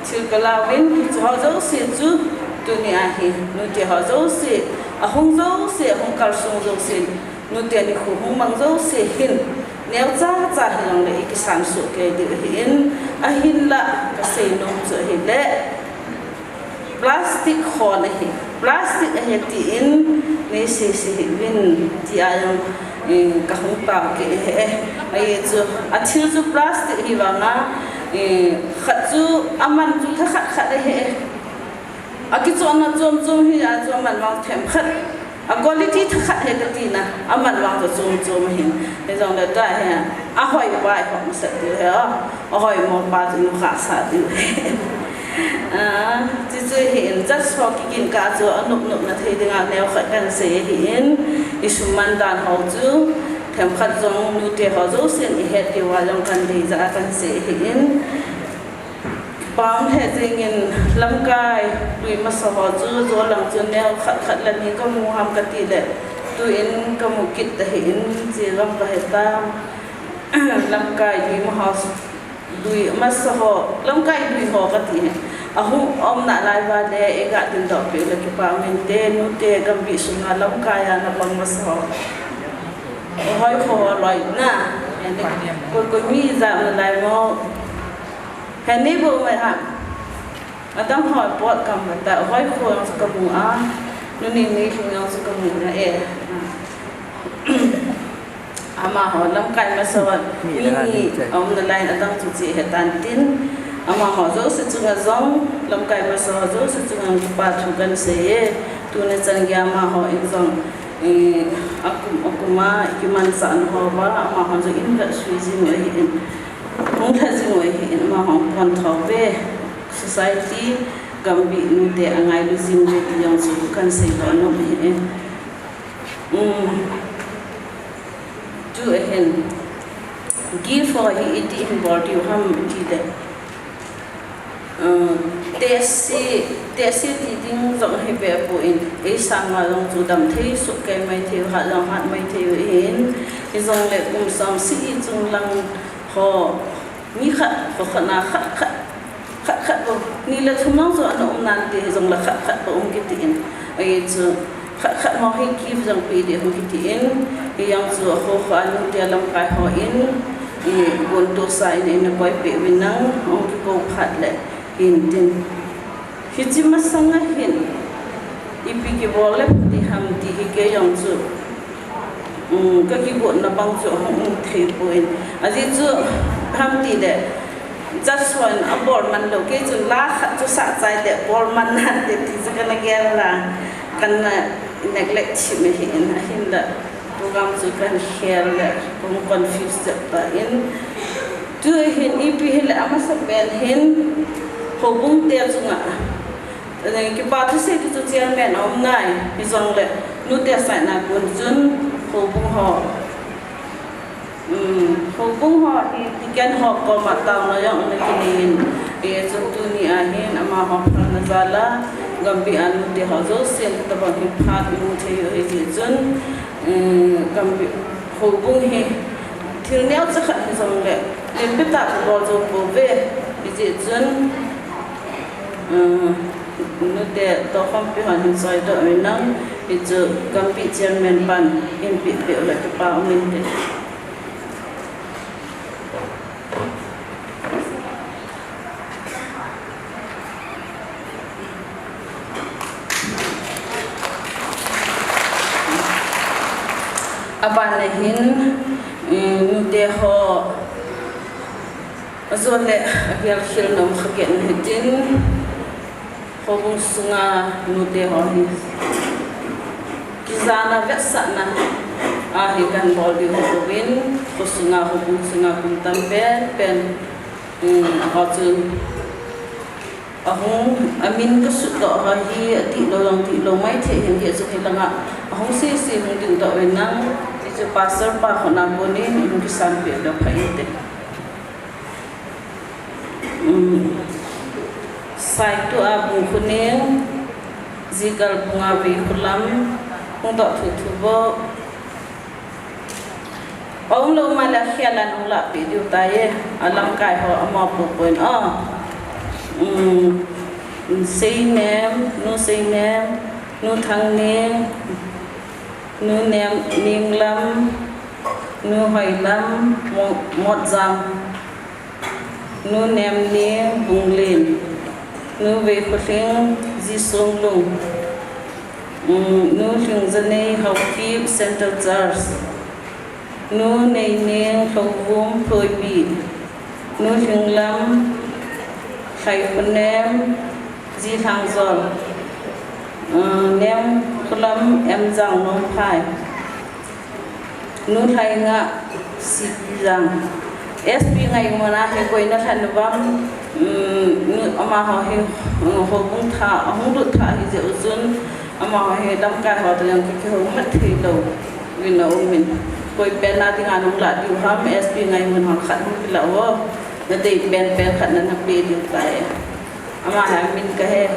Thil kala uvin, hiche ho jouse chu tunia hi nute ho jouse, ahung jouse, ahung kalsung jouse, nute nikho hung mang jouse hin neocha cha hijongle ikisansuh kei diu ahin, ahinla kaseinom chu ahile plastic khon ahi, plastic ahi tin neisei sei hih uvin tia jong, eh, kahung tao kei ahi. Ajeh chu athil chu plastic ahi vanga, eh, khat chu aman chu thakhat khat ahi. Akichonna chom chom hi a chu aman vang themkhat. A quality thakhat ahi katina, aman vang chu chom chom ahin. Hijongle tua hi, ahoi pa ikhop masat diu ahi o. Ahoimo pa chu nukhah sah diu ahi. Ah, chuchu ahin, judge ho kigin kah chu anop nopna thei dinga neokhat kahin sei ahin, isuhman dan ho chu themkhat jong nute ho jousen ihet diuva jong kahin deija kahin sei ahin. Pam he jingin lamkai lui masa ho chu, jo lang chu neo khat khat la ni kamu ham kati le, tuin kamu kit ta hi in, chi lam ka he ta. Lamkai lui ma ho, lui masa ho, lamkai lui ho kati he. Ahung om nalai uva le, eiga dingdoh peh u le kipa um inte, nute Gambih sunga lamkai a na bang masa ho. Hoi kho loi na, koi koi mi ja nalai mo. He ni bu mai ha. Adang ho pot kam ta, hoi kho jong chu kamu a. Nuni ni lhing jong chu kamu na e. Amaho lamkai masa ho, mi ni, ni, ni, um, nalai adang chu chi he tan tin. Amaho jouse chunga jong, lamkai masa ho jouse chunga kipa thu kan sei e. Tuni chan gei amaho in jong, eh, akum, akum a, kimanchah na ho uva, amaho jong in ka sui jing u ahi in. Hung lha jing u ahi in, amaho pon thou ve. Society, Gambih nute angailu jing uve ti jong chu kan seidoh nom ahi in. Um, tu ahin, gift ho hi iti hin bol diu ham iti le. Uh, tehse, tehse ti ding jong hi be poi, ei sanga jong chu dam thei, suk kei mai thei, hat jong hat mai thei u ahin, hijongle kum som sagi chung lang ho, mi khat, kho khat na khat khat, khat khat bou, ni le thum lang chu ana um nante, hijongle khat khat bou um kiti in, ahi chu, khat khat mo hi gift jong pe ding hung kiti in, hijong chu akho kho a nute lamkai ho in, i gon tohsa in, in akoi peh uvin lang, hung kikou phat le, hin tin. Hiche masanga hin, ipi kibol le pha ding ham ti hi kei jong chu, um, ka kigotna bang chu ahung um thei poi. Ajeh chu, ham ti le, just one, abol man lou, kei chun la khat chu sah chai le, bol man nante ti chu kana gel a, kana neglect chim ahi in, ahinla, program chu kan khel le, kan confuse jep ta in. Tu hin ipi hile amasapen hin, houbung te chunga, eh, kipa thusei tu chu chairman aum nai, hijongle, nute saina kon chun, houbung ho. Um, houbung ho hi, deacon ho koma taona jong ana kinei in, eh, chun tuni a hin, amaho phalna jal a, Gambih a nute ho jousen, tabang hi phat imu thei u ahi jeh chun, eh, Gambih houbung hi, thil neocha khat hijongle, len peh tah kabol jou pouve, hijeh chun, eh, nute tohkhompi hon hin choi doh uvin lang, hichu Gambih chairman pan hin peh peh u le kipa um inte. Abana hin, um, nute ho, ajole, agel khel nom kha kit in hitin, houbung sunga nute ho hi kijana vetsahna ahi kan bol diu hi uvin, kho sunga, houbung sunga kum tam pen pen, um, ho chun ahung, amin kasut doh ho hi, ati lou jong ti lou mai thei hin, hijeh chun hilanga ahung sese hung dingdoh uvin lang, hichu pastor pa khona kon in, hung kisan peh le pha inte. Um, Saitu a Bungkhoneng, Jigal Bunga Veikholam, hung doh thuthu bou. Aum lou ma le khel a hung lah peh diu tai e, alamkai ho amaho poupou in a. Um, Seinem, Nu Seinem, Nu Thangneng, Nu Nem, Nenglam, Nu Hoilam, Mo-, Motjam. Nu Nemneng, Bunglen, Nu Veikholhing, Jisonglung, um, Nu Lhingjanei, Haokip, Central Church, Nu Neineng, Lhouvum, Thoibi, Nu Lhinglam, Lhaikhonem, Ji Lhangjol, um, Nemkholam, M Jang, Nongphai. Nu Lhainga, Sipijang. S P Ngaimon a hi koi na lhan uvam, um, nu, amaho hi, um, houbung thah, ahung lut thah ahi jeh u chun, amaho hi lamkai ho toh jong ki, kihoumat thei lou uvin aum in. Koi pen a dinga nung lah diu ham, S P Ngaimon ho khat hung kilah uvo. Na dei pen pen khat na na pe diu tai. Ama hi min kahe.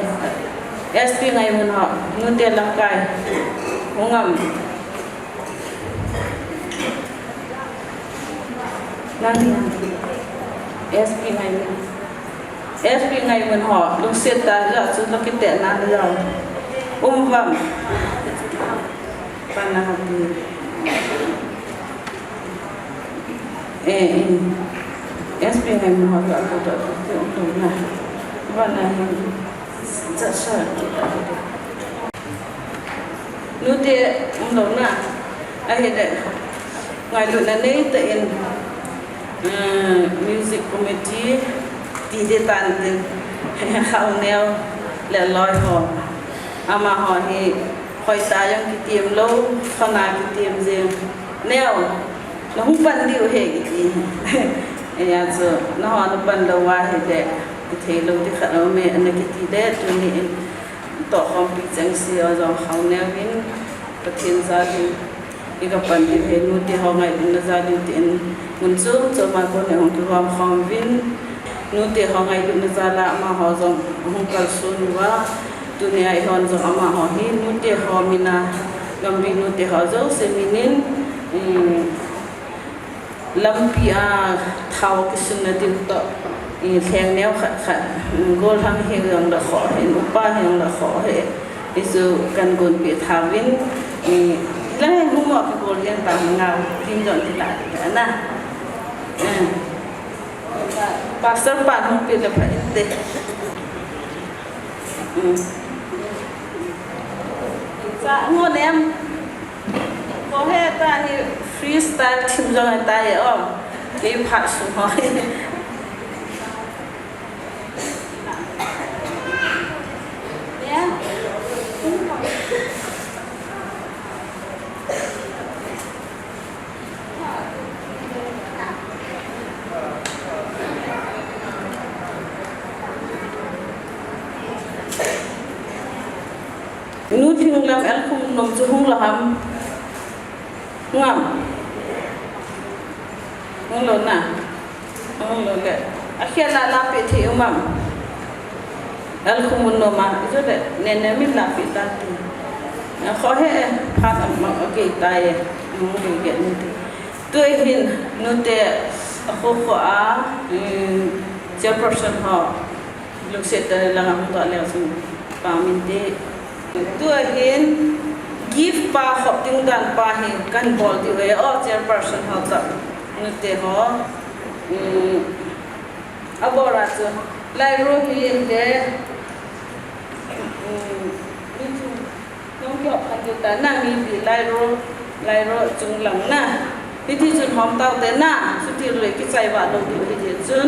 S P Ngaimun ho, nute lamkai. Hung am. Nang S P Ngaimun. S P Ngaimun ho, lungset tah a chu lo kite na lo. Um vam. Pana hati. Eh, eh. S P Ngaimun ho, lo, lo, lo, lo, lo, na. Pana hi. Sa, sa. Nute, um, lo na. Ahile, ngailutna neitah in, eh, music committee, ti ding tan tin, Khaoneo le aloi ho. Amaho hi, hoitah jong kitem lou, khona kitem jeng. Neo, nahung pan diu ahi kiti. Hijeh chun, nangho napan lou ahile, kithei lou ding khat aume, ana kiti le, tuni in, tohkhompi chengse ho jong Khaoneo in, Pathen jal in, i kapan diu ahi, nute ho ngailutna jal in tin, mun chom chom a kon in hung kigom khom uvin, nute ho ngailutna jal a amaho jong hung kalson uva, tunia eihon jong amaho hi, nute ho min a, Gambih nute ho jouse min in, um, lampi a thao kisunna ding toh, i, lheng neo khat khat, gollhang hi jong la khoh hih in, upa hi jong la khoh hih in, hichu kahin gonpeh tauvin, i, hilai hung mo kigol jeng ta ngau, hing jong ti ta ding na. Eh. Pastor pan hung pe le pha inte. Hmm. Sa ngo nem. Ko he ta hi freestyle thim jong ta ye o. Kei phat sung ho. Yeah. Nu Thinglam L. Khumnom chu hung lou ham? Hung am? Hung lou na? Hung lou le. Akhel a la pe thei um am? L. Khumnom a, ijo le, nene min la pe ta ti. Kho he, phat am, a gei ta ye. Hung lou ge nu ti. Tua hin, nute, akho kho a, um, chairperson ho. Lungset tah in lang a hung doh leu chun pa min ti. Tua hin gift pa khop ding dan pa hi kahin bol diu ahi o, chairperson ho toh. Nute ho. Um, abol a chu Lairo hi in le. Um, mi chu Nung kihop khat diu ta na, mi li Lairo, Lairo chunglang na. Hiti chun hom tau te na, chuti le kichai vah lou diu hiti chun.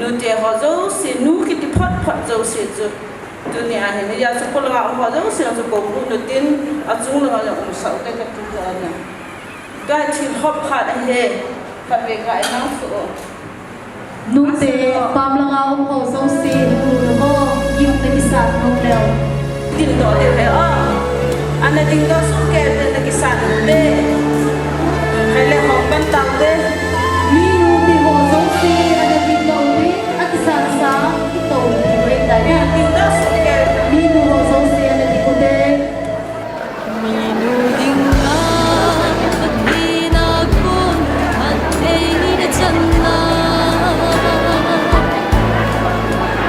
Nute ho jouse, nu kiti phot phot jouse chu. Tunia hin, hia chu polanga um ho jouse chu kou lut nu tin, achung langa um sau te kati ta na. Tua thil hop khat ahi, khatvei ka inang su o. Nute, pam langa um ho jouse, nu ho, gift na kisan nom leu. Dingdoh diu ahi o. Ana dingdoh soh kei le na kisan nom te. Khai le hom pan tau te. Minu ti ho jouse, ana dingdoh uvin, akisan sa, kitou uvin, dai. Dingdoh soh kei. Minu ho jouse, ana ding u te. Minu dinga, Pathen a kon phat eina channa.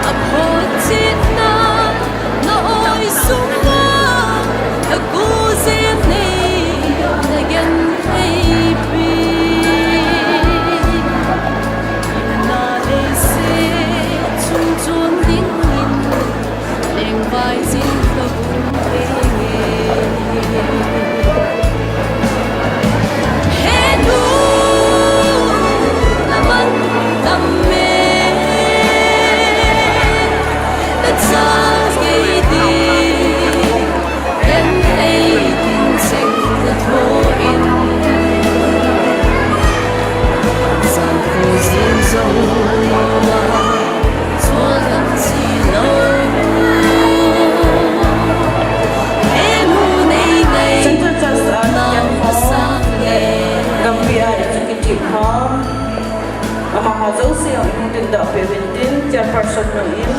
Aphotchetna, na oi sunga, na kou jeng nei, na Jouse hung dingdoh peh uvin tin, chairperson nu in,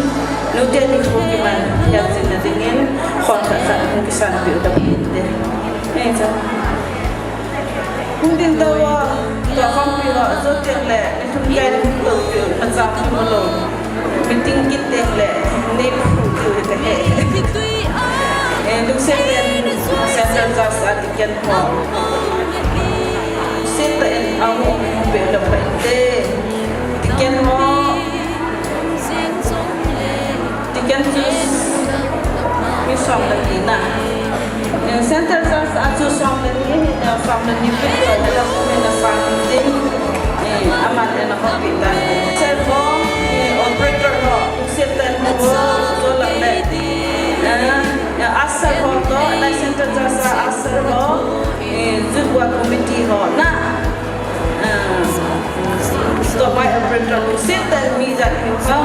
nute nikho kiman hial jing na dingin, khon khat khat hung kisan peh u tapon te. Ei cha. Hung dingdoh uva, tua khompi ho, ajo teng le, ni thum kai ni hung doh peh u, na chang hung lo. Meeting kit teng le, nei phu peh u te he. Eh, lungset tah in, Central Church a deacon ho. Lungset tah in, ahung peh u le pha inte. Deacon ho. Deacon chu mi som le ni na. Eh, Central Church a chu som le ni, eh, som le ni peh u le, eh, na sang tin. Eh, aman eh, na hon peh ta. Sir ho, eh, operator ho, lungset tah in hung vo, jo lang le. Eh, eh, usher ho toh, lai Central Church a usher ho, eh, youth work committee ho, na. Ah, tua mai operator lungset tah in mi jat hi kham,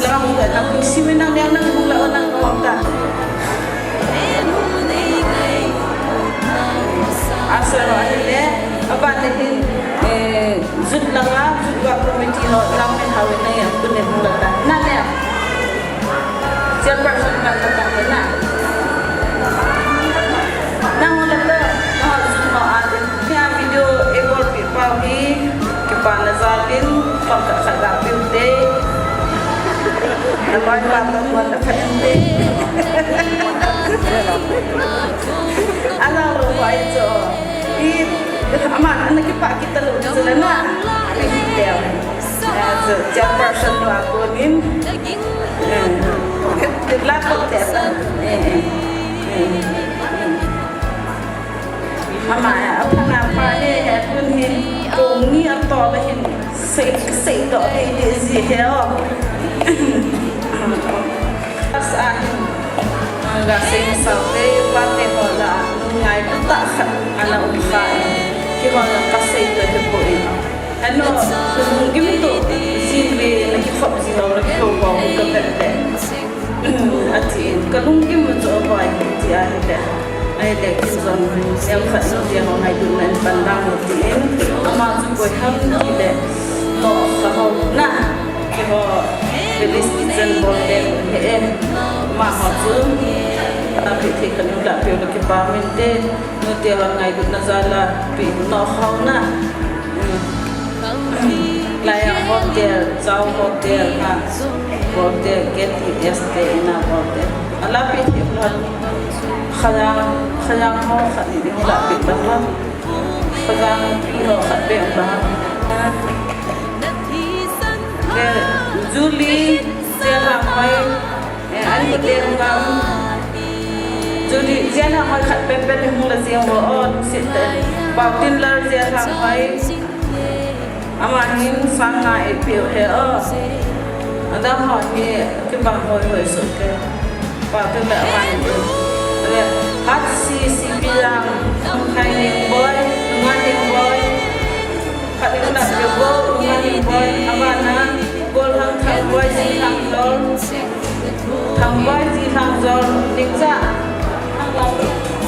lang hung tah in hung simin nang nang hung la nang hung ta. Usher ho ahile, aban le hin, eh, youth langa, youth work committee ho, lang min hawin na ya, tun le hung la ta. Na le. Chairperson kan la ta na. Na hung la ta, na hung la ta. Nia video eibolpeh pau hi, kipana jal in, khon khat khat ga peh u te. Aloi pa toh khon khat khat inte. Ana lou pa hichu. I, ama, ana kipah kit talou chu la na. Peh u te. Ah, chu, chairperson nu a konin. Eh, la ko te la. Eh, eh, eh. Ama, apha na pa he, he, tun hin, kong ni a to le hin, sei, sei to he, he, ji he o. As a hin, ga sei sa te, pa te ho la, ngai ta khat, ana um kha e. Kihon la ka sei to he poi. Ano, lungkim to, ji ve, na kikhop ji lo, na kikhop ko, ka vet le. Ati, ka lungkim u chu avai, ti ahile. Ahile, kin jong, neokhat nu te ho ngailutna in pan lang u tin, ama chu koi ham ti le, toh ka ho na, keiho, Village Kitchen bol te, he e, amaho chu, a phe thei khat nu lah peh u le kipa min te, nu te ho ngailutna jal a, peh u toh ho na. Laiya Hotel, Chow Hotel, ha. Hotel, K T S te, ina hotel. Ala pi ti la. Khajang, khajang ho khat ni la pi ba la. Khajang pi ho khat pe ba. Te, Julie, Sela Mai, Eh, an kut le hung gam. Julie, jia na hoi khat pen pen hung la jia ho, oh, sit te. Pau tin lar jia na hoi. Ama hin sang na e piu he, oh. Ada ho hi, kibang hoi hoi sut ke. Pau tin lar ama hin. Ale, hat si si pi yang, khai ning boy, nunga ning boy. Khat ning na piu go, nunga ning boy. Ama na, gol hang thang boy, si hang lol. Thangvai ji Lhangjol, Ningcha,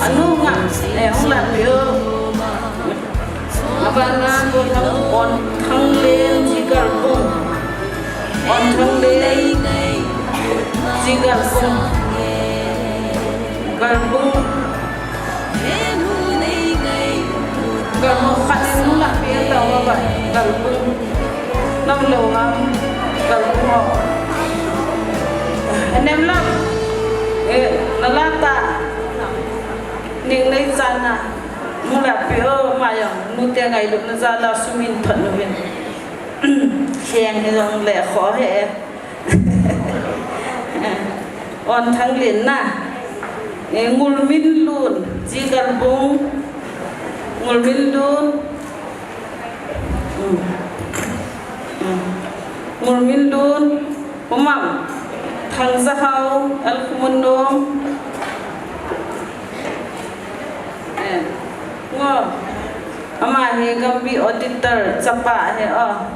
anu nga, eh, hung la piu. Abana, Onthanglen ji Galbung. Onthanglen ji Galbung. Galbung. Galbung khat in hung la piu ta va ba. Galbung. Nam lo ham. Galbung ho. Anem lam. Eh, na la ta. Ning nei chan na. Hung la piu ma jong. Nu te ngailutna jal a sumin thot nu vin. Kheng he jong le kho he. Onthanglen na. Eh, Ngulminlun, ji Galbung. Ngulminlun. Hmm. Hmm. Ngulminlun. Umam. Thangjahao, L Khumunnom. Eh. Ngo. Ama hi Gambih auditor chapa hi, oh.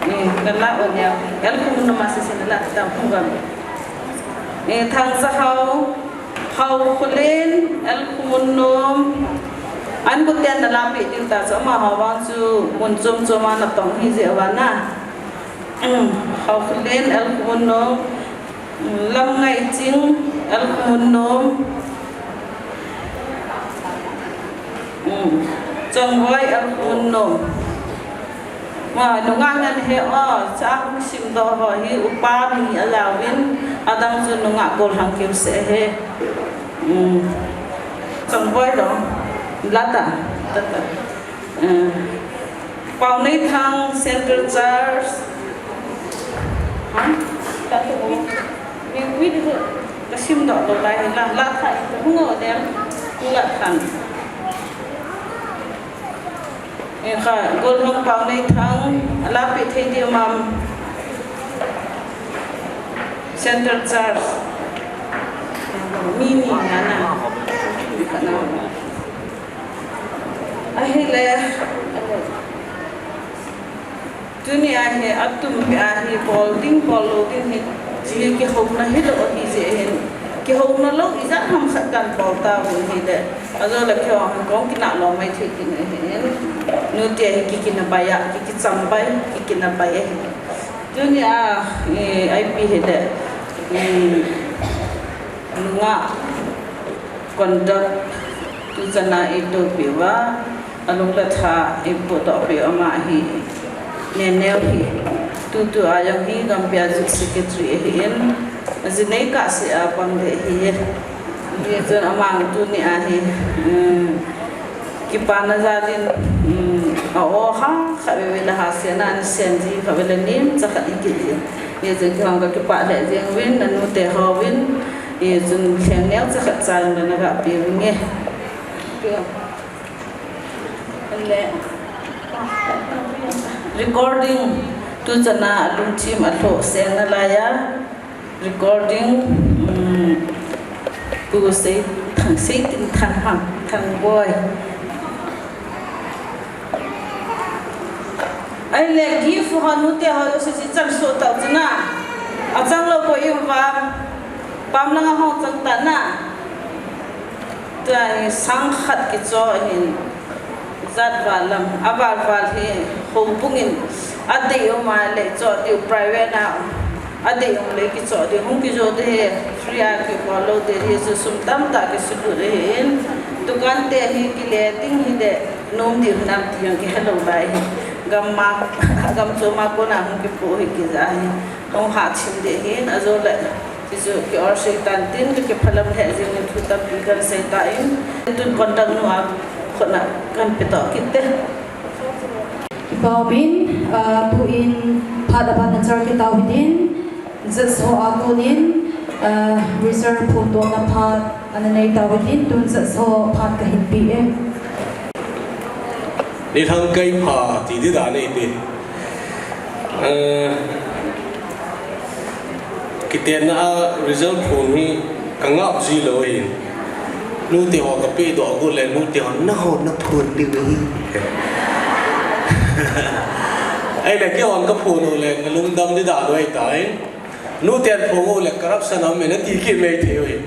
Eh, kala o nia. L Khumunnom a sisi na la ta hung gam. Eh, Thangjahao, Haokholen, L Khumunnom. An kut ten na la pi ding ta chu amaho vang chu mun chom chom a na tong hi jeh uva na. Haokholen, L. Khunnom, Lamngaiching, L. Khunnom, Chongboi, L. Khunnom. Nungah ngen he o, cha hung simdoh ho hi upa mi alauvin, adang chu nungah golhang keu seh he. Chongboi dong, lata, tata. Paoneithang, Central Church. Ha? Tata. Mi, mi di ko, kasimdoh lou lai la, la thai, hung o dem, hung la than. Golhang Paoneithang, alahpeh thei diu ham. Central Church. Mi ni nana. Ahile, tunia hi atumpeh a hi bol ding, bol lou ding hi, chi kihouna hilou ahijeh hin. Kihouna lou ijat ham khat kan bol tauvin hile. Ajole keiho hin kong kinah lou maithei ding ahin. Nute hi kikina bai a, kikicham bai, kikina bai ahi. Tunia, ipi hile, nungah conduct tuchana eitoupeh uva, alung le tha eipohdohpeh u ama hi, Neneo hi, tutua jong hi gampi a Youth Secretary ahin, aji nei kahsea pang ding ahi. Hijeh chun ama tunia hi, kipana jal in, a-o ha khat veve le hasena ana sem ji khat vele nemcha khat ikit jin. Hijeh chun kakipah lheh jeng uvin, nanute hovin, hijeh chun lheng neocha khat cha in nagapeh uvinge. Recording, tuchana alungthim alhoh seng nalaiya. Recording, Pu Sei, Thang, Seitinthang ham, Thangboi. Ahile gift ho nute ho jouse chan soh tau chuna. Achang lou koi um uvam. Pam langa hung chang tana. Tua hi sang khat kichoh ahin. Jat val lam, aval val hi houbung in adei um a le choh diu, private a adei um le kichoh diu, hung kijoh ding hi, free a kibol lou ding hi, chu sum tamtah kisulut ahin, dukan te hi kile ding hile, nom diu hinam ti jong kihelou lai hi, gam ma, gam chom a kona hung kipoh hi kija hi, hung hahthim ding ahin, ajole, hichu ki-or seitan tin, kakiphalam lheh jengin thu tampi kahin seitan, tun conduct nu a khut a kahin petoh kit te. Kipa umin, tuin phat aban nachar kit tau hitin, judge ho a konin, result phondohna phat ana nei tau hitin, tun judge ho phat kahin pe e. Nilhang kaipha ti ding dan eiti. Kitenna a result phon hi kangap ji lou ahin. Nute ho kapehdoh got le nute hon nangho naphon diu ahi. Ahile keihon kaphon u le kalungdam ding dan u ahitai. Nuten phong u le corruption aum e nati kit maithei u ahi.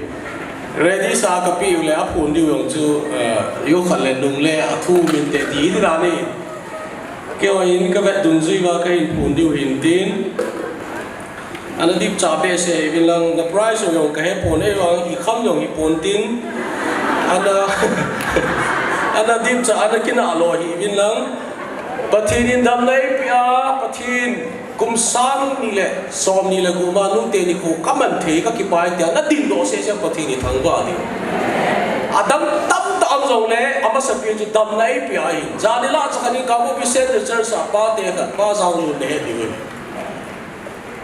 Ready sa kapeh u le aphon diu jong chu, jokhat le nung le athu minte ti ding dan ahi. Keiho hin kavet dungjui uva kahin phon diu hin tin. Ana dipcha behseh uvin lang, na prize jong kahepon, eivang ikham jong hipon tin. Ana, ana dipcha, ana kinah lou hih uvin lang. Pathen in damna eipeh a, Pathen kum sang ni le som ni le gup ma nute nikho kaman thei, kakipah e tia nadindoh sese Pathen ithangvah ding. Adang tamtah um jongle, amasapen chu damna eipeh ahi. Jan ni lah cha khat in Kangpokpi Central Church a pate khat, Pa Jaolun nahet diu ahi.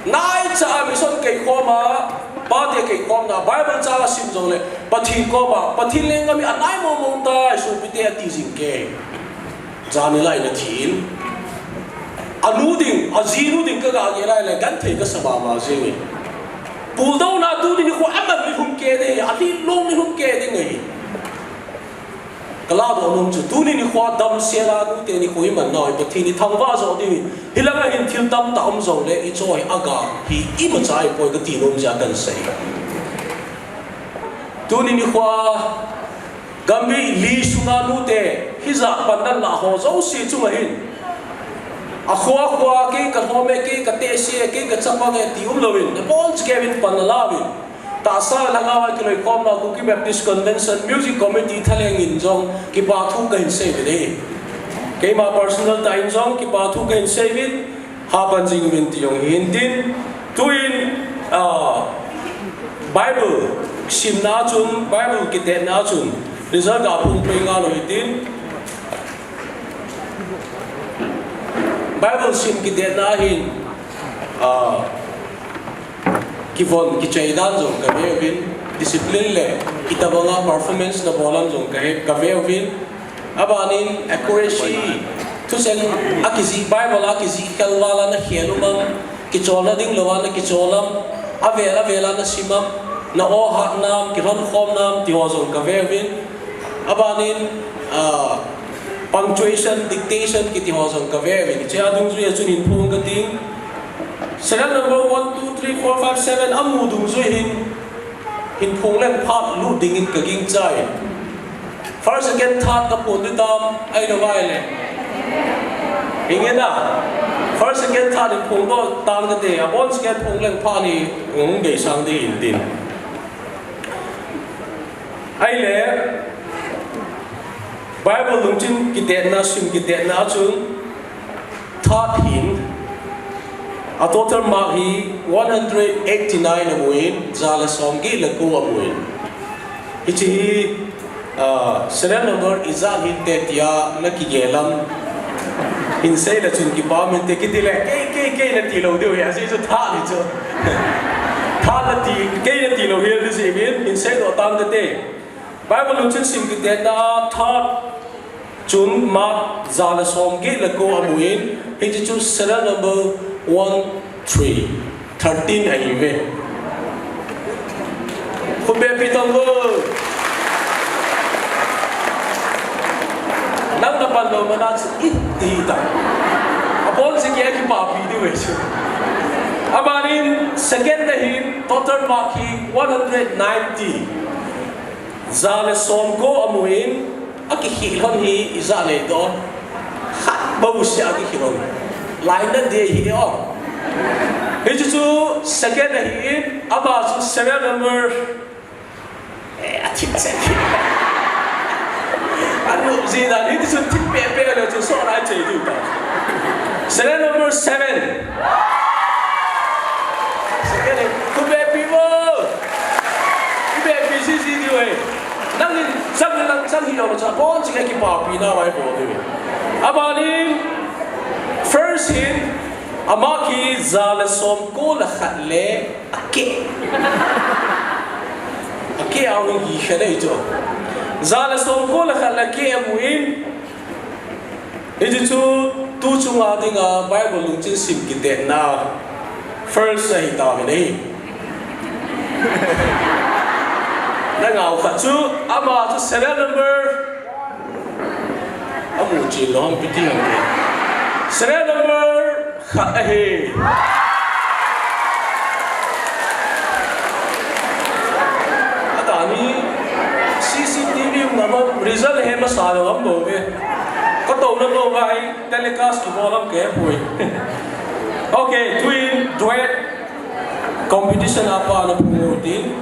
Naicha a mission keikhom a, pate keikhomna, Bible chang asim jongle, Pathen koma, Pathen lenggam hi anai mongmong tai, sopite ati jing kei. Jan ni lah in athin. Anu ding, ajinu ding kagah gel lai le, genthei kasa mama jengin. Puldouna tuni nikho aman mi lhum kei ding, alhinglong mi lhum kei ding ahi. Kalahdoh nom chu, tuni nikho damsel a nute nikho iman nau hi Pathen ithangvah joh diu ahi. Hilanga hin thil tamtah um jongle, icho hi aga hi imacha ahipoi kati nom jeh a kahin sei. Tuni nikho gamgi li sunga nute, hijat pandan lah ho jouse chunga hin. Akhoa khoa, kei kalhom e, kei katehse e, kei kachapang e ti umlouvin, nabonchauvin pan nalauvin. Tahsa lhagao a kiloikhomna Kuki Baptist Convention Music Committee thalheng in jong kipa thu kahin seiuvin ahi. Keima personal tah in jong kipa thu kahin seiuvin, hapan jing uvin ti jong hitin, tuin, ah, Bible simna chun, Bible kitetna chun result ga phung pei ngal u hitin. Bible sim kitetna hin, ah, kivon kichai dan jong kave uvin, discipline le itobanga performance nabol ham jong kave, kave uvin. Abanin accuracy, thucheng akijih, Bible a kijih khel val a nakhel um am, kicholna ding lou a nakichol am, avel avel a nasim am, na-o hat nam, kilhonkhom nam, ti ho jong kave uvin. Abanin, ah, punctuation, dictation, kiti ho jong kave uvin. Hiche a dungjui a chun hin phong kating. Serial number one, two, three, four, five, seven amu dungjui hin, hin phong leng phat lut dingin kagingchai. First, second, third kaphon ding tam, ahilou vai le. Hinge na. First, second, third hin phong doh tang kate, abon second phong leng phat ni, hung deisang ding hintin. Ahile, Bible lungchim kitetna, sim kitetna chun, third hin, a total mark hi one hundred eighty-nine amun, ja le somget le ko amun. Hiche hi, ah, serial number ijat hinte tia nakigel am. Hin sei le chun kipah um inte kiti le, kei, kei, kei nati lou diu hi, ajeh chu third hi chu. Third nati, kei nati lou hi, ajeh uvin, hin seidoh tang kate. Bible lungchim sim kitetna third chun mark ja le somget le ko amun, hiche chu serial number one three, thirteen ahiuve. Khutbeh pi tang o. Nang napan lou mana chu iti ta. Abonchauva kipapi diu ahi chu. Abanin second na hin total mark hi one hundred ninety. Ja le somko amun, akikhel lhon hi ijat ahi doh. Khat bou seh akikhel lhon. Line na dei hi o. Hichu chu second ahin, ama chu serial number. Eh, athip seh. Anu ji dan hichu thip pepe le chu so lai che diu ta. Serial number seven. Second, khutbeh pi o. Khutbeh pi sisi diu e. Nangin, sang nang, sang hi lo cha bon chi kipapi na vai po diu. Abanin, first hin, ama hi ja le somko le khat le akeh. Akeh a hi khat ahi chu. Ja le somko le khat le akeh amun, hichu chu tu chunga dinga Bible lungchim sim kitetna first ahi tauvin ahi. Na ngau kha chu, ama chu serial number. Amu chin lou ham piti ham ke. Serial number khat ahi. Atani C C T V ngama result he masa lou ham bou ve. Ka tou na lou vai telecast kibol ham ke pui. Okay, tuin duet competition a pat na phung u tin.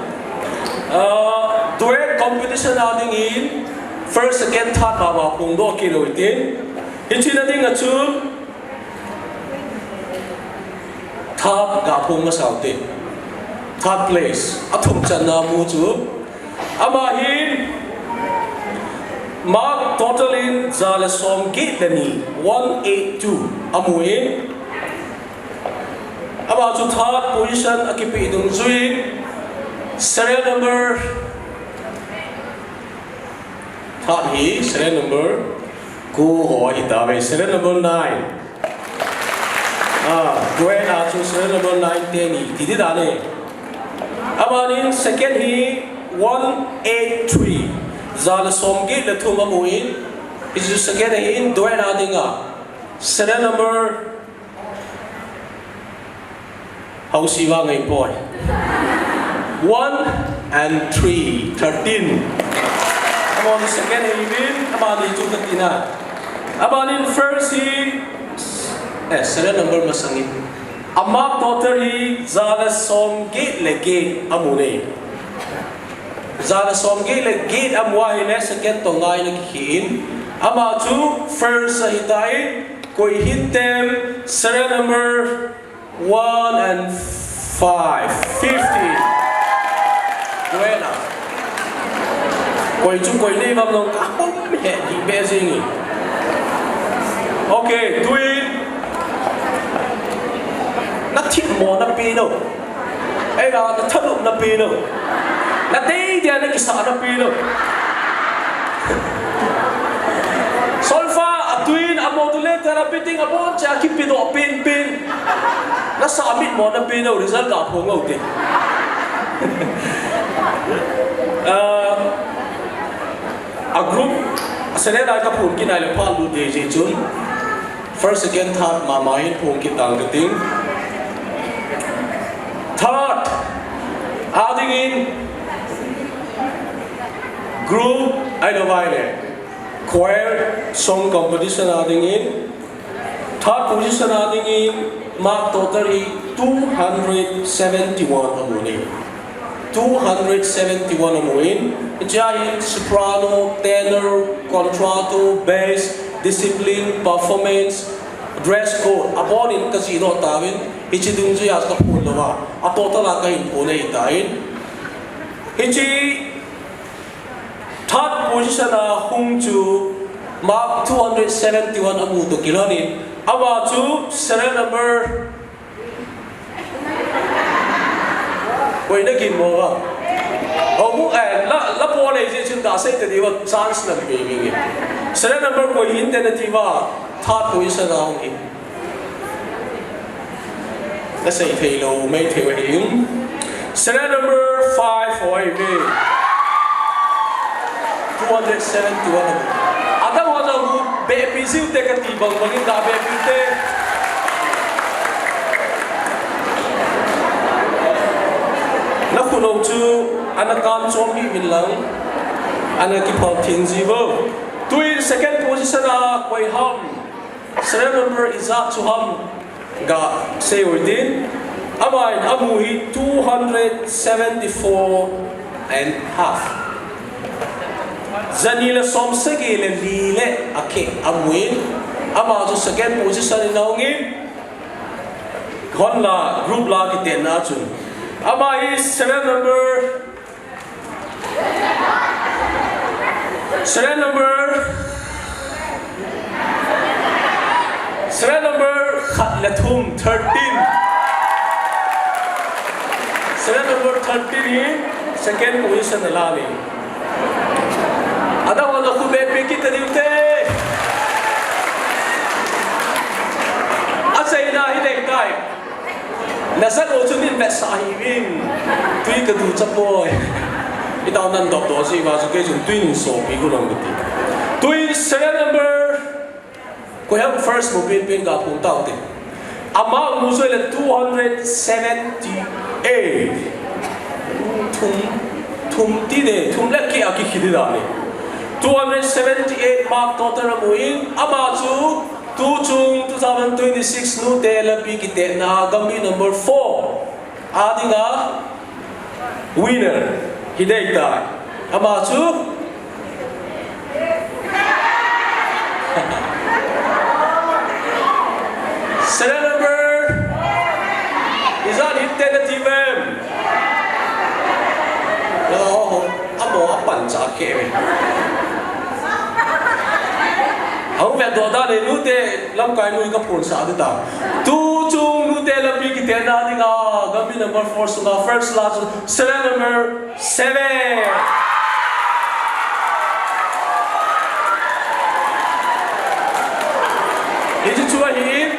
Ah, duet competition a dingin first, second, third baba phung doh kit u tin. Hiche na dinga chun third ga phung masa u tin. Third place. Athum channa mu chu. Ama hin mark total in ja le somget le ni, one eight two amun. Ama chu third position akipe dungjui in serial number, third hi serial number ko ho ahi tauve, serial number nine. Ah, duet a chu serial number nine teni, ti di dan e. Abanin second hi one eight three. Ja le somget le thum amun. Hichu second ahin duet a dinga. Serial number Hausi vang ei poi. One and three, thirteen. Amani second ahiuvin, amani chu katina. Abanin first hi Eh, serial number masangin. A mark total hi ja le som get le get amu e. Ja le som get le get amu ahile second toh ngai na kikhin. Ama chu first ahitai, koi hintem, serial number one and five, fifty. Koi na. Koi chu koi nei bang nong ka hom he di be jing e. Okay, tuin. Na thim mo na pi no. Ei la na thalu na pi no. Na dei dia na kisa na pi no. Solfa a tuin a modulator a piting a bon cha kipi do pin pin. Na sa mit mo na pi no result ka phong lo te. Ah, a group, a sene lai ka phun kin ai le pha lu de je chun. First, second, third, mama in phun kit tang ka ting. Third, a ding in group, ai lo vai le. Choir, song competition a ding in. Third position a ding in, mark total hi two hundred seventy-one amu e. Two hundred seventy-one amu in, hichea hi soprano, tenor, contralto, bass, discipline, performance, dress code, abon in ka jih doh tauvin, hiche dungjuia ka phun louva, a total a ka hin phun ahitan. Hiche third position a hung chu mark two hundred seventy-one amu toh kilhon in, ama chu serial number Koi na kin mo va. Ho mu, eh, la, la po le je chun da sei te di va chance na pe mi nge. Serial number koi hin te na ti va, third position a hung in. Na sei thei lou, mai thei va hin. Serial number five hoi ve. Two hundred seventy-one. Adang ho jong hu behpi jiu te kati bang bangin ga behpi te. Na khut u chu ana kam chom hih uvin lang. Ana kiphal theng jiu vo. Tuin second position a koi ham. Serial number ijat chu ham. Ga sei u hitin, aman amu hi two hundred seventy-four and half. Jani le som sagi le li le a keh amu in, ama chu second position in a hung in, hon la group la kitenna chun. Ama hi serial number Serial number, serial number khat le thum, thirteen. Serial number thirteen hi second position a la ni. Adang ho khu behpi kit ta diu te. Achaina hi dei tai. Na sa lo chu nin vetsah hih uvin. Tui ka du cha poi. Itao nan dop doh ji va chu kei chun tui nin sopi gu nong kati. Tui serial number. Koi ham first mu pin pin ka phung tau te. Ama mu soi le two hundred seventy-eight. Thum, thum ti de, thum le ki a ki khi di da ni. Two hundred seventy-eight mark total a mu in, ama chu Tuchung two thousand twenty-six Nute Lampi Kitepna Gambih number four a dinga winner hi dei tai. Ama chu serial number, ijat hinte nati uvem? Oho, amo apan cha keve. Ahung vet doh dan le Nute lamkai nu hi ka phonsah ding ta. Tuchung Nute Lampi Kitepna dinga Gambih number four sunga first la chu serial number seven. Hichu chu ahi,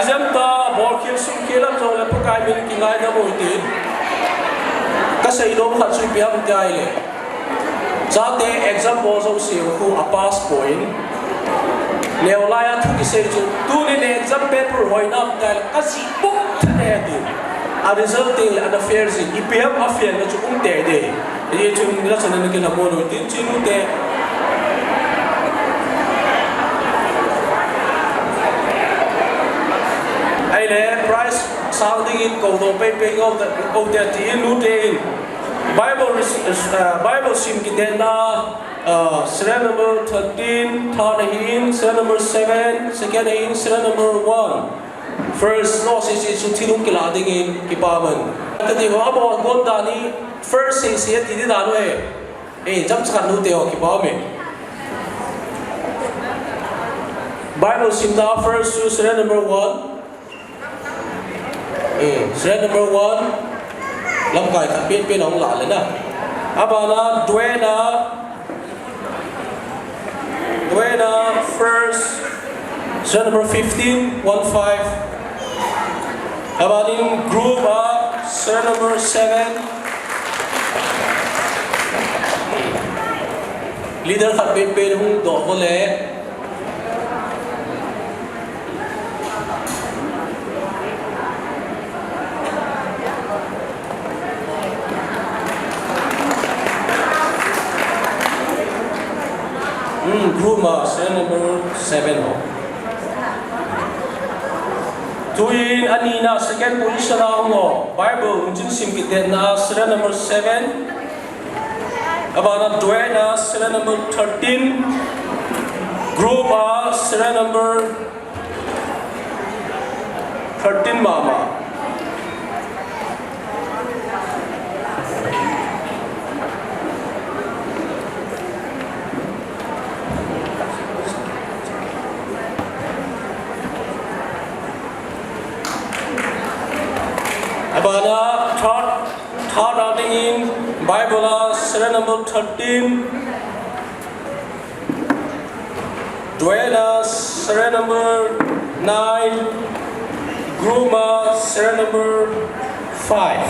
ijemtia bolkhel sumkhel a jongle Pakai min kingaidam u hitin. Ka seinom khat chu ipi ham tia ahile, chate exam bol jouse khu a pass poi. Neolai a thu kisei chu, tuni le exam paper hoi nam tia ahile, ka jih bum tha e ti. A result teng le ana fail jin, ipi ham a fail na chu um tei de. Hichun la chana na kilhamon u hitin, chinu te. sang dingin kou doh peipei ngau ta, kou te ti in nu te in. Bible ris-, uh, Bible sim kit den na, uh, serial number thirteen, third ahin, serial number seven, second ahin, serial number one. First, no, si, si, su thilung kila dingin kipa man. Kati ho, amo, gon dani, first, si, si, ti di danu e. Eh, jam chakan nu te ho, kipa me. Bible sim da first to serial number one. Eh, serial number one. Lamkai khat pen pen hong la le na. Abana, Duena. Duena first, serial number fifteen, one five. Abanin group a, serial number seven. Leader khat pen pen hung doh ko le. Hmm, group ma, serial number seven ho. Tuin anina second position a hung ho. Bible hung chun sim kit den na serial number seven. Abana Duena serial number thirteen. Group a serial number thirteen mama. Abana third, third a dingin Bible a serial number thirteen. Duena serial number nine, group a serial number five.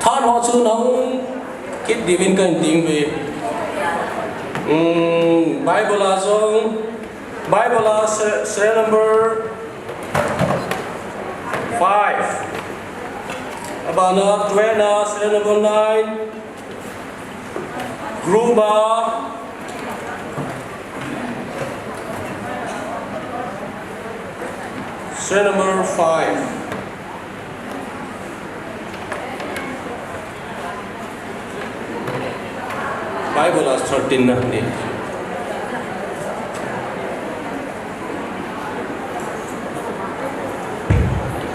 Third ho chu nahung kit diuvin kahin ting uve. Hmm, Bible a jong, Bible a se-, serial number five. Abana Duena serial number nine. Group a serial number five. Bible a thirteen na ni.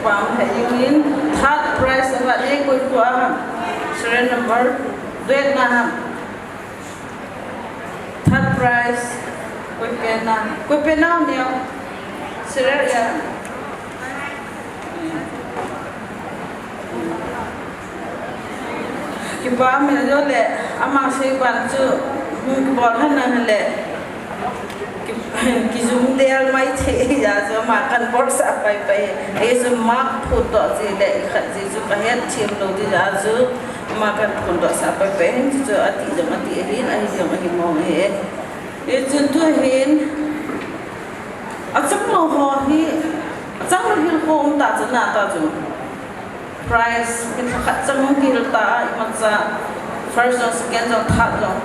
Pam he, you mean third prize ava ni koi ko a ham? Serial number, Duena ham? Third prize, koi pen na, koi pen na ni o. Serial ya. Kipa me jo le, ama sei ban chu, hmm, kibol han na le. Ki, kijum del mai thei ja chu ama kan bol sa pai pai. Ei chu mark phut to ji le, khat ji chu ka het thim lo ti ja chu. Ama kan phun doh sa pai pai hin, chu chu ati jong ati ahin, ahi jong ahi mong ahi. Hichun tu hin, achang lou ho hi, achang lou hil ho um ta chu na ta chu. Prize, mi khat chang hung kihil ta, imacha, first jong, second jong, third jong.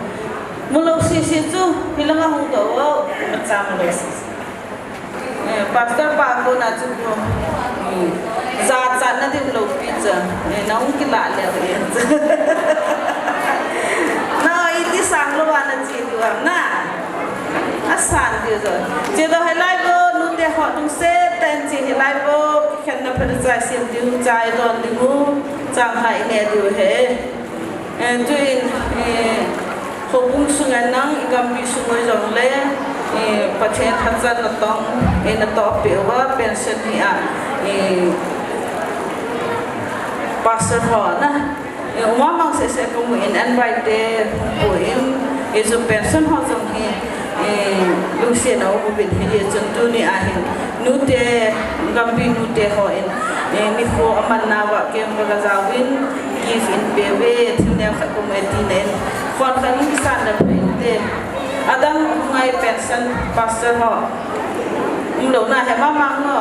Mu lou sisi chu, hilanga hung doh o, imacha mu lou sisi. Eh, Pastor pa kona chu ko. Hmm. Jachatna ding lou pi cha. Eh, nahung kila le. Na iti sang lou va nache diu ham na. Asan diu jo. Che doh hilai vo, nute ho lungset tah in che hilai vo. Kikhenna phat chai sem diu, chai don diu. Changhai ne diu he. Eh, tuin, eh, houbung sunga nang, i gampi sung u jong le, eh, Pathen thangcha natong, eh, natoh peh uva, pension hi a, eh, pastor ho na, eh, uma mang sese ko mu in invite te, pu in, eh, chu pension ho jong hi, eh, lungset na u bubin hi, chun tuni a hin, nute, gampi nute ho in, eh, nikho aman nauva, kem ka jaovin, Gift in pe ve, thil neo khat ko mu e ti nen. Phone khat in kisan le pe inte. Adang ngai pension pastor ho. Um lou na he ma mang no.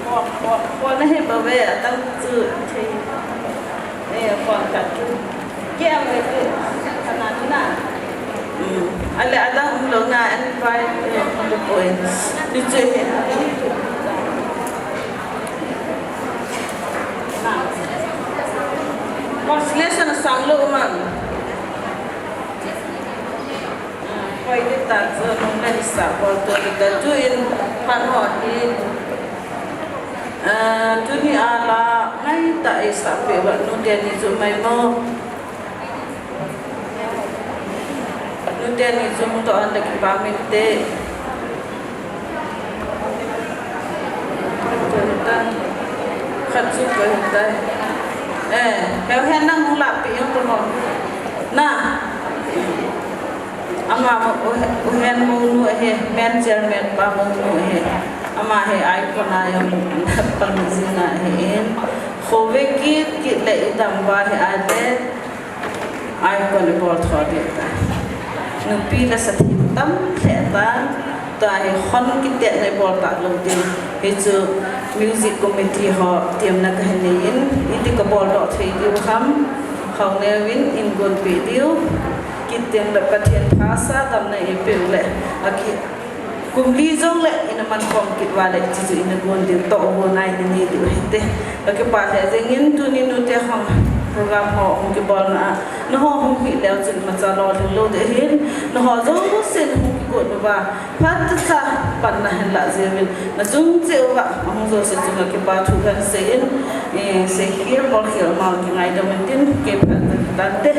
Phone, phone, phone ahi bou ve, adang chu thei. Eh, phone khat chu. Kiam ve chu. Kana ni na. Hmm. Ale adang umlou na, an vai, eh, umlou poi. Ni chu he. Consolation sang lou man. Koi ding ta chu nung le hisa bol to ding ta chu in pan ho hi. Ah, tuni a la ngai ta i sa pe va nu te ni chu mai mo. Nu te ni chu mu to an le kipa min te. Khat chu ko hin tai. Eh, heu hen nang hung lah pi jong tu mo. Na. Ama u hen mo nu he, men chairman pa mo nu he. Ama he icon a jong pang jing a he in. Khove kit kit le i dam va he a le. Icon i bol tho ding ta. Nupi le sathem tam lheh ta. Tua hi hon kitet na i bol ta lou ding. Hichu music committee ho tiamna ka hin nei in, iti ka bol doh thei diu ham. Hau neo in, in gon pe diu. Kit teng le Pathen pha sa damna i pe u le. Aki Kum li jong le ina man khom kit uva le, chuchu ina gon diu toh gon a ina nei diu hite. Ka kipah lheh jeng in tuni nute hung program ho hung kibol na a, nangho hung hih leu chun imacha lolhing lou ding ahin, nangho jousen hung kigot uva, phatechan panna hin lah jeng in, nachung cheh uva, ahung jouse chunga kipa thu kahin sei in, eh, seikhel bolkhel ma kingaidam in tin, kei phat tante.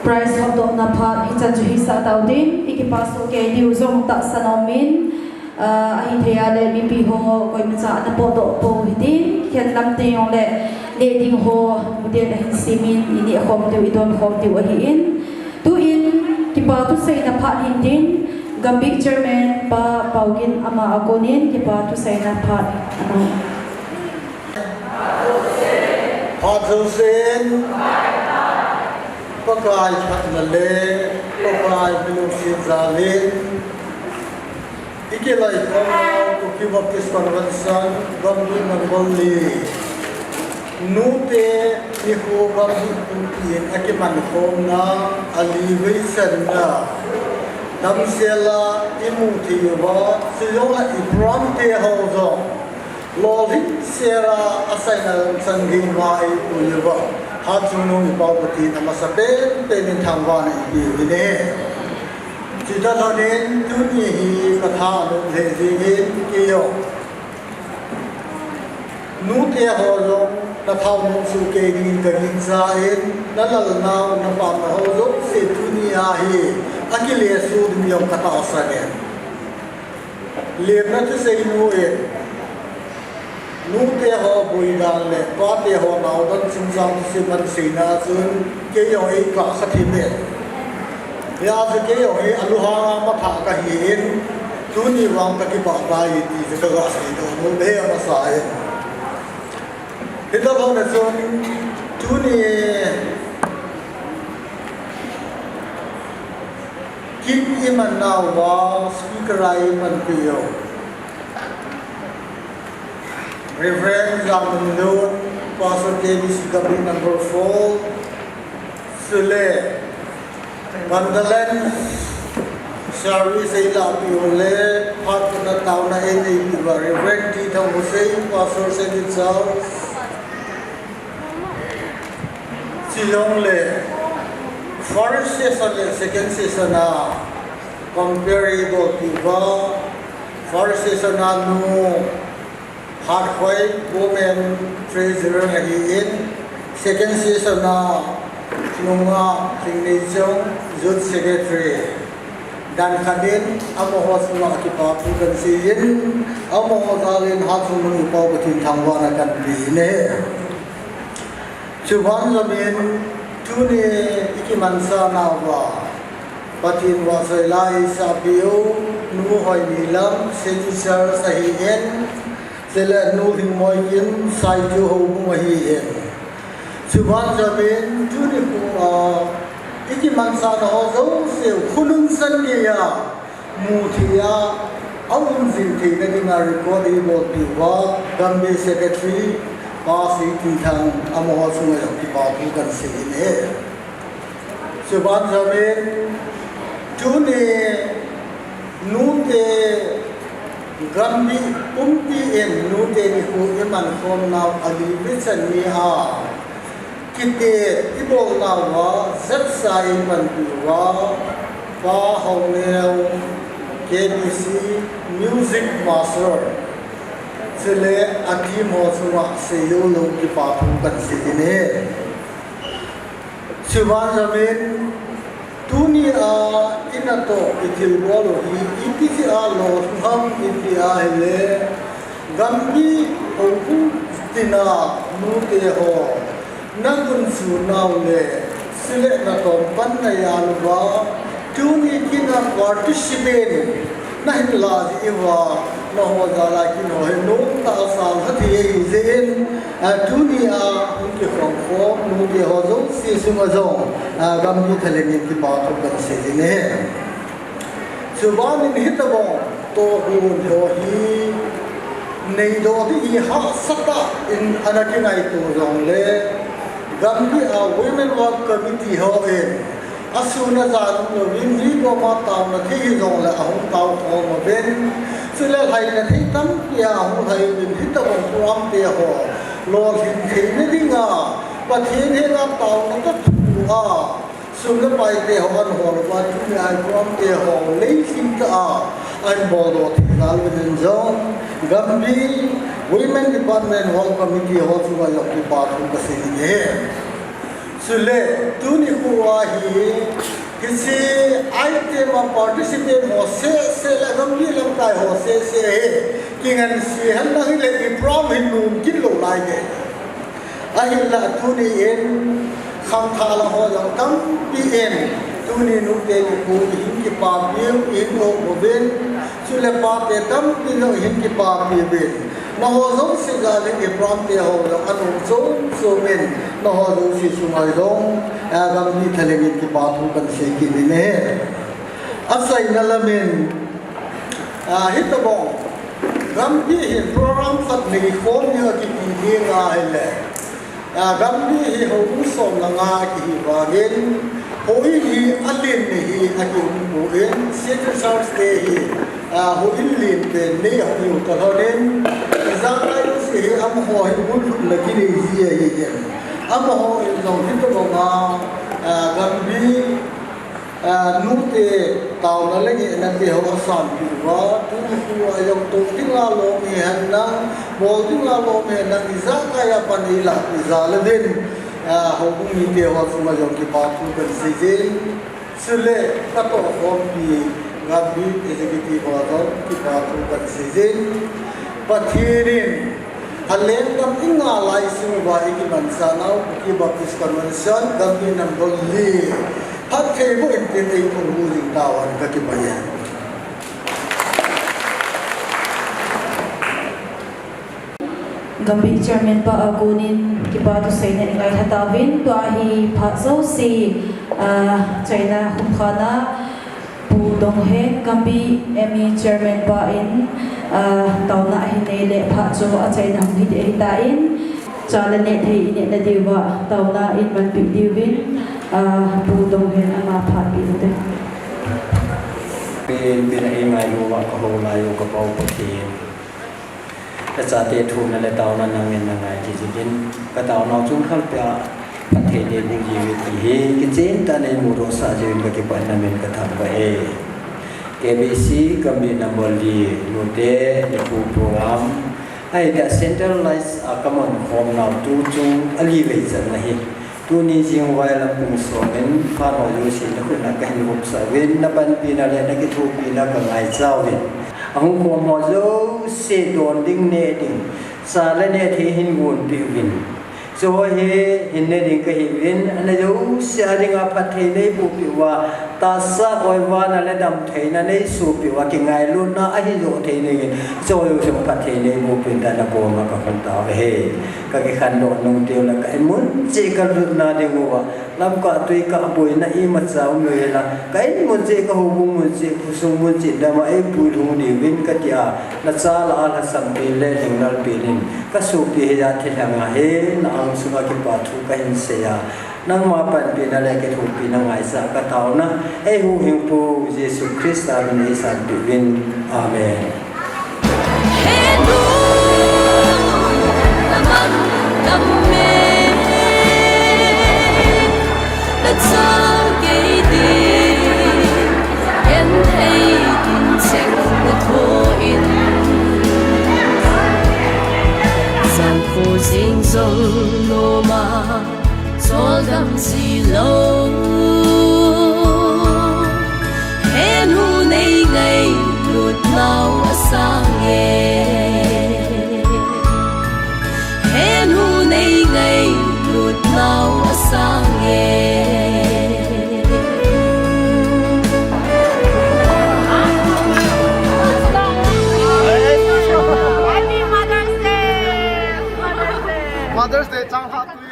Prize hotdohna phat hichan chu hisah tau tin, i kipa soh kei diu jong tahsan um in, ah, ahithei a le mipi ho koimacha ana potdoh pou hitin, kikhen lam teng jong le neh ding ho miten ahin sem in, i neh khom diu, i don khom diu ahi in. Tuin kipa thuseina phat hin tin, Gambih Chairman Pa Paugin ama a kon in kipa thuseina phat ana. Phat jousen, Pakai phatna le Pakai minungset jal in, i kiloi khom nau Kuki Baptist Convention, Gambih number li. Nute nikho Gambih pumpi in akiman khomna, ali vei channa, damsel a i mu thei uva, chujong le i program te ho jong. Lolhing sel a asaina chan ding uva i pui uva, Hatchungnung i Pau Pathen in amasa penpen in thangvahna i pe u ahi. Chuti lhon in tuni hi ka tha anom lheh jeng in kei jong. Nute ho jong na thanom soh kei ding in ka gingcha in, na lalnau, na pamnau ho jouse tuni a hi akilesoh ding jong ka tahsan e. Lemna thusei nu in, nute ho boi dan le pate ho nao dan chungchang thusei man seina chun kei jong ei kah kha thim e. Hijeh chun kei jong hi alunghang a mathah kahi in, tuni vang ka kipah tai ti chu ka ga seidoh nom e amasa in. Hitabang a chun tuni Kit i man nauva speaker a i manpi u Reverend Jamminlun, Pastor K B C Gambih number four, chule condolence service ei lahpi u le phatna taona ei neipi uva Reverend T Thang Hussein, Pastor Saint Charles, Chuleh first session le second session a compare bolpi uva, first session a nu Hatkhoi Women Treasurer ahin, second session a Nunga Thingneichong Youth Secretary. Dan khat in amaho chunga kipa thu kahin seiyin, amaho jal in Hatchungnung i Pau Pathen thangvahna kahin pe ahi. Chuban jom in tuni i kimansa nauva Pathen vahchoi la eisahpi u Nu Hoineilam, Saint Charles ahin, chule Nu Lhingmoikim, Saitu houbung ahin. Chuban jom in tuni puma i kimansana ho jouse u khonung san geiya muthei a A um jing theina dinga record eibolpeh uva, Gambih Secretary, Pa Seithang, amaho chunga jong kipa thu kahin sei in ahi. Chuban jom in, tuni nute Gambih pumpi in nute nikho iman khom nau ali vichan ni a, kiti ibol nauva, Z S A eipanpi uva, Pa Haoneo, K B C, Music Master, chule a team ho chunga seijou lou kipa thu kahin sei in ahi. Chuban jom in, tuni a inatoh ithilbol u hi, ipi jeh a lolhing ham iti ahile, Gambih houbung tina nute ho, nagunchu nau le, chule natompan najan uva, tuni kin a participant nahin lah jeh uva, nangho jal a kin ho hi nomtah a sangha thei ahi jeh in, a, tuni a hung kikhom khom nute ho jouse chunga jong, a, Gambih thalheng in kipa thu kahin sei in ahi. Chuban in hitobang tohgon ho hi neidoh ding hi hahsatah in ana kingaito jongle, Gambih a Women Work Committee hon asun ajan umlouvin, mi koma taona thei hijongle ahung tao khom uvin, chule lhaina thei tampi ahung lhai uvin, hitobang program te ho lolhing theina dinga Pathen henga taona toh thu a, sum le pai te ho ahin hol uva, tuni a program te ho leilhing tah a ahin boldoh thei jal uvin jong, Gambih Women Department Work Committee ho chunga jong kipa thu kasei in ahi. Chule, tuni khoa hi, hiche item a participant ho seh seh le Gambih lamkai ho seh seh hi, kingansei henlang hile i program hi nom kit lou lai e. Ahinla tuni in, khangthah lang ho jong tampi in, tuni nute nikho ihin kipapi u, ihin um uvin, chule pate tampi jong ihin kipapi uvin. Nangho jouse jal in i program te ho jong anom chom chom in, nangho jouse chunga jong, a, Gambih thalheng in kipa thu kahin sei kit in ahi. Achaina lam in, a, hitobang Gambih hin program khat neikhom ding akiti ding ahile, a, Gambih hi houbung som le nga kihi vangin, houin hi alen nei hi akium poi, City Church te hi, a, houin len pen nei ahiu talhon in, ijakai jouse hi amaho hi hunlhutna kinei ji ahi in, amaho in jong hitobang a, a, Gambih a, nute taona le ngehna te ho asanpeh uva, tuni khoa jong toh dinga lom ihen lang, bol dinga lom ihen lang, ijakai a pan eilahpeh jal uvin, a, houbung mite ho chunga jong kipa thu kahin seijin, chule katoh khompi Gambih executive ho jong kipa thu kahin seijin, Pathen in alengdam inga lai sung uva ikimanchah nau Kuki Baptist Convention, Gambih number li, phatthei boh in tin eiphongdoh jing tauvin kakipah e. Gambih Chairman pa a konin kipa thuseina ingailha tauvin, tua hi phat jouse, ah, achaina khumkhana, Pu Donghen, Gambih M E Chairman pa in, ah, taona ahin nei le phat chu achaina hung hi ding ahitan, cha le neh thei inehna diuva taona in manpeh diuvin, ah, Pu Donghen ama phat peh ute. Pen, pen a eingailu uva kahou lai u ka Pa u Pathen. Kachate thuhilna le taona nangin nangai kit jeh in, kataonau chungkhang peh a phatthei neiboh jiuve ti hi kichen tah in eimudohsah jeh in kakipah in namin kathangvah e. K B C Gambih number li, nute nikho program, ahileh centralize a kaman khomnau tuchung ali vei channa hi, tuni jing vai lampung songin phat ho jouse nakhutna kahin vopsah uvin, napanpina le nakithopina kangaicha uvin. Ahung khom ho jouse don ding neh ding, cha le neh thei hin gonpeh uvin. Chuho hi hin ne ding kahiuvin, ana jouse a dinga phatthei neibohpeh uva, Tahsa oiva na le damtheina nei sopi uva kingailutna ahi jo thei nei, choi u sung phat thei nei mu pin ta na bom a ka hon ta ve he. Ka kikhandoh nung teu la ka in mun cheh ka lutna ding uva, Lamka tui ka boina imacha um lo hela, ka in mun cheh ka houbung mun cheh khosung mun cheh dama ei pui lhung diuvin ka tia, na cha la a lhasam pin le lhinglel pin in ka sopi hi a thilhang a he na ang sunga kipa thu ka hin sei a. Nangma panpina le kithopina ngaichat ka taona, ei Huhhingpu Jesu Christa min ei sanpeh uvin. Amen. Jing jong loma, choldam jilou. He nu nei ngailut nau asang e. He nu nei ngailut nau asang e. Happy Mother's Day! Mother's Day. Mother's Day, chang ha tu.